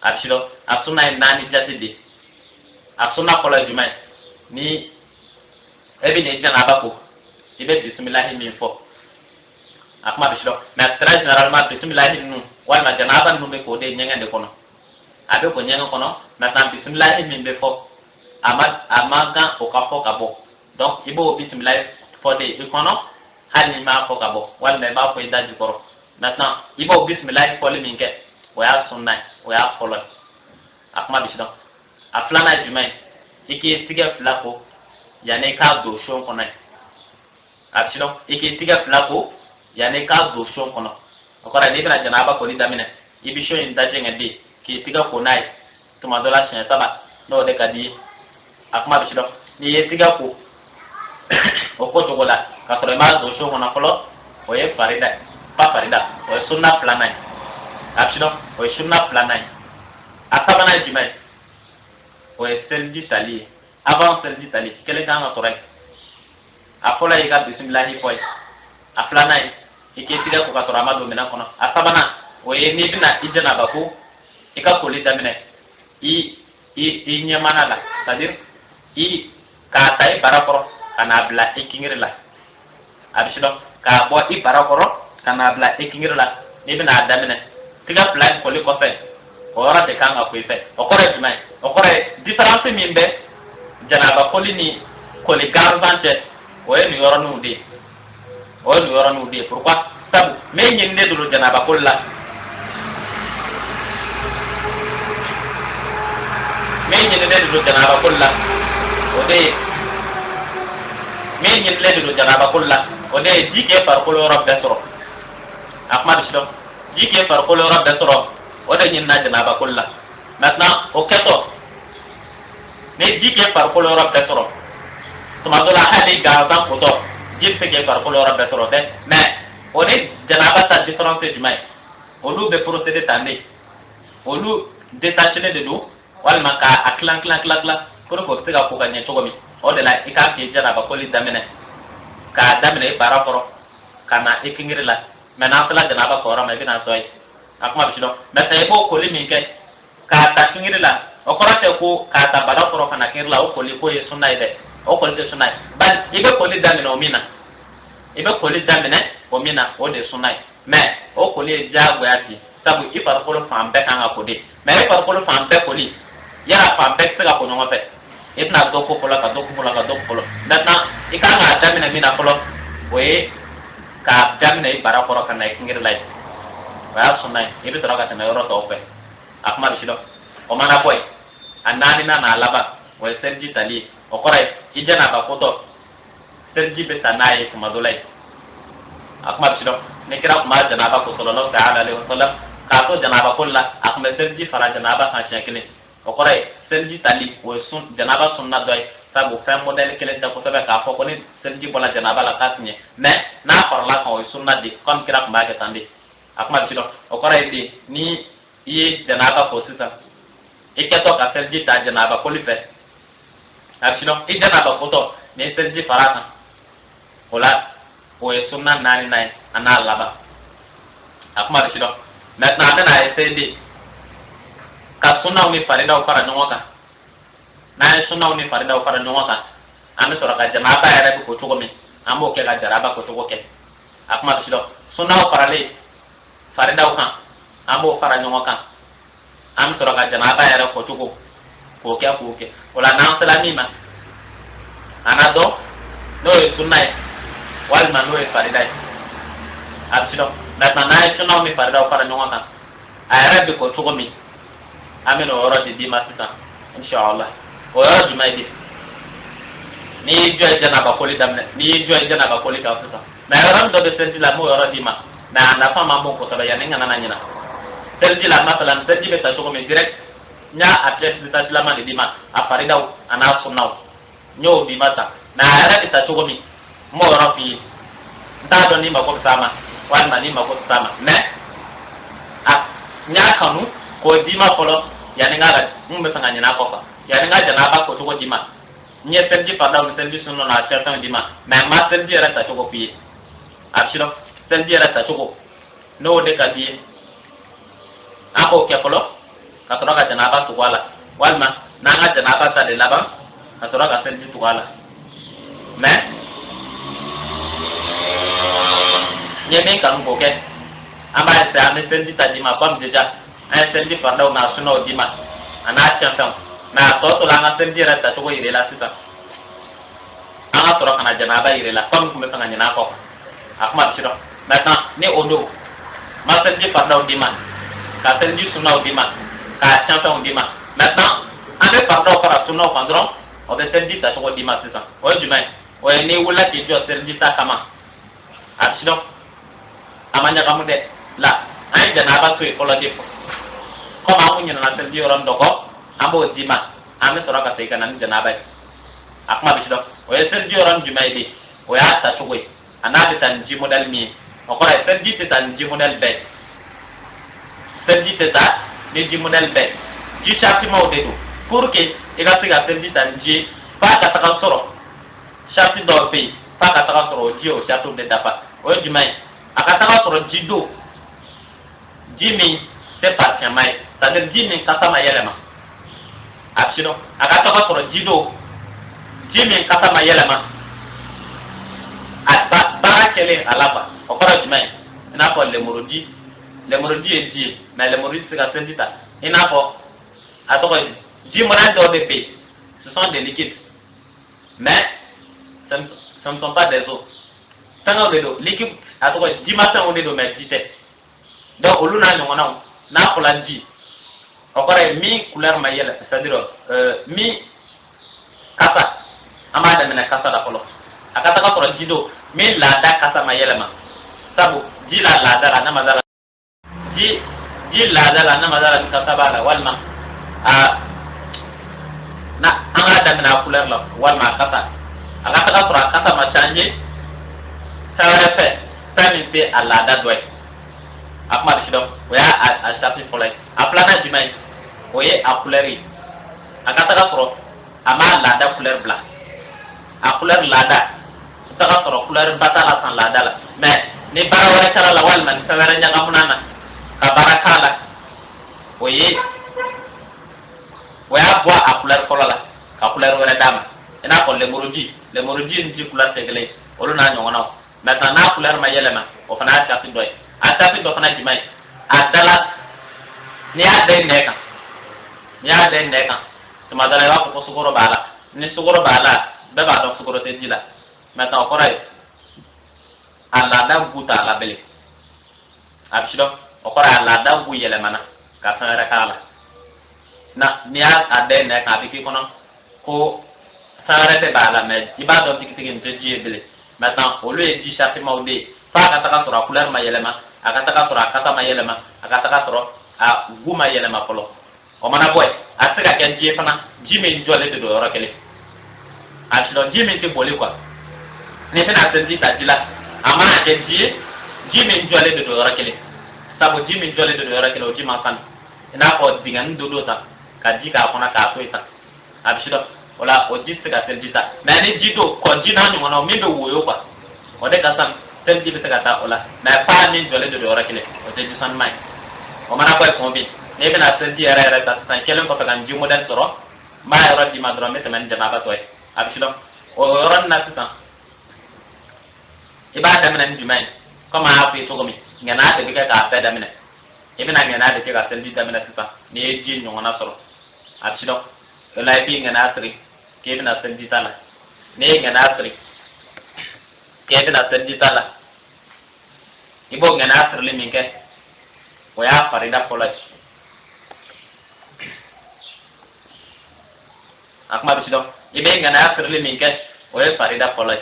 a bɛ sidɔn, a sunna ye naani jate de. A sunna fɔlɔ ye jumɛn ye? Ni e bɛ n'i janaba ko, i bɛ bisimilahi min fɔ, a kuma bɛ sidɔn. Mais très généralement, bisimilahi ninnu walima janaba ninnu bɛ k'o de ɲɛgɛn de kɔnɔ, a bɛ ko ɲɛgɛn kɔnɔ. Maintenant, bisimilahi min bɛ fɔ, a ma a man kan o ka fɔ ka bɔ. Donc i b'o bisimilahi fɔ de i kɔnɔ, hali n'i m'a fɔ ka bɔ, walima i b'a fɔ i da jukɔrɔ. Maintenant, i b'o bisimilahi fɔli min kɛ, o y'a sunna ye, o y'a fɔlɔ ye. A kuma bɛ sidɔn. A filanan ye jumɛn ye? I k'i tigɛ fila ko yanni i k'a don son kɔnɔ ye. A bɛ sidɔn, i k'i tigɛ fila ko yanni i k'a don son kɔnɔ. O kɔrɔ ye n'i bɛna janaba koli daminɛ, i bɛ son in dajɛngɛ de k'i tigɛ ko n'a ye, tuma dɔ la siɲɛ saba, n'o de ka di ye. A kuma bɛ sidɔn. N'i ye tigɛ ko o ko cogo la ka sɔrɔ i m'a don son kɔnɔ fɔlɔ, o ye farida ye, pas farida, o ye sunna filanan ye. A bɛ sidɔn, o ye sunna filanan ye. A sabanan ye jumɛn ye? O ye seliji tali ye. Avant seliji tali, kelen kan ka sɔrɔ yen. A fɔlɔ ye i ka bisimilahi fɔ ye, a filanan ye i k'i tigɛ ko ka sɔrɔ a ma don minɛn kɔnɔ, a sabanan o ye n'i bɛna i janaba ko, i ka koli daminɛ i ɲɛmana la, c'est à dire i k'a ta i bara kɔrɔ ka n'a bila i kingiri la. A bɛ sidɔn, k'a bɔ i bara kɔrɔ ka n'a bila i kingiri la, n'i bɛna a daminɛ, tigɛ fila in koli kɔfɛ, o yɔrɔ de kan ka ko i fɛ. O kɔrɔ ye jumɛn ye? O kɔrɔ ye différence min bɛ janaba koli ni koli gansan cɛ, o ye nin yɔrɔninw de ye, o ye nin yɔrɔninw de ye. Pourquoi? Sabu min ɲininen don janaba koli la, min ɲininen don janaba koli la, o de ye min ɲininen don janaba koli la, o de ye ji k'e farikolo yɔrɔ bɛɛ sɔrɔ. A kuma bɛ sidɔn, ji k'e farikolo yɔrɔ bɛɛ sɔrɔ, o de ɲinina janaba koli la. Maintenant, o kɛtɔ ni ji k'e farikolo yɔrɔ bɛɛ sɔrɔ, tuma dɔ la hali gansan kotɔ, ji bɛ se k'e farikolo yɔrɔ bɛɛ sɔrɔ dɛ. Mais o ni janaba ta différence ye jumɛn ye? Olu bɛ procéder tan de, olu détaché de don, walima k'a tilan tilan tilan tilan pour que o bɛ se ka ko ka ɲɛ cogo min. O de la i k'a k'i janaba koli daminɛ, k'a daminɛ i bara kɔrɔ ka na i kingiri la. Mais n'an sera janaba kɔrɔ ma, i bɛna sɔn ye. A kuma bɛ sidɔn. Maintenant, i b'o koli min kɛ k'a ta kingiri la, o kɔrɔ tɛ ko k'a ta bara kɔrɔ ka na kingiri la, o koli k'o ye sunna ye dɛ, o koli tɛ sunna ye. Bari i bɛ koli daminɛ o min na, i bɛ koli daminɛ o min na, o de ye sunna ye. Mais o koli ye diyagoya di, sabu i farikolo fan bɛɛ kan ka ko de. Mais i farikolo fan bɛɛ koli, yala fan bɛɛ tɛ se ka ko ɲɔgɔn fɛ. I bɛna dɔ ko fɔlɔ, ka dɔ ko fɔlɔ, ka dɔ ko fɔlɔ. Maintenant, i kan k'a daminɛ min na fɔlɔ, o ye k'a daminɛ i bara kɔrɔ ka na i kingiri la ye, o y'a sunna ye. I bɛ sɔrɔ ka tɛmɛ yɔrɔ tɔw fɛ. A kuma bɛ sidɔn. O mana bɔ yen, a naaninan n'a laban, o ye seliji tali ye. O kɔrɔ ye i janaba kotɔ, seliji bɛ ta n'a ye tuma dɔ la yen. A kuma bɛ sidɔn. Ni kira tun b'a janaba ko, sallallahu ta'ala alaihi wa sallam, k'a to janaba ko la, a tun bɛ seliji fara janaba kan siɲɛ kelen. O kɔrɔ ye seliji tali, o ye sun janaba sunna dɔ ye, sabu fɛn modèle kelen tɛ kosɛbɛ k'a fɔ ko ni seliji bɔra janaba la k'a tiɲɛ. Mais n'a farala kan, o ye sunna de, comme kira tun b'a kɛ tan de. A kuma bɛ sidɔn. O kɔrɔ ye de ni i ye janaba ko sisan, i kɛtɔ ka seliji ta janaba koli fɛ, a bɛ sidɔn, i janaba kotɔ, ni seliji fara kan, o la O ye sunna naaninan ye, a n'a laban. A kuma bɛ si dɔn. Maintenant, an bɛna essayer de ka sunnaw ni faridaw fara ɲɔgɔn kan. N'an ye sunnaw ni faridaw fara ɲɔgɔn kan, an bɛ sɔrɔ ka janaba yɛrɛ bɛ ko cogo min, an b'o kɛ ka jaraba ko cogo kɛ. A kuma bɛ si dɔn. Sunnaw faralen faridaw kan, an b'o fara ɲɔgɔn kan, an bɛ sɔrɔ ka janaba yɛrɛ ko cogo k'o kɛ k'o kɛ. O la, n'an sera min ma, a na dɔn n'o ye sunna ye walima n'o ye farida ye. A bɛ si dɔn. Maintenant, n'an ye sunnaw ni faridaw fara ɲɔgɔn kan, a yɛrɛ bɛ ko cogo min, an bɛna o yɔrɔ de d'i ma sisan, inshallah. O yɔrɔ jumɛn ye di? N'i y'i jɔ ye janaba koli daminɛ, n'i y'i jɔ ye janaba koli kan sisan, mais yɔrɔnin dɔ bɛ seliji la, n b'o yɔrɔ d'i ma, mais a nafa man bon kosɛbɛ. Yanni n kana na ɲina seliji la, masalan, seliji bɛ ta cogo min direct, n y'a a pièce détachée de d'i ma, a faridaw a n'a sunnaw, n y'o d'i ma tan. Mais a yɛrɛ bɛ ta cogo min, n b'o yɔrɔ f'i ye. N t'a dɔn n'i mako bɛ s'a ma walima n'i mako tɛ s'a ma, mais a n y'a kanu k'o d'i ma fɔlɔ yanni n ka n bɛ fɛ ka ɲinɛ a kɔ quoi. Yanni n ka janaba ko cogo d'i ma, n ye seliji faridaw ni seliji sunnaw n'a fɛnw d'i ma, mais n ma seliji yɛrɛ tacogo f'i ye. A bɛ si dɔn. Seliji yɛrɛ tacogo, n'o de ka di ye, an k'o kɛ fɔlɔ ka sɔrɔ ka janaba tugu a la, walima n'an ka janaba ta de laban ka sɔrɔ ka seliji tugu a la. Mais n ye min kanu k'o kɛ, an b'a essayer, an bɛ seliji ta d'i ma, comme déjà an ye seliji faridaw n'a sunnaw d'i ma, a n'a tiɲɛfɛnw. Mais a tɔ tora, an ka seliji yɛrɛ tacogo yir'i la sisan, an ka sɔrɔ ka na janaba yir'i la, comme n tun bɛ fɛ ka ɲinɛ a kɔ. A kuma bɛ si dɔn. Maintenant, ni o don, ma seliji faridaw d'i ma, ka seliji sunnaw d'i ma, k'a tiɲɛfɛnw d'i ma. Maintenant, an bɛ faridaw fara sunnaw kan dɔrɔn, o bɛ seliji tacogo d'i ma sisan. O ye jumɛn ye? O ye n'i wulila k'i jɔ seliji ta kama. A bɛ si dɔn, a ma ɲagamu dɛ. La, an ye janaba to yen fɔlɔ de, komi an kun ɲinɛna seliji yɔrɔnin dɔ kɔ, an b'o d'i ma, an bɛ sɔrɔ ka segin ka na ni janaba ye. A kuma bɛ si dɔn. O ye seliji yɔrɔnin jumɛn ye de? O y'a tacogo ye, a n'a bɛ taa ni ji modèle min ye. O kɔrɔ ye, seliji tɛ taa ni ji modèle bɛɛ ye, seliji tɛ taa ni ji modèle bɛɛ ye. Ji saritimaw de don. Pour que i ka se ka seliji ta ni ji ye, f'a ka taga sɔrɔ sariti dɔw bɛ yen, f'a ka taga sɔrɔ o ji, o saritiw de dafa. O ye jumɛn ye? A ka taga sɔrɔ ji don, ji min tɛ parfumma ye, c'est à dire ji min kasa ma yɛlɛma. A bɛ si dɔn. A ka taga sɔrɔ ji don, ji min kasa ma yɛlɛma a baara kɛlen a la quoi. O kɔrɔ ye jumɛn ye? I n'a fɔ lemuru ji. Lemuru ji ye ji ye, mais lemuru ji tɛ se ka seliji ta. I n'a fɔ a tɔgɔ ye, ji modèle dɔw de bɛ yen, ce sont des liquides, mais ce ne sont pas des eaux. Fɛngɛw de don, liquide, a tɔgɔ ye, jimafɛnw de don, mais ji tɛ. Donc olu n'a ɲɔgɔnnaw, n'a fɔla ji, o kɔrɔ ye min couleur ma yɛlɛ, c'est à dire min kasa. An b'a daminɛ kasa la fɔlɔ. A ka taga sɔrɔ ji don min laada kasa ma yɛlɛma, sabu ji la laada la, n'a ma da la, ji laada la, n'a ma da la ni kasa b'a la, walima a na, an k'a daminɛ a couleur la walima a kasa. A ka taga sɔrɔ a kasa ma changer fɛn wɛrɛ fɛ, fɛn min tɛ a laada dɔ ye. A kuma bɛ si dɔn. O y'a a sariti fɔlɔ ye. A filanan jumɛn ye? O ye a couleur ye. A ka taga sɔrɔ a m'a laada couleur bila, a couleur laada taga sɔrɔ couleur ba t'a la san laada la, mais ni baara wɛrɛ kɛra la, walima ni fɛn wɛrɛ ɲagamuna na ka baara k'a la, o ye o y'a bɔ a couleur fɔlɔ la ka couleur wɛrɛ d'a ma. I n'a fɔ lemuru ji. Lemuru ji ni ji couleur tɛ kelen ye, olu n'a ɲɔgɔnnaw. Maintenant, n'a couleur ma yɛlɛma, o fana y'a sariti dɔ ye. A sariti dɔ fana jumɛn ye? A dala, n'i y'a da i nɛ kan, n'i y'a da i nɛ kan tuma dɔ la, i b'a fɔ ko sukaro b'a la. Ni sukaro b'a la, bɛɛ b'a dɔn sukaro tɛ ji la. Maintenant, o kɔrɔ ye a laada goût t'a la bilen. A bɛ si dɔn. O kɔrɔ ye a laada goût yɛlɛmana ka fɛn wɛrɛ k'a la. Na n'i y'a a da i nɛ kan, a bɛ k'i kɔnɔ ko fɛn wɛrɛ de b'a la, mais i b'a dɔn tigitigi nin tɛ ji ye bilen. Maintenant, olu ye ji saritimaw de ye. F'a ka taga sɔrɔ a couleur ma yɛlɛma, a ka taga sɔrɔ a kasa ma yɛlɛma, a ka taga sɔrɔ a goût ma yɛlɛma fɔlɔ. O mana bɔ yen, a tɛ se ka kɛ ji ye fana, ji min jɔlen de don yɔrɔ kelen. A si dɔn, ji min tɛ boli quoi. N'i bɛna seliji ta ji la, a mana kɛ ji ye, ji min jɔlen de don yɔrɔ kelen, sabu ji min jɔlen de don yɔrɔ kelen, o ji man sanu. I n'a fɔ dingɛnin dɔ don ta ka ji k'a kɔnɔ k'a to yen tan, a bɛ si dɔn. O la, o ji tɛ se ka seliji ta. Mais ni ji don kɔ, ji n'a ɲɔgɔnnaw min bɛ woyo quoi, o de ka sanu. Seliji bɛ se ka taa o la, mais fa min jɔlen de don yɔrɔ kelen, o tɛ ji sanuman ye. O mana bɔ yen tuma min, n'i bɛna seliji yɛrɛ yɛrɛ ta sisan, kɛlen kɔfɛ ka ji modèle sɔrɔ, n b'a yɔrɔ d'i ma dɔrɔn, n bɛ tɛmɛ ni janaba tɔ ye. A bɛ sidɔn o yɔrɔnin na sisan, i b'a daminɛ ni jumɛn ye? Komi an y'a f'i ye cogo min, ŋɛnaya de bɛ kɛ k'a bɛɛ daminɛ. I bɛna ŋɛnaya de kɛ ka seliji daminɛ sisan. N'i ye ji ɲɔgɔnna sɔrɔ, a bɛ sidɔn o la, i b'i ŋɛnaya siri k'e bɛna seliji ta la. N'i ye ŋɛnaya siri k'e bɛna seliji ta la, i b'o ŋɛnaya sirili min kɛ, o y'a farida fɔlɔ ye. A kuma bɛ sidɔn. I bɛ ŋɛnaya sirili min kɛ, o ye farida fɔlɔ ye.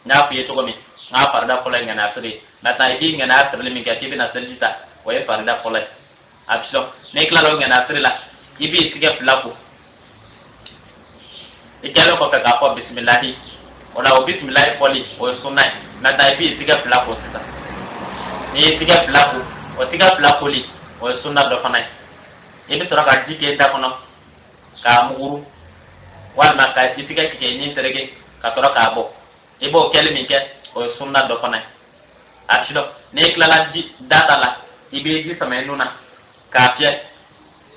N y'a f'i ye cogo min, n k'a farida fɔlɔ ye ŋɛnaya siri ye. Maintenant, i b'i ŋɛnaya sirili min kɛ k'i bɛna seliji ta, o ye farida fɔlɔ ye. A bɛ sidɔn. N'i tilala o ŋɛnaya siri la, i b'i tigɛ fila ko. I kɛlen kɔfɛ k'a fɔ bisimilahi, o la o bisimilahi fɔli, o ye sunna ye. Maintenant, i b'i tigɛ fila ko sisan. N'i y'i tigɛ fila ko, o tigɛ fila koli, o ye sunna dɔ fana ye. I bɛ sɔrɔ ka ji kɛ da kɔnɔ k'a muguru, walima ka i tigɛ tigɛ i ɲin tereke ka sɔrɔ k'a bɔ. I b'o kɛli min kɛ, o ye sunna dɔ fana ye. A bɛ sidɔn. N'i tilala ji da ta la, i b'i ji sama i nun na k'a fiyɛ.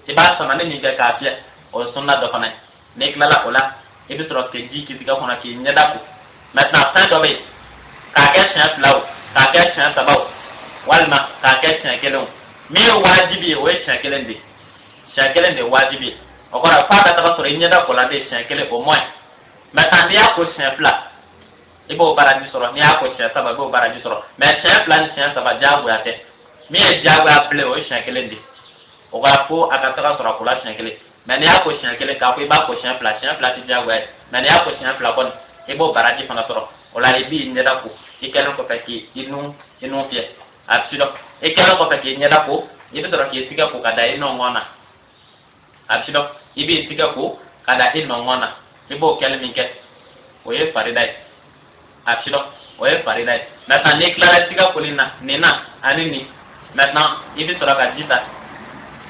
I b'a samani min kɛ k'a fiyɛ, o ye sunna dɔ fana ye. N'i tilala o la, i bɛ sɔrɔ ka ji k'i tigɛ kɔnɔ k'i ɲɛda ko. Maintenant, fɛn dɔ bɛ yen, k'a kɛ siɲɛ fila o, k'a kɛ siɲɛ saba o, walima k'a kɛ siɲɛ kelen o, min ye wajibi ye, o ye siɲɛ kelen de ye. Siɲɛ kelen de ye wajibi ye. O kɔrɔ, f'a ka taga sɔrɔ i ɲɛda kola de siɲɛ kelen au moins. Maintenant, n'i y'a ko siɲɛ fila, i b'o baraji sɔrɔ. N'i y'a ko siɲɛ saba, i b'o baraji sɔrɔ. Mais siɲɛ fila ni siɲɛ saba, diyagoya tɛ. Min ye diyagoya bilen, o ye siɲɛ kelen de ye. O kɔrɔ, fo a ka taga sɔrɔ a kola siɲɛ kelen. Mais n'i y'a ko siɲɛ kelen, k'a fɔ i b'a ko siɲɛ fila, siɲɛ fila tɛ diyagoya ye. Mais n'i y'a ko siɲɛ fila kɔni, i b'o baraji fana sɔrɔ. O la, i b'i ɲɛda ko. I kɛlen kɔfɛ k'i nun fiyɛ, a bɛ sidɔn. I kɛlen kɔfɛ k'i ɲɛda ko, i bɛ sɔrɔ k'i tigɛ ko ka da i nɔngɔn na. A bɛ sidɔn. I b'i tigɛ ko ka da i nɔngɔn na. I b'o kɛli min kɛ, o ye farida ye. A bɛ sidɔn. O ye farida ye. Maintenant, n'i tilara tigɛ koli na nin na ani nin, maintenant i bɛ sɔrɔ ka ji ta,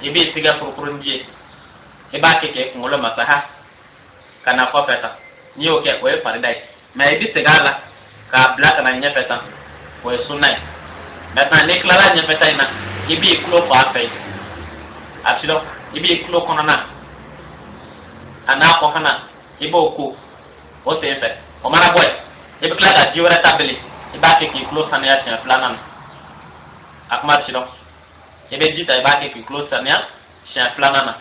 i b'i tigɛ furufuru ni ji ye, i b'a kɛ k'i kunkolo masaha ka na kɔfɛ tan. N'i y'o kɛ, o ye farida ye. Mais i bɛ segin a la k'a bila ka na ɲɛfɛ tan, o ye sunna ye. Maintenant, n'i tilala ɲɛfɛ ta in na, i b'i tulo ko a fɛ yen. A bɛ sidɔn. I b'i tulo kɔnɔna a n'a kɔkanna, i b'o ko o sen fɛ. O mana bɔ yen, i bɛ tila ka ji wɛrɛ ta bilen, i b'a kɛ k'i tulo saniya siɲɛ filanan na. A kuma bɛ sidɔn. I bɛ ji ta, i b'a kɛ k'i tulo saniya siɲɛ filanan na.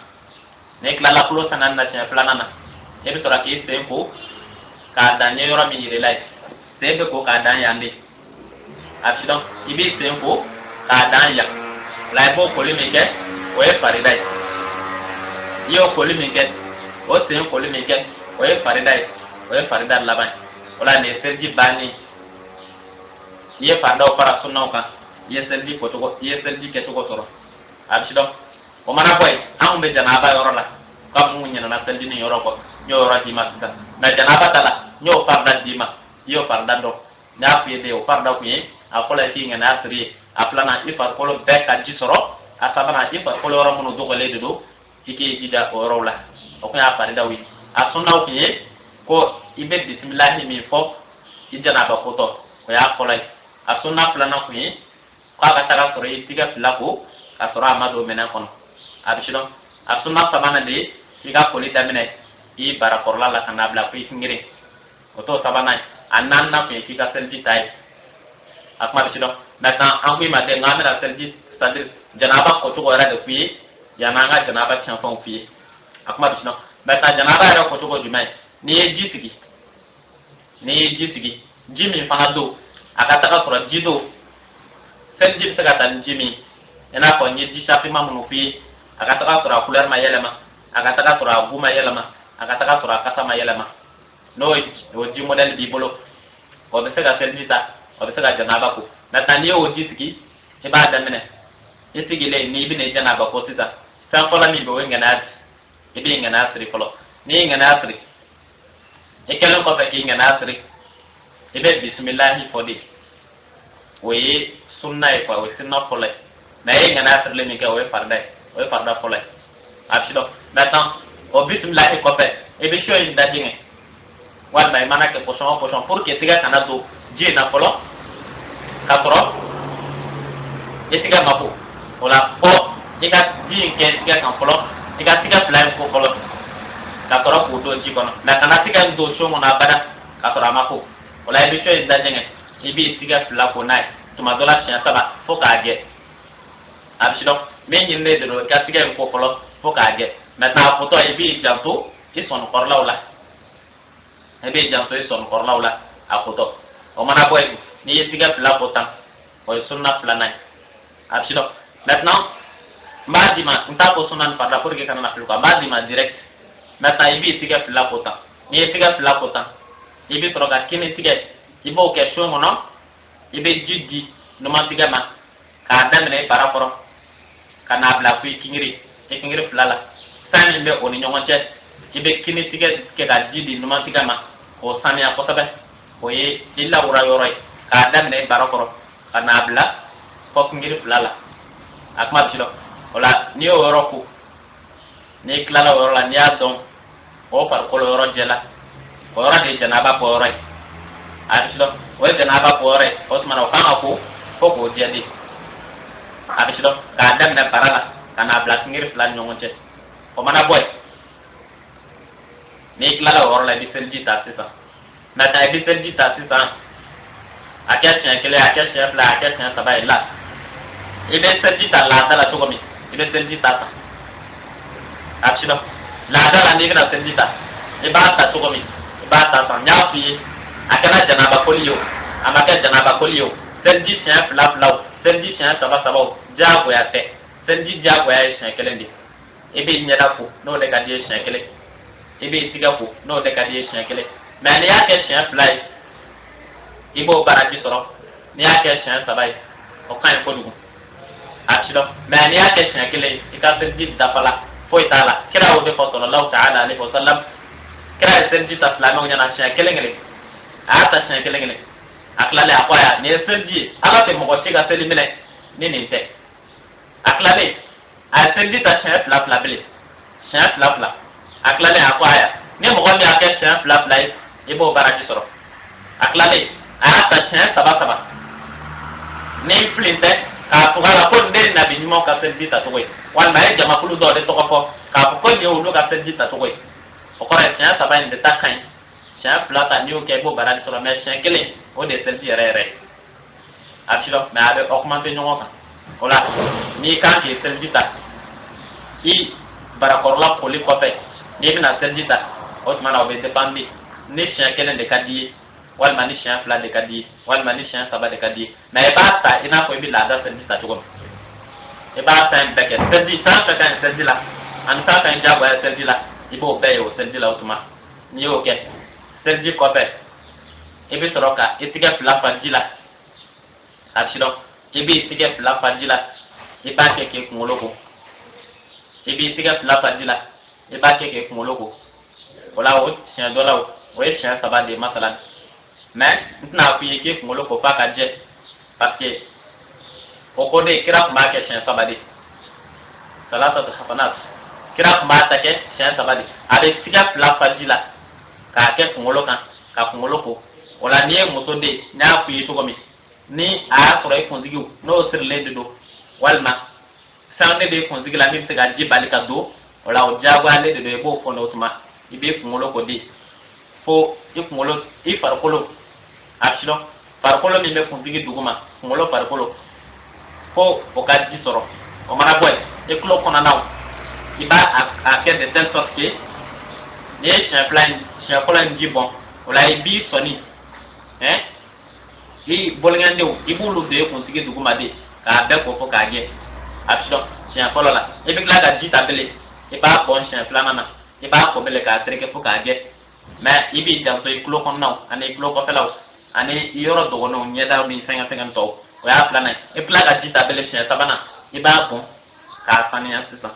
N'i tilala tulo saniyani na siɲɛ filanan na, i bɛ sɔrɔ k'i sen ko k'a dan. N ye yɔrɔ min yir'i la ye, sen bɛ ko k'a dan yan de. A bɛ sidɔn. I b'i sen ko k'a dan yan la. I b'o koli min kɛ, o ye farida ye. I y'o koli min kɛ, o sen koli min kɛ, o ye farida ye, o ye farida laban ye. O la, nin ye seliji bannen. I ye faridaw fara sunnaw kan, i ye seliji kocogo, i ye seliji kɛcogo sɔrɔ. A bɛ sidɔn. O mana bɔ yen, an kun bɛ janaba yɔrɔ la. Komi n kun ɲinɛna selijinin yɔrɔ kɔ, n y'o yɔrɔ d'i ma sisan. Mais janaba ta la, n y'o farida d'i ma, i y'o farida dɔn. N y'a f'i ye de, o farida kun ye: a fɔlɔ ye k'i ŋaniya siri ye, a filanan, i farikolo bɛɛ ka ji sɔrɔ, a sabanan, i farikolo yɔrɔ minnu dogolen de don, i k'i jija o yɔrɔw la. O kun y'a faridaw ye. A sunnaw kun ye ko i bɛ bisimilahi min fɔ i janaba kotɔ, o y'a fɔlɔ ye. A sunna filanan kun ye k'a ka taga sɔrɔ i tigɛ fila ko k'a sɔrɔ a ma don minɛn kɔnɔ. A bɛ sidɔn. A sunna sabanan de ye i ka koli daminɛ i barakɔrɔla la ka n'a bila fo i kingirin, o t'o sabanan ye. A naaninan kun ye k'i ka seliji ta ye. A kuma bɛ sidɔn. Maintenant, an ko i ma de, nka an bɛna seliji, c'est à dire janaba kocogo yɛrɛ de f'i ye yanni an ka janaba tiɲɛfɛnw f'i ye. A kuma bɛ sidɔn. Maintenant, janaba yɛrɛ kocogo jumɛn ye? N'i ye ji sigi, n'i ye ji sigi, ji min fana don, a ka taga sɔrɔ ji don, seliji bɛ se ka ta ni ji min, i n'a fɔ n ye ji safima minnu f'i ye, a ka taga sɔrɔ a couleur ma yɛlɛma, a ka taga sɔrɔ a goût ma yɛlɛma, a ka taga sɔrɔ a kasa ma yɛlɛma. N'o o ji modèle b'i bolo, o bɛ se ka seliji ta, o bɛ se ka janaba ko. Maintenant, n'i y'o ji sigi, i b'a daminɛ. I sigilen, n'i bɛna i janaba ko sisan, fɛn fɔlɔ min bɛ, o ye ŋaniya di. I b'i ŋaniya siri fɔlɔ. N'i ye ŋaniya siri, i kɛlen kɔfɛ k'i ŋaniya siri, i bɛ bisimilahi fɔ de. O ye sunna ye quoi, o ye sunna fɔlɔ ye. Mais i ye ŋaniya sirili min kɛ, o ye farida ye, o ye farida fɔlɔ ye. A bɛ sidɔn. Maintenant, o bisimilahi kɔfɛ, i bɛ sɔ in dajɛngɛ, walima i mana kɛ pɔsɔn o pɔsɔn, pour que tigɛ kana don ji in na fɔlɔ. K'a sɔrɔ i tigɛ ma ko. O la fɔ i ka ji in kɛ tigɛ kan fɔlɔ, i ka tigɛ fila in ko fɔlɔ ka sɔrɔ k'o don ji kɔnɔ. Mɛ kana tigɛ in don seau kɔnɔ abada k'a sɔrɔ a ma ko. O la i bɛ seau in dajɛngɛ, i b'i tigɛ fila ko n'a ye tuma dɔ la siɲɛ saba fo k'a jɛ. A bɛ sidɔn min ɲininen de don, i ka tigɛ in ko fɔlɔ fo k'a jɛ. Maintenant, a kotɔ, i b'i janto i sɔnikɔrɔlaw la, i b'i janto i sɔnikɔrɔlaw la a kotɔ. O mana bɔ yen, n'i ye tigɛ fila ko tan, o ye sunna filanan ye. A bɛ sidɔn. Maintenant, n b'a d'i ma, n t'a ko sunna ni farida pour que kana na fili quoi, n b'a d'i ma direct. Maintenant, i b'i tigɛ fila ko tan. N'i ye tigɛ fila ko tan, i bɛ sɔrɔ ka kini tigɛ, i b'o kɛ seau kɔnɔ. I bɛ ji di numan tigɛ ma k'a daminɛ i bara kɔrɔ ka n'a bila fo i kingiri fila la. Fɛn min bɛ o ni ɲɔgɔn cɛ, i bɛ kini tigɛ kɛ ka ji di numan tigɛ ma k'o saniya kosɛbɛ. O ye i lawura yɔrɔ ye, k'a daminɛ i bara kɔrɔ ka n'a bila fɔ kingiri fila la. A kuma bɛ si dɔn. O la, n'i y'o yɔrɔ ko, n'i tilala o yɔrɔ la, n'i y'a dɔn o farikolo yɔrɔ jɛla, o yɔrɔ de ye janaba bɔ yɔrɔ ye. A bɛ si dɔn, o ye janaba bɔ yɔrɔ ye. O tuma na, o kan ka ko fo k'o jɛ de. A bɛ si dɔn, k'a daminɛ bara la ka n'a bila kingiri fila ni ɲɔgɔn cɛ. O mana bɔ yen, n'i tilala o yɔrɔ la, i bɛ seliji ta sisan. Maintenant, i bɛ seliji ta sisan, a kɛ siɲɛ kelen, a kɛ siɲɛ fila, a kɛ siɲɛ saba ye la. I bɛ seliji ta laada la cogo min, i bɛ seliji ta tan. A bɛ si dɔn, laada la, n'i bɛna seliji ta, i b'a ta cogo min, i b'a ta tan. N y'a f'i ye, a kɛra janaba koli ye o, a ma kɛ janaba koli ye o, seliji siɲɛ fila fila o, seliji siɲɛ saba saba o, diyagoya tɛ. Seliji diyagoya ye siɲɛ kelen de. I b'i ɲɛda ko n'o de ka di ye siɲɛ kelen, i b'i tigɛ ko n'o de ka di ye siɲɛ kelen. Mɛ n'i y'a kɛ siɲɛ fila ye, i b'o baraji sɔrɔ. N'i y'a kɛ siɲɛ saba ye, o ka ɲi kojugu. A si dɔn. Mɛ n'i y'a kɛ siɲɛ kelen ye, i ka seliji dafala, foyi t'a la. Kira y'o de fɔ, sallallahu ta'ala alaihi wa sallam. Kira ye seliji ta silamɛw ɲɛna siɲɛ kelen kelen. A y'a ta siɲɛ kelen kelen, a tilalen, a ko aya, nin ye seliji ye, Ala tɛ mɔgɔ si ka seli minɛ ni nin tɛ. A tilalen, a ye seliji ta siɲɛ fila fila bilen, siɲɛ fila fila. A tilalen, a ko aya, ni mɔgɔ min y'a kɛ siɲɛ fila fila ye, i b'o baraji sɔrɔ. A tilalen, a y'a ta siɲɛ saba saba. Ni filin tɛ k'a tugu a la ko nin de ye nabi ɲumanw ka seliji tacogo ye, walima a ye jamakulu dɔw de tɔgɔ fɔ k'a fɔ ko nin ye olu ka seliji tacogo ye, o kɔrɔ ye siɲɛ saba in de ta ka ɲi. Siɲɛ fila ta, n'i y'o kɛ, i b'o baraji sɔrɔ. Mɛ siɲɛ kelen, o de ye seliji yɛrɛ yɛrɛ ye. A bɛ si dɔn. Mɛ a bɛ augmenter ɲɔgɔn kan. O la, n'i kan k'i seliji ta i barakɔrɔla koli kɔfɛ, n'i bɛna seliji ta, o tuma na o bɛ dépendre ni siɲɛ kelen de ka di ye, walima ni siɲɛ fila de ka di ye, walima ni siɲɛ saba de ka di ye. Mɛ i b'a ta i n'a fɔ i bɛ laada seliji ta cogo min. I b'a fɛn bɛɛ kɛ seliji, fɛn fɛn ka ɲi seliji la ani fɛn fɛn diyagoya seliji la, i b'o bɛɛ ye o seliji la. O tuma, n'i y'o kɛ seliji kɔfɛ, i bɛ sɔrɔ ka i tigɛ fila fa ji la. A bɛ si dɔn, i b'i tigɛ fila fa ji la, i b'a kɛ k'i kunkolo ko. I b'i tigɛ fila fa ji la, i b'a kɛ k'i kunkolo ko. O la, o siɲɛ dɔ la, o ye siɲɛ saba de ye masalan. Mɛ n tɛna f'i ye k'i kunkolo ko f'a ka jɛ, parce que o ko de, kira tun b'a kɛ siɲɛ saba de, salasatu hafanat. Kira tun b'a ta kɛ siɲɛ saba de. A bɛ tigɛ fila fa ji la k'a kɛ kunkolo kan ka kunkolo ko. O la, n'i ye muso den, n y'a f'i ye cogo min, ni a y'a sɔrɔ i kunsigiw n'o sirilen de don, walima fɛn de bɛ kunsigi la min bɛ se ka ji bali ka don o la, o diyagoyalen de don, i b'o fɔ. O tuma, i b'i kunkolo ko di fo i kunkolo, i farikolo, a bɛ sidɔn, farikolo min bɛ kunsigi duguma, kunkolo farikolo, fo o ka ji sɔrɔ. O mana bɔ yen, i tulo kɔnɔnaw, i b'a a kɛ de telle sorte que n'i ye siɲɛ fila in, siɲɛ fɔlɔ in ji bɔn o la, i b'i sɔnni ɛn i bolonkɛndenw, i b'olu don i kunsigi duguma de k'a bɛɛ ko fo k'a jɛ. A bɛ sidɔn, siɲɛ fɔlɔ la, i bɛ tila ka ji ta bilen, i b'a bɔn siɲɛ filanan na, i b'a ko bilen k'a tereke fo k'a jɛ. Mɛ i b'i janto i tulo kɔnɔnaw ani i tulo kɔfɛlaw ani i yɔrɔ dɔgɔninw, ɲɛdaw ni fɛngɛ fɛngɛ tɔw. O y'a filanan ye. I bɛ tila ka ji ta bilen siɲɛ sabanan, i b'a bɔn k'a saniya sisan.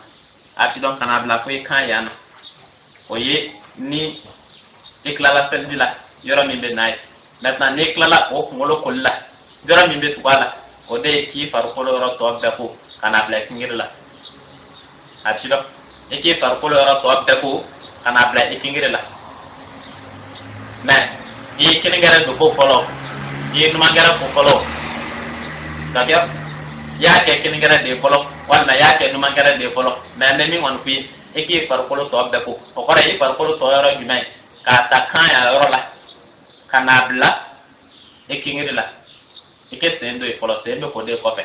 A bɛ sidɔn, ka n'a bila fo i kan yan na. O ye ni i tilala seliji la, yɔrɔ min bɛ n'a ye. Maintenant, n'i tilala o kunkolo koli la, yɔrɔ min bɛ tugu a la, o de ye k'i farikolo yɔrɔ tɔ bɛɛ ko ka n'a bila i kingiri la. A bɛ sidɔn, i k'i farikolo yɔrɔ tɔ bɛɛ ko ka n'a bila i kingiri la. Mɛ i ye kinigɛrɛ don ko fɔlɔ, i ye numangɛrɛ ko fɔlɔ, Ka kɛ i y'a kɛ kininkɛrɛ de ye fɔlɔ walima i y'a kɛ numankɛrɛ de ye fɔlɔ, mais n bɛ min kɔni f'i ye, i k'i farikolo tɔ bɛɛ ko. O kɔrɔ ye i farikolo tɔ yɔrɔ jumɛn ye? K'a ta kan yan yɔrɔ la ka n'a bila i kingiri la. I kɛ sen don yen fɔlɔ, sen bɛ ko de kɔfɛ.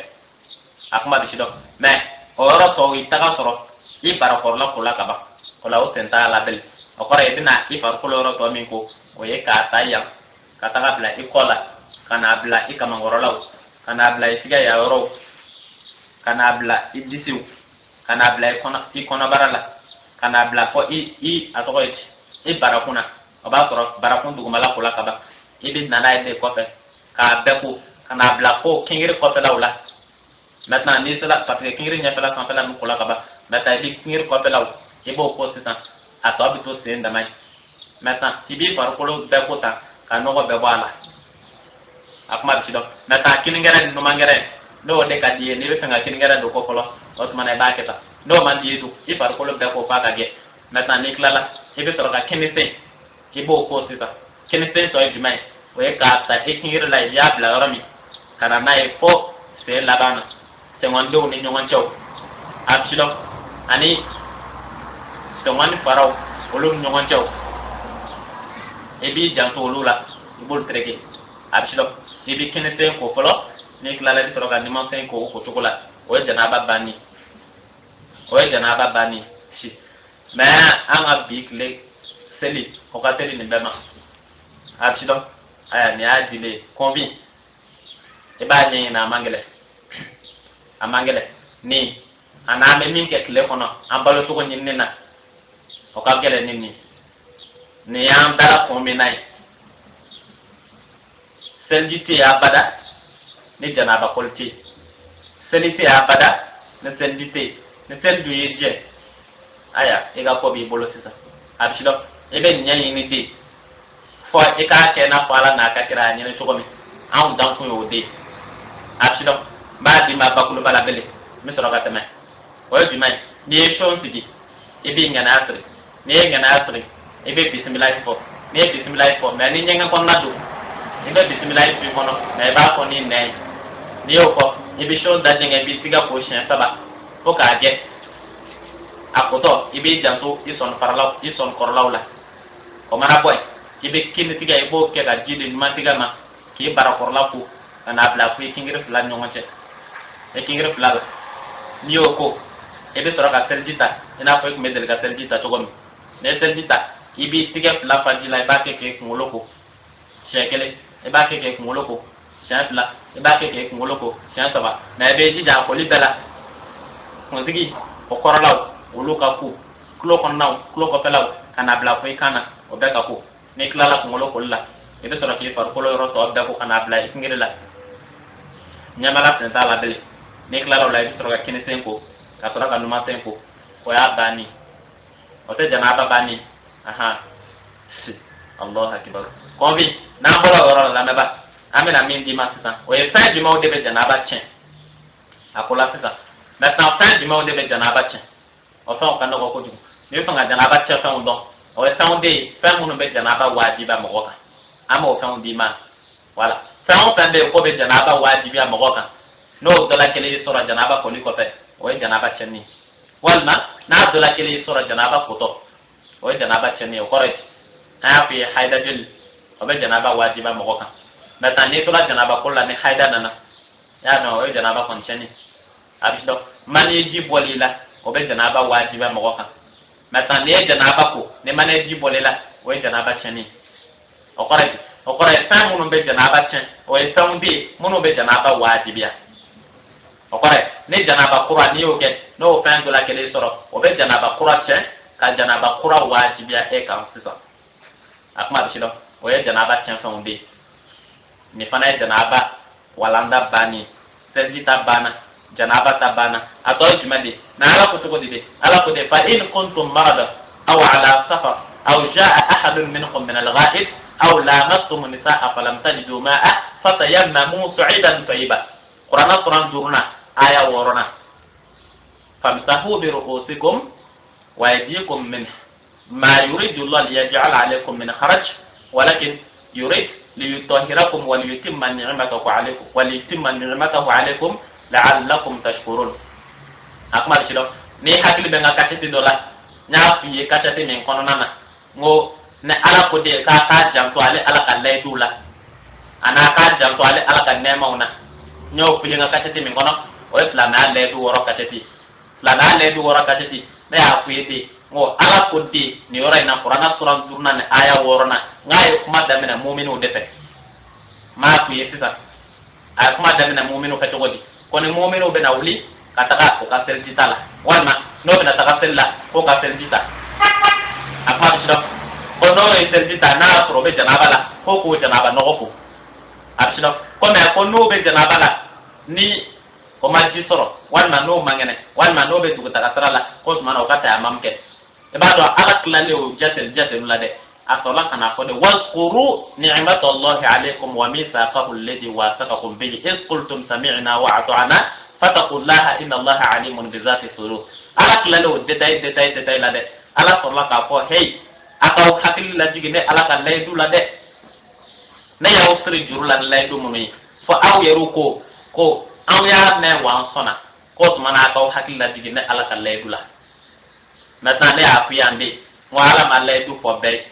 A kuma bɛ si dɔn, mais o yɔrɔ tɔw i taga sɔrɔ i barakɔrɔla kola ka ban, o la o sen t'a la bilen. O kɔrɔ ye i bɛna i farikolo yɔrɔ tɔ min ko, o ye k'a ta yan ka taga bila i kɔ la, ka n'a bila i kamankɔrɔlaw, ka n'a bila i tigɛ yan yɔrɔw, ka n'a bila i disiw, ka n'a bila i kɔnɔbara la, ka n'a bila fɔ i a tɔgɔ ye i barakun na. O b'a sɔrɔ barakun dugumala kola ka ban. I bɛ na n'a ye de kɔfɛ k'a bɛɛ ko ka n'a bila fo kingiri kɔfɛlaw la. Maintenant n'i sera, parce que kingiri ɲɛfɛla sanfɛla min kola ka ban, maintenant i bɛ kingiri kɔfɛlaw i b'o ko sisan, a tɔ bɛ to sen dama ye. Maintenant i b'i farikolo bɛɛ ko tan ka nɔgɔ bɛɛ bɔ a la. A kuma bɛ si dɔn. Maintenant kininkɛrɛ ni numankɛrɛ, n'o de ka di i ye, n'i bɛ fɛ ka kininkɛrɛ don ko fɔlɔ, o tuma na i b'a kɛ tan. N'o man di i ye dun, i farikolo bɛɛ ko f'a ka jɛ. Maintenant n'i tilala, i bɛ sɔrɔ ka kinisen i b'o ko sisan. Kinisen tɔ ye jumɛn ye? O ye k'a ta i kingiri la, i y'a bila yɔrɔ min, ka na n'a ye fo sen laban na, senkɔnidenw ni ɲɔgɔn cɛw, a bɛ si dɔn, ani senkɔni faraw olu ni ɲɔgɔn cɛw, i b'i janto olu la, i b'olu tereke. A bɛ si dɔn, i bɛ kinisen ko fɔlɔ. N'i tilala, i bɛ sɔrɔ ka numansen ko o cogo la. O ye janaba banni, o ye janaba banni si. Mais an ka bi tile seli, o ka teli nin bɛɛ ma. A bɛ si dɔn. Aya, nin y'a dilen ye kɔnfin, i b'a ɲɛɲini, a man gɛlɛn, a man gɛlɛn. Ni a n'an bɛ min kɛ tile kɔnɔ an balocogo ɲinini na, o ka gɛlɛn ni nin. Nin y'an dara kun min na ye, seliji tɛ yen abada ni janaba koli tɛ yen, seli tɛ yen abada ni seliji tɛ yen. Ni seli dun y'i jɛ, aya, i ka ko b'i bolo sisan. A bɛ si dɔn, i bɛ nin ɲɛɲini de fɔ i k'a kɛ i n'a fɔ Ala n'a ka kira y'a ɲini cogo min. Anw dankun ye o de ye. A bɛ si dɔn, n b'a d'i ma bakuruba la bele, n bɛ sɔrɔ ka tɛmɛ. O ye jumɛn ye? N'i ye son sigi, i b'i ŋaniya siri. N'i ye ŋaniya siri, i bɛ bisimilayi fɔ. N'i ye bisimilayi fɔ, mais ni ɲɛgɛn kɔnɔna don, i bɛ bisimilayi to i kɔnɔ, mais i b'a fɔ ni nɛn ye. N'i y'o fɔ, i bɛ son da jɛngɛ, i b'i tigɛ ko siɲɛ 3 fo k'a jɛ. A kotɔ, i b'i janto i sɔn faralaw, i sɔn kɔrɔlaw la. O mana bɔ yen, i bɛ kini tigɛ, i b'o kɛ ka ji di numan tigɛ ma k'i barakɔrɔla ko ka n'a bila fo i kingiri fila ni ɲɔgɔn cɛ, i kingiri fila la. N'i y'o ko, i bɛ sɔrɔ ka seliji ta i n'a fɔ i tun bɛ deli ka seliji ta cogo min. N'i ye seliji ta, i b'i tigɛ fila fa ji la, i b'a kɛ k'i kunkolo ko siɲɛ kelen, i b'a kɛ k'i kunkolo ko siɲɛ fila, i b'a kɛ k'i kunkolo ko siɲɛ saba. Mais i b'i jija a koli bɛɛ la, kunsigi o kɔrɔlaw olu ka ko, tulo kɔnɔnaw, tulo kɔfɛlaw, ka n'a bila fo i kan na, o bɛɛ ka ko. N'i tilala kunkolo koli la, i bɛ sɔrɔ k'i farikolo yɔrɔ tɔ bɛɛ ko ka n'a bila i kingiri la. Ɲɛmala sen t'a la bilen. N'i tilala o la, i bɛ sɔrɔ ka kinisen ko ka sɔrɔ ka numansen ko. O y'a banni, o tɛ janaba banni. Ahan, Allahu akibaru. Kɔnfi n'an bɔra o yɔrɔ la, lamɛnba, an bɛna min d'i ma sisan, o ye fɛn jumɛnw de bɛ janaba tiɲɛ? A ko la sisan maintenant, fɛn jumɛnw de bɛ janaba tiɲɛ? O fɛnw ka nɔgɔ kojugu. N'i bɛ fɛ ka janaba tiɲɛ fɛnw dɔn, o ye fɛnw de ye, fɛn minnu bɛ janaba wajibiya mɔgɔ kan. An b'o fɛnw d'i ma. Wala fɛn o fɛn bɛ yen k'o bɛ janaba wajibiya mɔgɔ kan, n'o dɔ la kelen y'i sɔrɔ janaba koli kɔfɛ, o ye janaba tiɲɛni ye. Walima n'a dɔ la kelen y'i sɔrɔ janaba kotɔ, o ye janaba tiɲɛni ye. O kɔrɔ ye, an y'a f'i ye, hayida joli, o bɛ janaba wajibiya mɔgɔ kan. Maintenant n'i tora janaba ko la, ni hayida nana, i y'a dɔn, o ye janaba kɔni tiɲɛni. A bɛ dɔn, mani ji bɔli i la, o bɛ janaba wajibiya mɔgɔ kan. Maintenant n'i ye janaba ko, ni mani ji bɔli la, o ye janaba tiɲɛni. O kɔrɔ ye, o kɔrɔ ye fɛn minnu bɛ janaba tiɲɛ, o ye fɛnw de ye minnu bɛ janaba wajibiya. O kɔrɔ ye ni janaba kura n'i y'o kɛ, n'o fɛn dɔ la kelen sɔrɔ, o bɛ janaba kura tiɲɛ ka janaba kura wajibiya e kan sisan. A kuma bɛ si dɔn, o ye janaba tiɲɛ fɛnw de ye. Nin fana ye janaba walanda banni. Seliji ta banna, janaba ta banna, a tɔ ye jumɛn de ye? Na Ala ko cogo di de? Ala ko de: fa in kuntum marada aw ala safar aw jaa ahadun minkum min al-ghaid aw lamastum nisaa falam tajidu ma'a fatayammamu su'idan tayyiba. Qur'ana suran duurunan, aya wɔɔrɔnan. Famsahu bi ru'usikum wa aydikum minh ma yuridu Allah liyaj'ala alaykum min haraj walakin yurid Liyutahhirakum wa liyutimma ni'matahu alaykum wa liyutimma ni'matahu alaykum la'allakum tashkurun. A kuma bɛ si dɔn ni hakili bɛ n ka kasɛti dɔ la, n y'a f'i ye kasɛti min kɔnɔna na, n ko ni Ala ko de k'a k'a janto ale Ala ka layiduw la, a n'a k'a janto ale Ala ka nɛɛmaw na. N y'o f'i ye n ka kasɛti min kɔnɔ, o ye silamɛya layidu 6 kasɛti. Silamɛya layidu 6 kasɛti, ne y'a f'i ye ten, n ko Ala ko de nin yɔrɔ in na, kuranna suran 5nan ni aya 6nan, n k'a ye kuma daminɛ muminiw de fɛ. N m'a f'i ye sisan, a ye kuma daminɛ muminiw fɛ cogo di? Ko ni muminiw bɛna wuli ka taga u ka seliji ta la, walima n'o bɛna taga seli la, k'o ka seliji ta. A kuma bɛ si dɔn ko n'o ye seliji ta, n'a y'a sɔrɔ o bɛ janaba la, ko k'o janaba nɔgɔ ko. A bɛ si dɔn ko mɛ ko n'o bɛ janaba la, ni o ma ji sɔrɔ, walima n'o man kɛnɛ, walima n'o bɛ dugutaga sira la, k'o tuma na o ka tayamamu kɛ. I b'a dɔn Ala tilalen o jatelu la dɛ, a sɔrɔla ka n'a fɔ de: wazkuru ni'matallahi alaykum wa mithaqahu alladhi wasaqakum bihi iz qultum sami'na wa ata'na fattaqullaha inna Allaha alimun bi zati sudur. Ala tilalen o détail la dɛ, Ala sɔrɔla k'a fɔ: hey, a k'aw hakili lajigin ne Ala ka layidu la dɛ, ne y'aw siri juru la ni layidu minnu ye, fo aw yɛrɛw ko anw y'a mɛn wa an sɔnna, k'o tuma na a k'aw hakili lajigin ne Ala ka layidu la. Maintenant, ne y'a f'i yan de, n ko Ala ma layidu fɔ bɛɛ ye,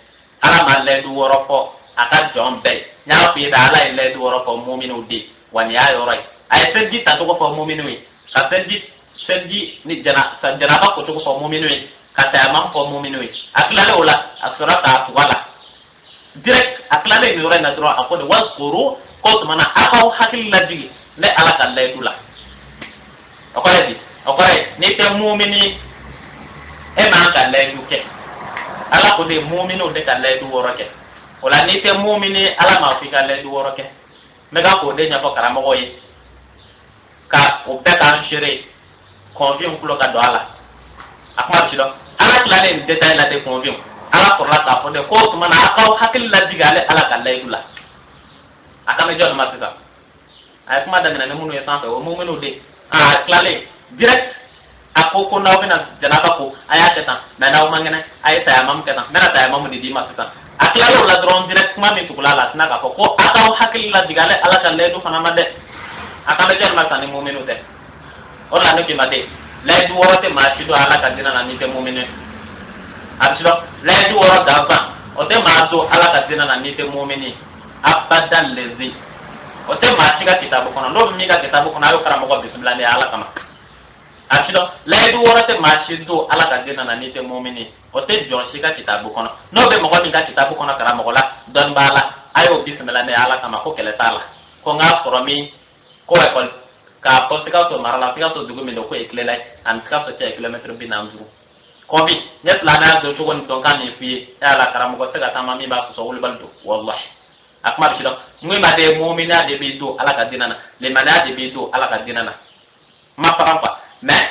Ala ma layidu 6 fɔ a ka jɔn bɛɛ ye. N y'a f'i ye dɛ, Ala ye layidu 6 fɔ muminiw de, wa nin y'a yɔrɔ ye. A ye seliji tacogo fɔ muminiw ye, ka seliji ni janaba kocogo fɔ muminiw ye, ka tayamam fɔ muminiw ye. A tilalen o la, a sɔrɔ k'a tugu a la direct. A tilalen nin yɔrɔ in na dɔrɔn, a ko de: wazkuru, k'o tuma na a k'aw hakili lajigin ne Ala ka layidu la. O kɔrɔ ye di? O kɔrɔ ye n'i tɛ mumini, e man ka layidu kɛ. Ala ko de muminiw de ka layidu 6 kɛ. O la n'i tɛ mumini, Ala m'a fɔ i ka layidu 6 kɛ. N bɛ ka k'o de ɲɛfɔ karamɔgɔw ye, ka o bɛɛ k'an seere kɔnfinw tulo ka don a la. A kuma bɛ si dɔn, Ala tilalen nin détail la de, kɔnfinw, Ala sɔrɔla k'a fɔ de k'o tuma na a k'aw hakili lajigin ale Ala ka layidu la. A kan bɛ jɔn ma sisan? A ye kuma daminɛ ni minnu ye sanfɛ, o muminiw de. A tilalen direct, a ko n'aw bɛna janaba ko, a y'a kɛ tan, mɛ n'aw man kɛnɛ, a ye tayamamu kɛ tan. N bɛna tayamamu de d'i ma sisan. A tilalen o la dɔrɔn direct, kuma min tugula a la, a tɛna k'a fɔ ko a k'aw hakili lajigin ale Ala ka layidu fana ma dɛ. A kan bɛ jɔn ma sisan ni muminiw tɛ? O de la ne k'i ma de, layidu 6 tɛ maa si dɔn Ala ka diinɛ na n'i tɛ mumini. A bɛ si dɔn, layidu 6 gansan, o tɛ maa don Ala ka diinɛ na n'i tɛ mumini, abadan lezi. O tɛ maa si ka kitabu kɔnɔ. N'o bɛ min ka kitabu kɔnɔ, a y'o karamɔgɔ bisimila ne ye Ala kama. A bɛ si dɔn, layidu 6 tɛ maa si don Ala ka diinɛ na n'i tɛ mumini. O tɛ jɔn si ka kitabu kɔnɔ. N'o bɛ mɔgɔ min ka kitabu kɔnɔ, karamɔgɔ la, dɔnnibaa la, a y'o bisimila ne ye Ala kama, ko kɛlɛ t'a la. Ko n k'a sɔrɔ min ko ekɔli k'a fɔ Sikaso mara la, Sikaso dugu min don ko Ekilela ye, ani Sikaso cɛ ye kilomɛtiri 45. Kɔfi n ye silamɛya don cogo ni dɔnkan min f'i ye, e ala, karamɔgɔ tɛ se ka taama min b'a sɔsɔ, wulibali don, wallahi. A kuma bɛ si dɔn, n ko i ma de, muminiya de b'i don Ala ka diinɛ na, limaniya de b'i don Ala ka diinɛ na. N ma faran quoi, mais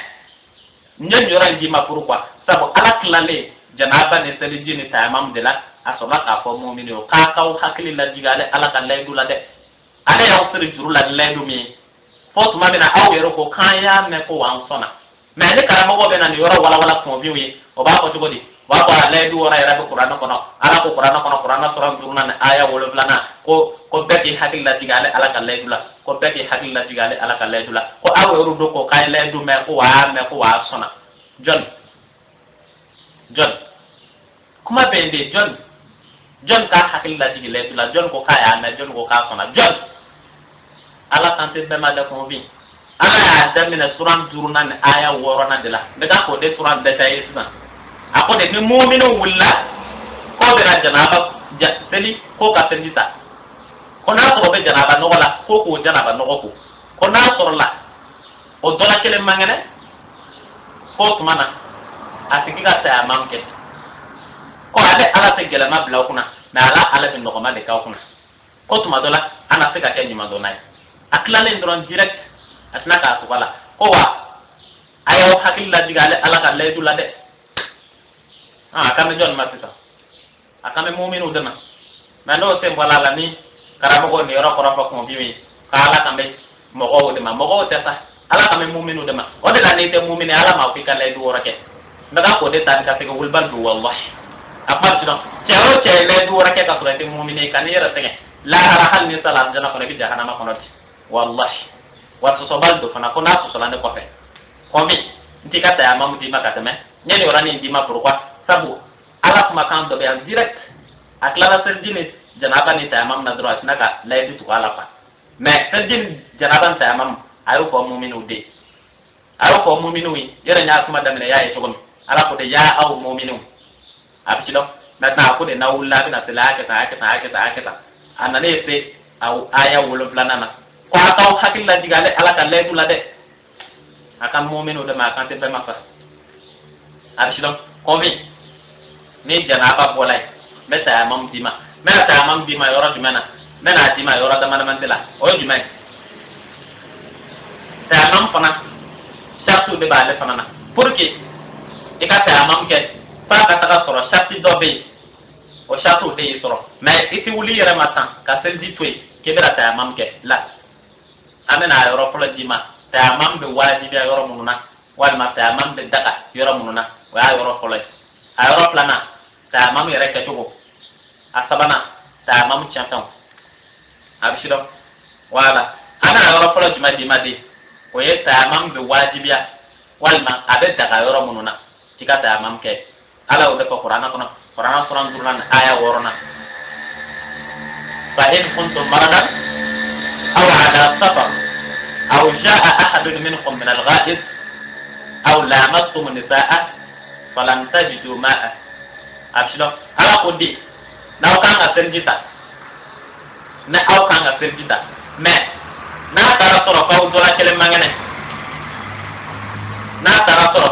n ye nin yɔrɔ in d'i ma pourquoi? Sabu Ala tilalen janaba ni seliji ni tayamamu de la, a sɔrɔla k'a fɔ mumini ye k'a k'aw hakili lajigin ale Ala ka layidu la dɛ. Ale y'aw siri juru la ni layidu min ye, fo tuma min na aw yɛrɛ ko k'an y'a mɛn ko an sɔnna. Mɛ ni karamɔgɔ bɛ na nin yɔrɔ walawala kɔnfinw ye, o b'a fɔ cogo di? O b'a fɔ a layidu 6 yɛrɛ bɛ kuranɛ kɔnɔ. Ala ko kuranɛ kɔnɔ, kuranɛ sura 5nan ni aya 7nan, ko bɛɛ k'i hakili lajigin ale Ala ka layidu la, ko bɛɛ k'i hakili lajigin ale Ala ka layidu la, ko aw yɛrɛ don ko k'a ye layidu mɛn ko wa mɛn ko wa sɔnna. Jɔn kuma bɛ yen de? Jɔn k'a hakili lajigin layidu la? Jɔn ko k'a y'a mɛn? Jɔn ko k'a sɔnna? Jɔn? Ala kan tɛ bɛɛ ma dɛ, kɔnfin. Ala y'a daminɛ suran 5nan ni aya 6nan de la. N bɛ taa k'o de suran détaillé sisan. A ko de ni muminiw wulila k'o bɛna janaba seli, k'o ka seliji ta, ko n'a sɔrɔ o bɛ janaba nɔgɔ la, ko k'o janaba nɔgɔ ko, ko n'a sɔrɔ la o dɔ la kelen man kɛnɛ, k'o tuma na a tigi ka tayamam kɛ, ko ale Ala tɛ gɛlɛma bila o kunna, mɛ ala bɛ nɔgɔma de k'aw kunna, ko tuma dɔ la an na se ka kɛ ɲuman dɔnna ye. A tilalen dɔrɔn direct, a tɛna k'a tugu a la ko wa a y'aw hakili lajigin ale Ala ka layidu la dɛ. A kan bɛ jɔn ma sisan? A kan bɛ muminiw de ma. Mɛ n'o sen bɔla a la, ni karamɔgɔ nin yɔrɔ kɔrɔ fɔ kɔnfinw ye k'Ala kan bɛ mɔgɔw de ma, mɔgɔw tɛ sa, Ala kan bɛ muminiw de ma. O de la n'i tɛ mumini, Ala m'a fɔ i ka layidu 6 kɛ. N bɛ ka k'o de ta ni ka segin wulibali don, wallahi. A kuma bɛ sisan, cɛ o cɛ ye layidu 6 kɛ ka sɔrɔ i tɛ mumini ye, ka n'i yɛrɛ sɛgɛn. Lahara hali ni sala alijana kɔnɔ, i bɛ jahanama kɔnɔ di. Wallahi, wa sɔsɔbali don fana, ko n'a sɔsɔla ne kɔfɛ, kɔmi n t'i ka tayamamu d'i ma ka tɛmɛ, n ye nin yɔrɔnin d'i ma. Pourquoi? Sabu Ala kumakan dɔ bɛ yan direct. A tilara seliji ni janaba ni tayamamu na dɔrɔn, a sina ka layidu tugu a la quoi. Mais seliji ni janaba ni tayamamu, a y'o fɔ muminiw de, a y'o fɔ muminiw ye. Yɛrɛ n y'a kuma daminɛ, y'a ye cogo min, Ala ko de ya aw muminiw, a bɛ ci dɔn. Maintenant, a ko de n'aw wulila, a bɛna seli, a y'a kɛ tan, a y'a kɛ tan, a y'a kɛ tan, a y'a kɛ tan. A nanen se a aya 7nan na, ko a k'aw hakili lajigin ale Ala ka layidu la dɛ. A kan muminiw de ma, a kan tɛ bɛɛ ma sa. A bɛ ci dɔn. Kɔmi ni janaba bɔla yen, n bɛ tayamamu d'i ma. N bɛna tayamamu d'i ma yɔrɔ jumɛn na? N bɛna d'i ma yɔrɔ dama dama de la. O ye jumɛn ye? Tayamamu fana, saritiw de b'ale fana na. Pour que i ka tayamamu kɛ, f'a ka taga sɔrɔ sariti dɔ bɛ yen, o saritiw de y'i sɔrɔ. Mais i tɛ wuli i yɛrɛ ma tan ka seliji to yen k'i bɛna tayamamu kɛ la. An bɛna a yɔrɔ fɔlɔ d'i ma, tayamamu bɛ wajibiya yɔrɔ minnu na, walima tayamamu bɛ daga yɔrɔ minnu na. O y'a yɔrɔ fɔlɔ ye. A yɔrɔ filanan, tayamamu yɛrɛ kɛcogo. A sabanan, tayamamu tiɲɛfɛnw. A bɛ si dɔn. Wala, an bɛna yɔrɔ fɔlɔ jumɛn d'i ma de? O ye tayamamu bɛ wajibiya walima a bɛ daga yɔrɔ minnu na k'i ka tayamamu kɛ. Ala y'o de fɔ Kuranɛ kɔnɔ, Kuranɛ suran 5nan, aya 6nan: fa in kuntum maradan aw ala safar aw jaa ahadun minkum min al-gha'id aw lamastum nisaa falam tajidu ma'a. A bɛ si dɔn. Ala ko di n'aw kan ka seliji ta, ni aw kan ka seliji ta, mais n'a taara sɔrɔ k'aw dɔ la kelen man kɛnɛ, n'a taara sɔrɔ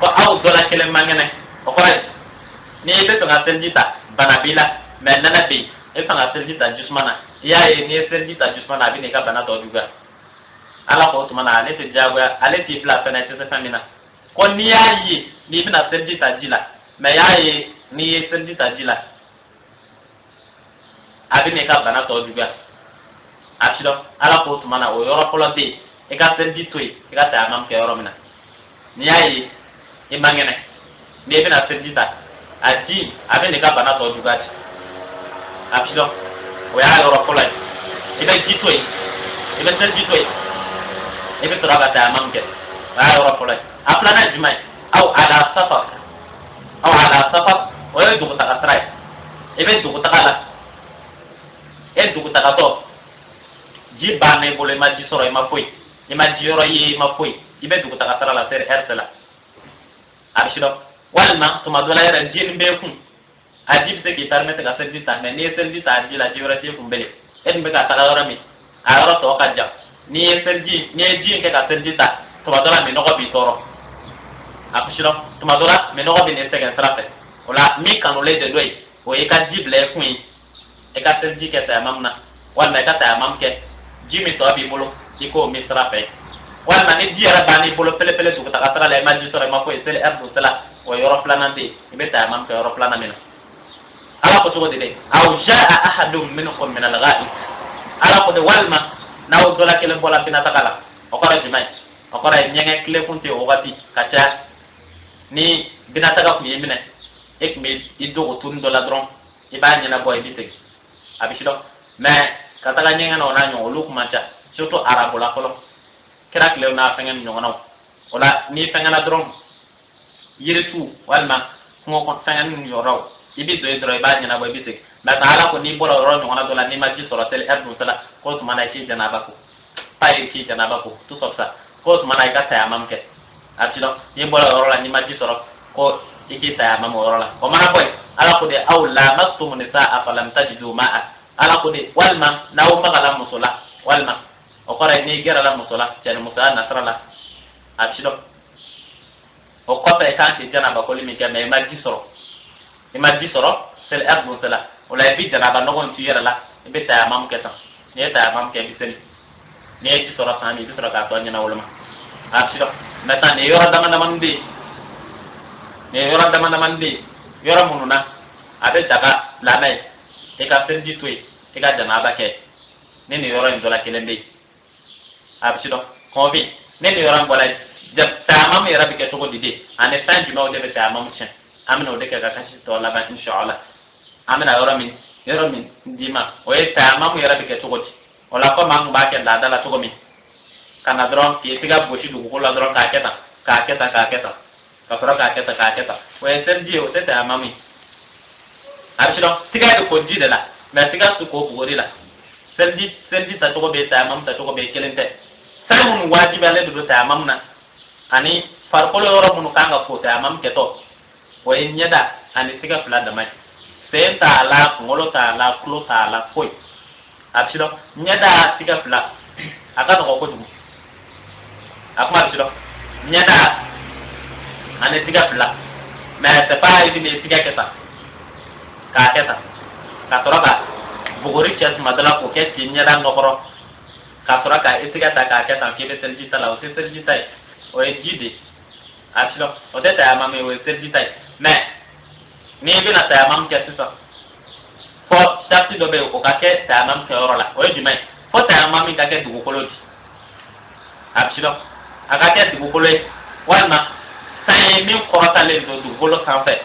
ko aw dɔ la kelen man kɛnɛ, o kɔrɔ ye n'i bɛ fɛ ka seliji ta, bana b'i la, mais nɛnɛ bɛ yen, e bɛ fɛ ka seliji ta jisuma na, i y'a ye n'i ye seliji ta jisuma na, a bɛ n'i ka bana tɔ juguya. Ala ko o tuma na, ale tɛ diyagoya, ale t'i bila fɛn na i tɛ se fɛn min na. Ko n'i y'a ye n'i bɛna seliji ta ji la, mais y'a ye n'i ye seliji ta ji la, a bɛ n'i ka bana tɔ juguya, a si dɔn. Ala ko o tuma na, o yɔrɔ fɔlɔ bɛ yen, i ka seliji to yen, i ka tayamamu kɛ yɔrɔ min na. N'i y'a ye i man kɛnɛ, n'i bɛna seliji ta, a ji a bɛ n'i ka bana tɔ juguya di, a bɛ si dɔn. O y'a yɔrɔ fɔlɔ ye. I bɛ ji to yen, i bɛ seliji to yen, i bɛ sɔrɔ ka tayamamu kɛ. O y'a yɔrɔ fɔlɔ ye. A filanan ye jumɛn ye? Aw ala safar, aw ala safar, o ye dugutaga sira ye. I bɛ dugutaga la, e dugutagatɔ, ji banna i bolo, i ma ji sɔrɔ, i ma foyi, i ma ji yɔrɔ ye, i ma foyi, i bɛ dugutaga sira la, seri ɛri la, a bɛ si dɔn. Walima tuma dɔ la yɛrɛ, ji nin b'e kun, a ji bɛ se k'i permettre ka seliji ta, mais n'i ye seliji ta a ji la, ji wɛrɛ t'e kun bilen. E dun bɛ ka taga yɔrɔ min, a yɔrɔ tɔ ka jan. N'i ye seliji, n'i ye ji in kɛ ka seliji ta, tuma dɔ la minɔgɔ b'i tɔɔrɔ, a bɛ si dɔn. Tuma dɔ la minɔgɔ bɛ n'i sɛgɛn sira fɛ. O la, min kanulen de dɔ ye, o ye ka ji bila i kun ye, i ka seliji kɛ tayamamu na, walima i ka tayamamu kɛ, ji min tɔ b'i bolo, i k'o min sira fɛ. Walima ni ji yɛrɛ bann'i bolo pele-pele dugutaga sira la, i ma ji sɔrɔ, i ma foyi, seli ɛri dun sela, o yɔrɔ filanan bɛ yen, i bɛ tayamamu kɛ yɔrɔ filanan min na. Ala ko cogo di dɛ? Aw jaa ahadun minkum min al-ghaib. Ala ko de walima n'aw dɔ la kelen bɔla binataga la. O kɔrɔ ye jumɛn ye? O kɔrɔ ye ɲɛgɛn tile kun tɛ o wagati ka caya. Ni binataga kun y'i minɛ, e tun bɛ i dogo tuni dɔ la dɔrɔn, i b'a ɲɛnabɔ, i bɛ segin, a bɛ si dɔn. Mais ka taga ɲɛgɛn na, o n'a ɲɔgɔn, olu kun man ca, surtout arabu la fɔlɔ, kira tilew n'a fɛngɛ ni ɲɔgɔnnaw. O la, n'i fɛngɛna dɔrɔn, yiritu walima kungo kɔnɔ fɛngɛ ni yɔrɔw, i bɛ don yen dɔrɔn, i b'a ɲɛnabɔ, i bɛ segin. Mais ala ko n'i bɔra yɔrɔ ɲɔgɔnna dɔ la, n'i ma ji sɔrɔ, seli ɛri dun sela, k'o tuma na i k'i janaba ko pa ye, k'i janaba ko tout sauf ça, k'o tuma na i ka tayamam kɛ. A ti dɔn, n'i bɔra yɔrɔ la, n'i ma ji sɔrɔ, ko i k'i tayamam o yɔrɔ la. O mana bɔ yen, Ala ko de aw lamastum nisaa falam tajidu ma'a. Ala ko de walima n'aw magala muso la, walima o kɔrɔ ye n'i gɛrɛla muso la, cɛ ni musoya nasira la, a ti dɔn. O kɔfɛ, i kan k'i janaba koli min kɛ, mais i ma ji sɔrɔ, i ma ji sɔrɔ, seli ɛri dun sela, o la i bɛ janaba nɔgɔ in to i yɛrɛ la, i bɛ tayamam kɛ tan. N'i ye tayamam kɛ, i bɛ seli. N'i ye ji sɔrɔ san, i bɛ sɔrɔ k'a tɔ ɲɛnawoloma, a ti dɔn. Maintenant, nin yɔrɔ dama damani bɛ yen, nin yɔrɔ dama damani bɛ yen, yɔrɔ minnu na a bɛ daga silamɛ ye i ka seliji to yen, i ka janaba kɛ, ni nin yɔrɔ in dɔ la kelen bɛ yen, a bɛ si dɔn. Kɔnfin ni nin yɔrɔ in bɔra yen, tayamam yɛrɛ bɛ kɛ cogo di de, ani fɛn jumɛnw de bɛ tayamam tiɲɛ? An bɛna o de kɛ ka kasi tɔ laban, inshallah. An bɛna yɔrɔ min Yɔrɔ min d'i ma, o ye tayamamu yɛrɛ bɛ kɛ cogo di? O la, komi an tun b'a kɛ laada la cogo min, ka na dɔrɔn k'i tɛgɛ gosi dugukolo la dɔrɔn, k'a kɛ tan, k'a kɛ tan, k'a kɛ tan, ka sɔrɔ k'a kɛ tan, k'a kɛ tan, o ye seliji ye, o tɛ tayamamu ye. A bɛ sidɔn, tigɛ bɛ ko ji de la, mais tigɛ tɛ ko buguri la. Seliji tacogo bɛ yen, tayamamu tacogo bɛ yen, kelen tɛ. Fɛn minnu wajibiyalen don tayamamu na ani farikolo yɔrɔ minnu kan ka ko tayamamu kɛtɔ, o ye ɲɛda ani tɛgɛ fila dama ye. Sen t'a la, kunkolo t'a la, tulo t'a la, foyi. A bɛ sidɔn, ɲɛda, tɛgɛ fila, a ka nɔgɔ kojugu. A kuma bɛ sidɔn, ɲɛda ani tɛgɛ fila, mais c'est pas i bɛna i tɛgɛ kɛ tan, k'a kɛ tan, ka sɔrɔ ka buguri cɛ tuma dɔ la k'o kɛ k'i ɲɛda nɔkɔrɔ, ka sɔrɔ ka i tɛgɛ ta k'a kɛ tan k'i bɛ seliji ta la. O tɛ seliji ta ye, o ye ji de ye. A bɛ sidɔn, o tɛ tayamamu ye, o ye seliji ta ye. Mais n'i bɛna tayamamu kɛ sisan, fɔ sariti dɔ bɛ yen, o ka kɛ tayamamu kɛyɔrɔ la. O ye jumɛn ye? Fo tayamamu ka kɛ dugukolo di. A bɛ sidɔn, a ka kɛ dugukolo ye walima fɛn ye min kɔrɔtalen don dugukolo sanfɛ.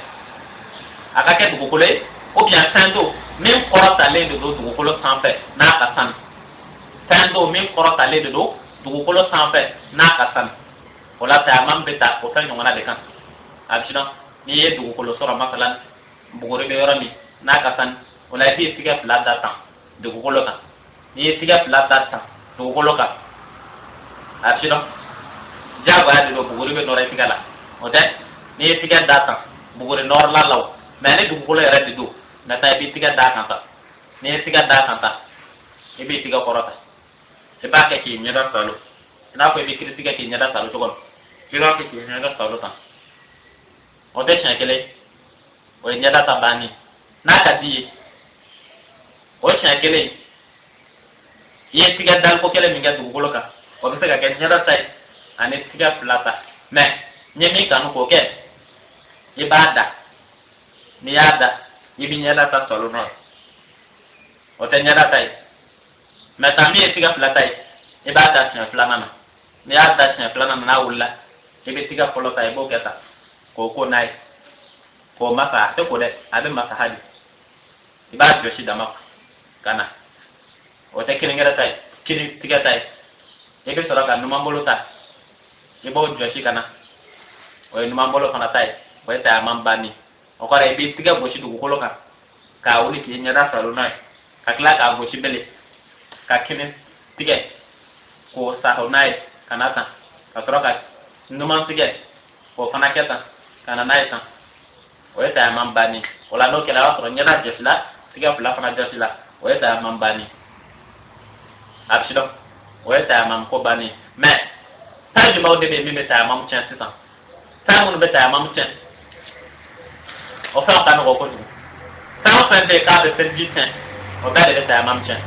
A ka kɛ dugukolo ye ou bien fɛn don min kɔrɔtalen de don dugukolo sanfɛ n'a ka sanu. Fɛn don min kɔrɔtalen de don dugukolo sanfɛ n'a ka sanu. O la, tayamamu bɛ ta o fɛn ɲɔgɔnna de kan. A bɛ sidɔn, n'i ye dugukolo sɔrɔ, masalan buguri bɛ yɔrɔ min n'a ka sanu, o la i b'i tigɛ fila da tan dugukolo kan. N'i ye tigɛ fila da tan dugukolo kan, a bɛ sidɔn, diyagoya de don, buguri bɛ nɔrɔ i tigɛ la. O tɛ, n'i ye tigɛ da tan, buguri nɔrɔla la o. Mais ni dugukolo yɛrɛ de don, maintenant i b'i tigɛ da kan tan. N'i ye tigɛ da kan tan, i b'i tigɛ kɔrɔta, i b'a kɛ k'i ɲɛda salo, i n'a fɔ i bɛ kirisi kɛ k'i ɲɛda salo cogo min, i b'a kɛ k'i ɲɛda salo tan. O tɛ siɲɛ kelen, o ye ɲɛda ta bannen. N'a ka di ye, o siɲɛ kelen, i ye tigɛ daliko kelen min kɛ dugukolo kan, o bɛ se ka kɛ ɲɛda ta ye ani tigɛ fila ta. Mais n ye min kanu k'o kɛ, i b'a da. N'i y'a da, i bɛ ɲɛda ta salo n'o ye, o tɛ ɲɛda ta ye. Maintenant, min ye tigɛ fila ta ye, i b'a da siɲɛ filanan na. N'i y'a da siɲɛ filanan na, n'a wulila, i bɛ tigɛ fɔlɔ ta, i b'o kɛ tan k'o ko n'a ye, k'o masa. A tɛ ko dɛ, a bɛ masa hali i b'a jɔsi dama ka na. O tɛ kininkɛrɛ ta ye, kini tigɛ ta ye. I bɛ sɔrɔ ka numanbolo ta, i b'o jɔsi ka na. O ye numanbolo fana ta ye, o ye tayamamu banni. O kɔrɔ, i b'i tigɛ gosi dugukolo kan k'a wuli k'i ɲɛda salo n'a ye, ka tila k'a gosi bele ka kini tigɛ k'o saho n'a ye ka na tan, ka sɔrɔ ka numan tigɛ k'o fana kɛ tan ka na n'a ye tan. O ye tayamamu banni. O la, n'o kɛra, o y'a sɔrɔ ɲɛda jɔsila, tigɛ fila fana jɔsila. O ye tayamamu banni. A bɛ sidɔn, o ye tayamamu ko banni. Mais fɛn jumɛnw de bɛ yen min bɛ tayamamu tiɲɛ sisan? Fɛn minnu bɛ tayamamu tiɲɛ, o fɛnw ka nɔgɔ kojugu. Fɛn o fɛn bɛ yen k'a bɛ seliji tiɲɛ, o bɛɛ de bɛ tayamamu tiɲɛ.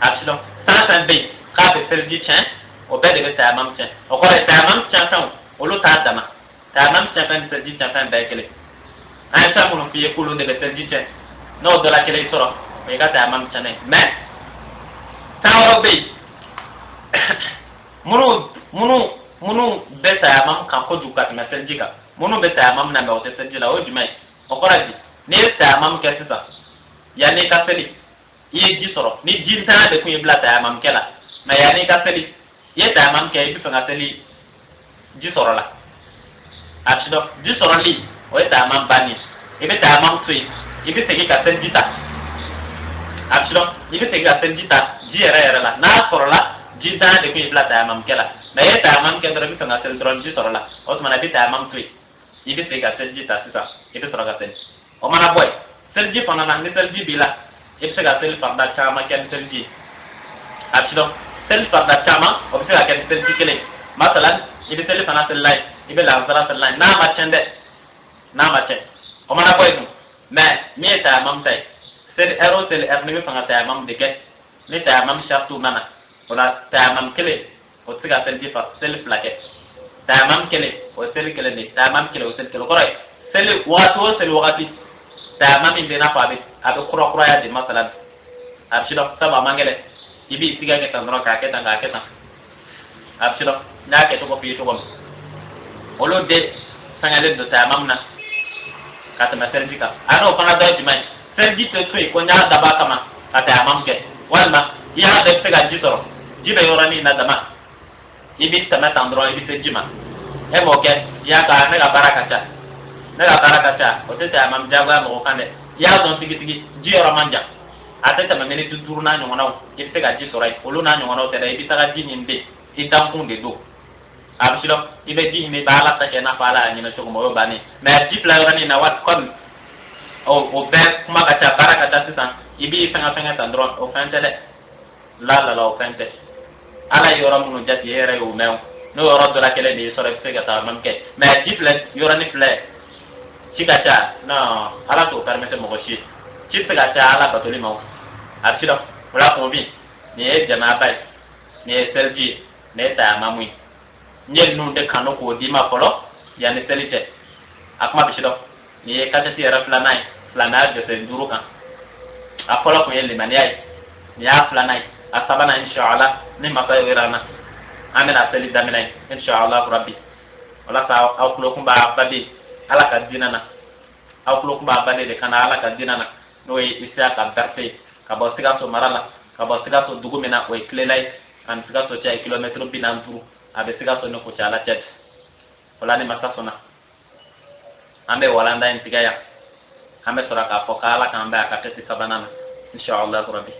A bɛ sidɔn, fɛn o fɛn bɛ yen k'a bɛ seliji tiɲɛ, o bɛɛ de bɛ tayamamu tiɲɛ. O kɔrɔ ye, tayamamu tiɲɛ fɛnw, olu t'a dama. Tayamamu tiɲɛ fɛn ni seliji tiɲɛ fɛn bɛɛ ye kelen. An ye fɛn minnu f'i ye k'olu de bɛ seliji tiɲɛ, n'o dɔ la kelen sɔrɔ, o y'i ka tayamamu tiɲɛnen ye. Mais fɛn wɛrɛw bɛ yen minnu bɛ tayamamu kan kojugu ka tɛmɛ seliji kan, minnu bɛ tayamamu na mais o tɛ seliji la. O ye jumɛn ye? O kɔrɔ ye di? N'i ye tayamamu kɛ sisan, yanni i ka seli, i ye ji sɔrɔ. Ni ji ntanya de tun y'i bila tayamamu kɛ la, mais yanni i ka seli, i ye tayamamu kɛ, i bɛ fɛ ka seli, ji sɔrɔ la. A bɛ dɔn, ji sɔrɔli, o ye tayamamu banni ye. I bɛ tayamamu to yen, i bɛ segin ka seliji ta. A bɛ dɔn, i bɛ segin ka seliji ta ji yɛrɛ yɛrɛ la, n'a sɔrɔla ji ntanya de tun y'i bila tayamamu kɛ la. Mais i ye tayamamu kɛ dɔrɔn, i bɛ fɛ ka seli dɔrɔn, ji sɔrɔ la, o tuma na i bɛ tayamamu to yen, i bɛ segin ka seliji ta sisan, i bɛ sɔrɔ ka seli. O mana bɔ yen, seliji fana na, ni seliji b'i la, i bɛ se ka seli farida caman kɛ ni seliji ye. A bɛ dɔn, seli farida caman, o bɛ se ka kɛ ni seliji kelen. Masalan, i bɛ seli fana seli n'a ye, i bɛ lansara seli n'a ye, n'a ma tiɲɛ dɛ, n'a ma tiɲɛ. O mana bɔ yen dun, mais min ye tayamamu ta ye, seli ɛri o seli ɛri, n'i bɛ fɛ ka tayamamu de kɛ, ni tayamamu saritiw nana, o la tayamamu kelen, o tɛ se ka seliji fa seli fila kɛ. Tayamamu kelen, o ye seli kelen de ye. Tayamamu kelen, o ye seli kelen. O kɔrɔ ye, seli wagati o seli wagati, tayamamu min bɛ i n'a fɔ a bɛ kurakuraya de. Masalan, a bɛ sidɔn, sabu a man gɛlɛn, i b'i tigɛ kɛ tan dɔrɔn, k'a kɛ tan, k'a kɛ tan. A bɛ sidɔn, n y'a kɛ cogo f'i ye cogo min, olu de sɛgɛnlen don tayamamu na ka tɛmɛ seliji kan. A n'o fana dɔ ye jumɛn ye? Seliji tɛ to yen ko n y'a dabɔ a kama ka tayamamu kɛ, walima i y'a dɔn i bɛ se ka ji sɔrɔ, ji bɛ yɔrɔnin na dama, i bɛ tɛmɛ tan dɔrɔn, i bɛ se ji ma, e m'o kɛ. I y'a ka ne ka baara ka ca, ne ka baara ka ca, o tɛ tayamamu diyagoya mɔgɔ kan dɛ. I y'a dɔn tigitigi ji yɔrɔ man jan, a tɛ tɛmɛ miniti 5 n'a ɲɔgɔnnaw, i bɛ se ka ji sɔrɔ yen. Olu n'a ɲɔgɔnnaw tɛ dɛ, i bɛ taga ji ɲini de, i dankun de don. A bɛ sidɔn, i bɛ ji ɲini, i bɛ Ala ta kɛ i n'a fɔ Ala y'a ɲini cogo min, o y'o bannen. Mais ji filɛ yɔrɔnin na, waati kɔmi o bɛɛ kuma ka ca, baara ka ca sisan, i b'i fɛngɛ fɛngɛ tan dɔrɔn, o fɛn tɛ dɛ. La la la, o fɛn tɛ. Ala ye yɔrɔ minnu jate, e yɛrɛ y'o mɛn o, n'o yɔrɔ dɔ la kelen de y'i sɔrɔ, i bɛ se ka tayamamu kɛ. Mais ji filɛ, yɔrɔnin filɛ, ci ka ca, non, Ala t'o permettre mɔgɔ si ye. Ci bɛ se ka caya Ala batoli ma o, a bɛ sidɔn. O la kun bi, nin ye janaba ye, nin ye seliji ye, nin ye tayamamu ye. N ye ninnu de kanu k'o d'i ma fɔlɔ yanni seli cɛ. A kuma bɛ sidɔn. Nin ye kasɛti yɛrɛ filanan ye silamɛya jɔsen 5 kan. A fɔlɔ kun ye limaniya ye, nin y'a filanan ye. A sabanan, inshallah, ni masa ye an na, an bɛna seli daminɛ ye, inshallah rabbi. Walasa aw tulo kun b'a baden Ala ka diinɛ na, aw tulo kun b'a baden de kana Ala ka diinɛ na, n'o ye Isiyaka Berete ye, ka bɔ Sikaso mara la, ka bɔ Sikaso dugu min na, o ye Kilela ye, ani Sikaso cɛ ye kilomɛtiri 45, a bɛ Sikaso ni Kucala cɛ. O la ni masa sɔnna, an bɛ walanda in tigɛ yan, an bɛ sɔrɔ k'a fɔ k'Ala k'an bɛn a ka kɛti sabanan na, inshallah rabbi.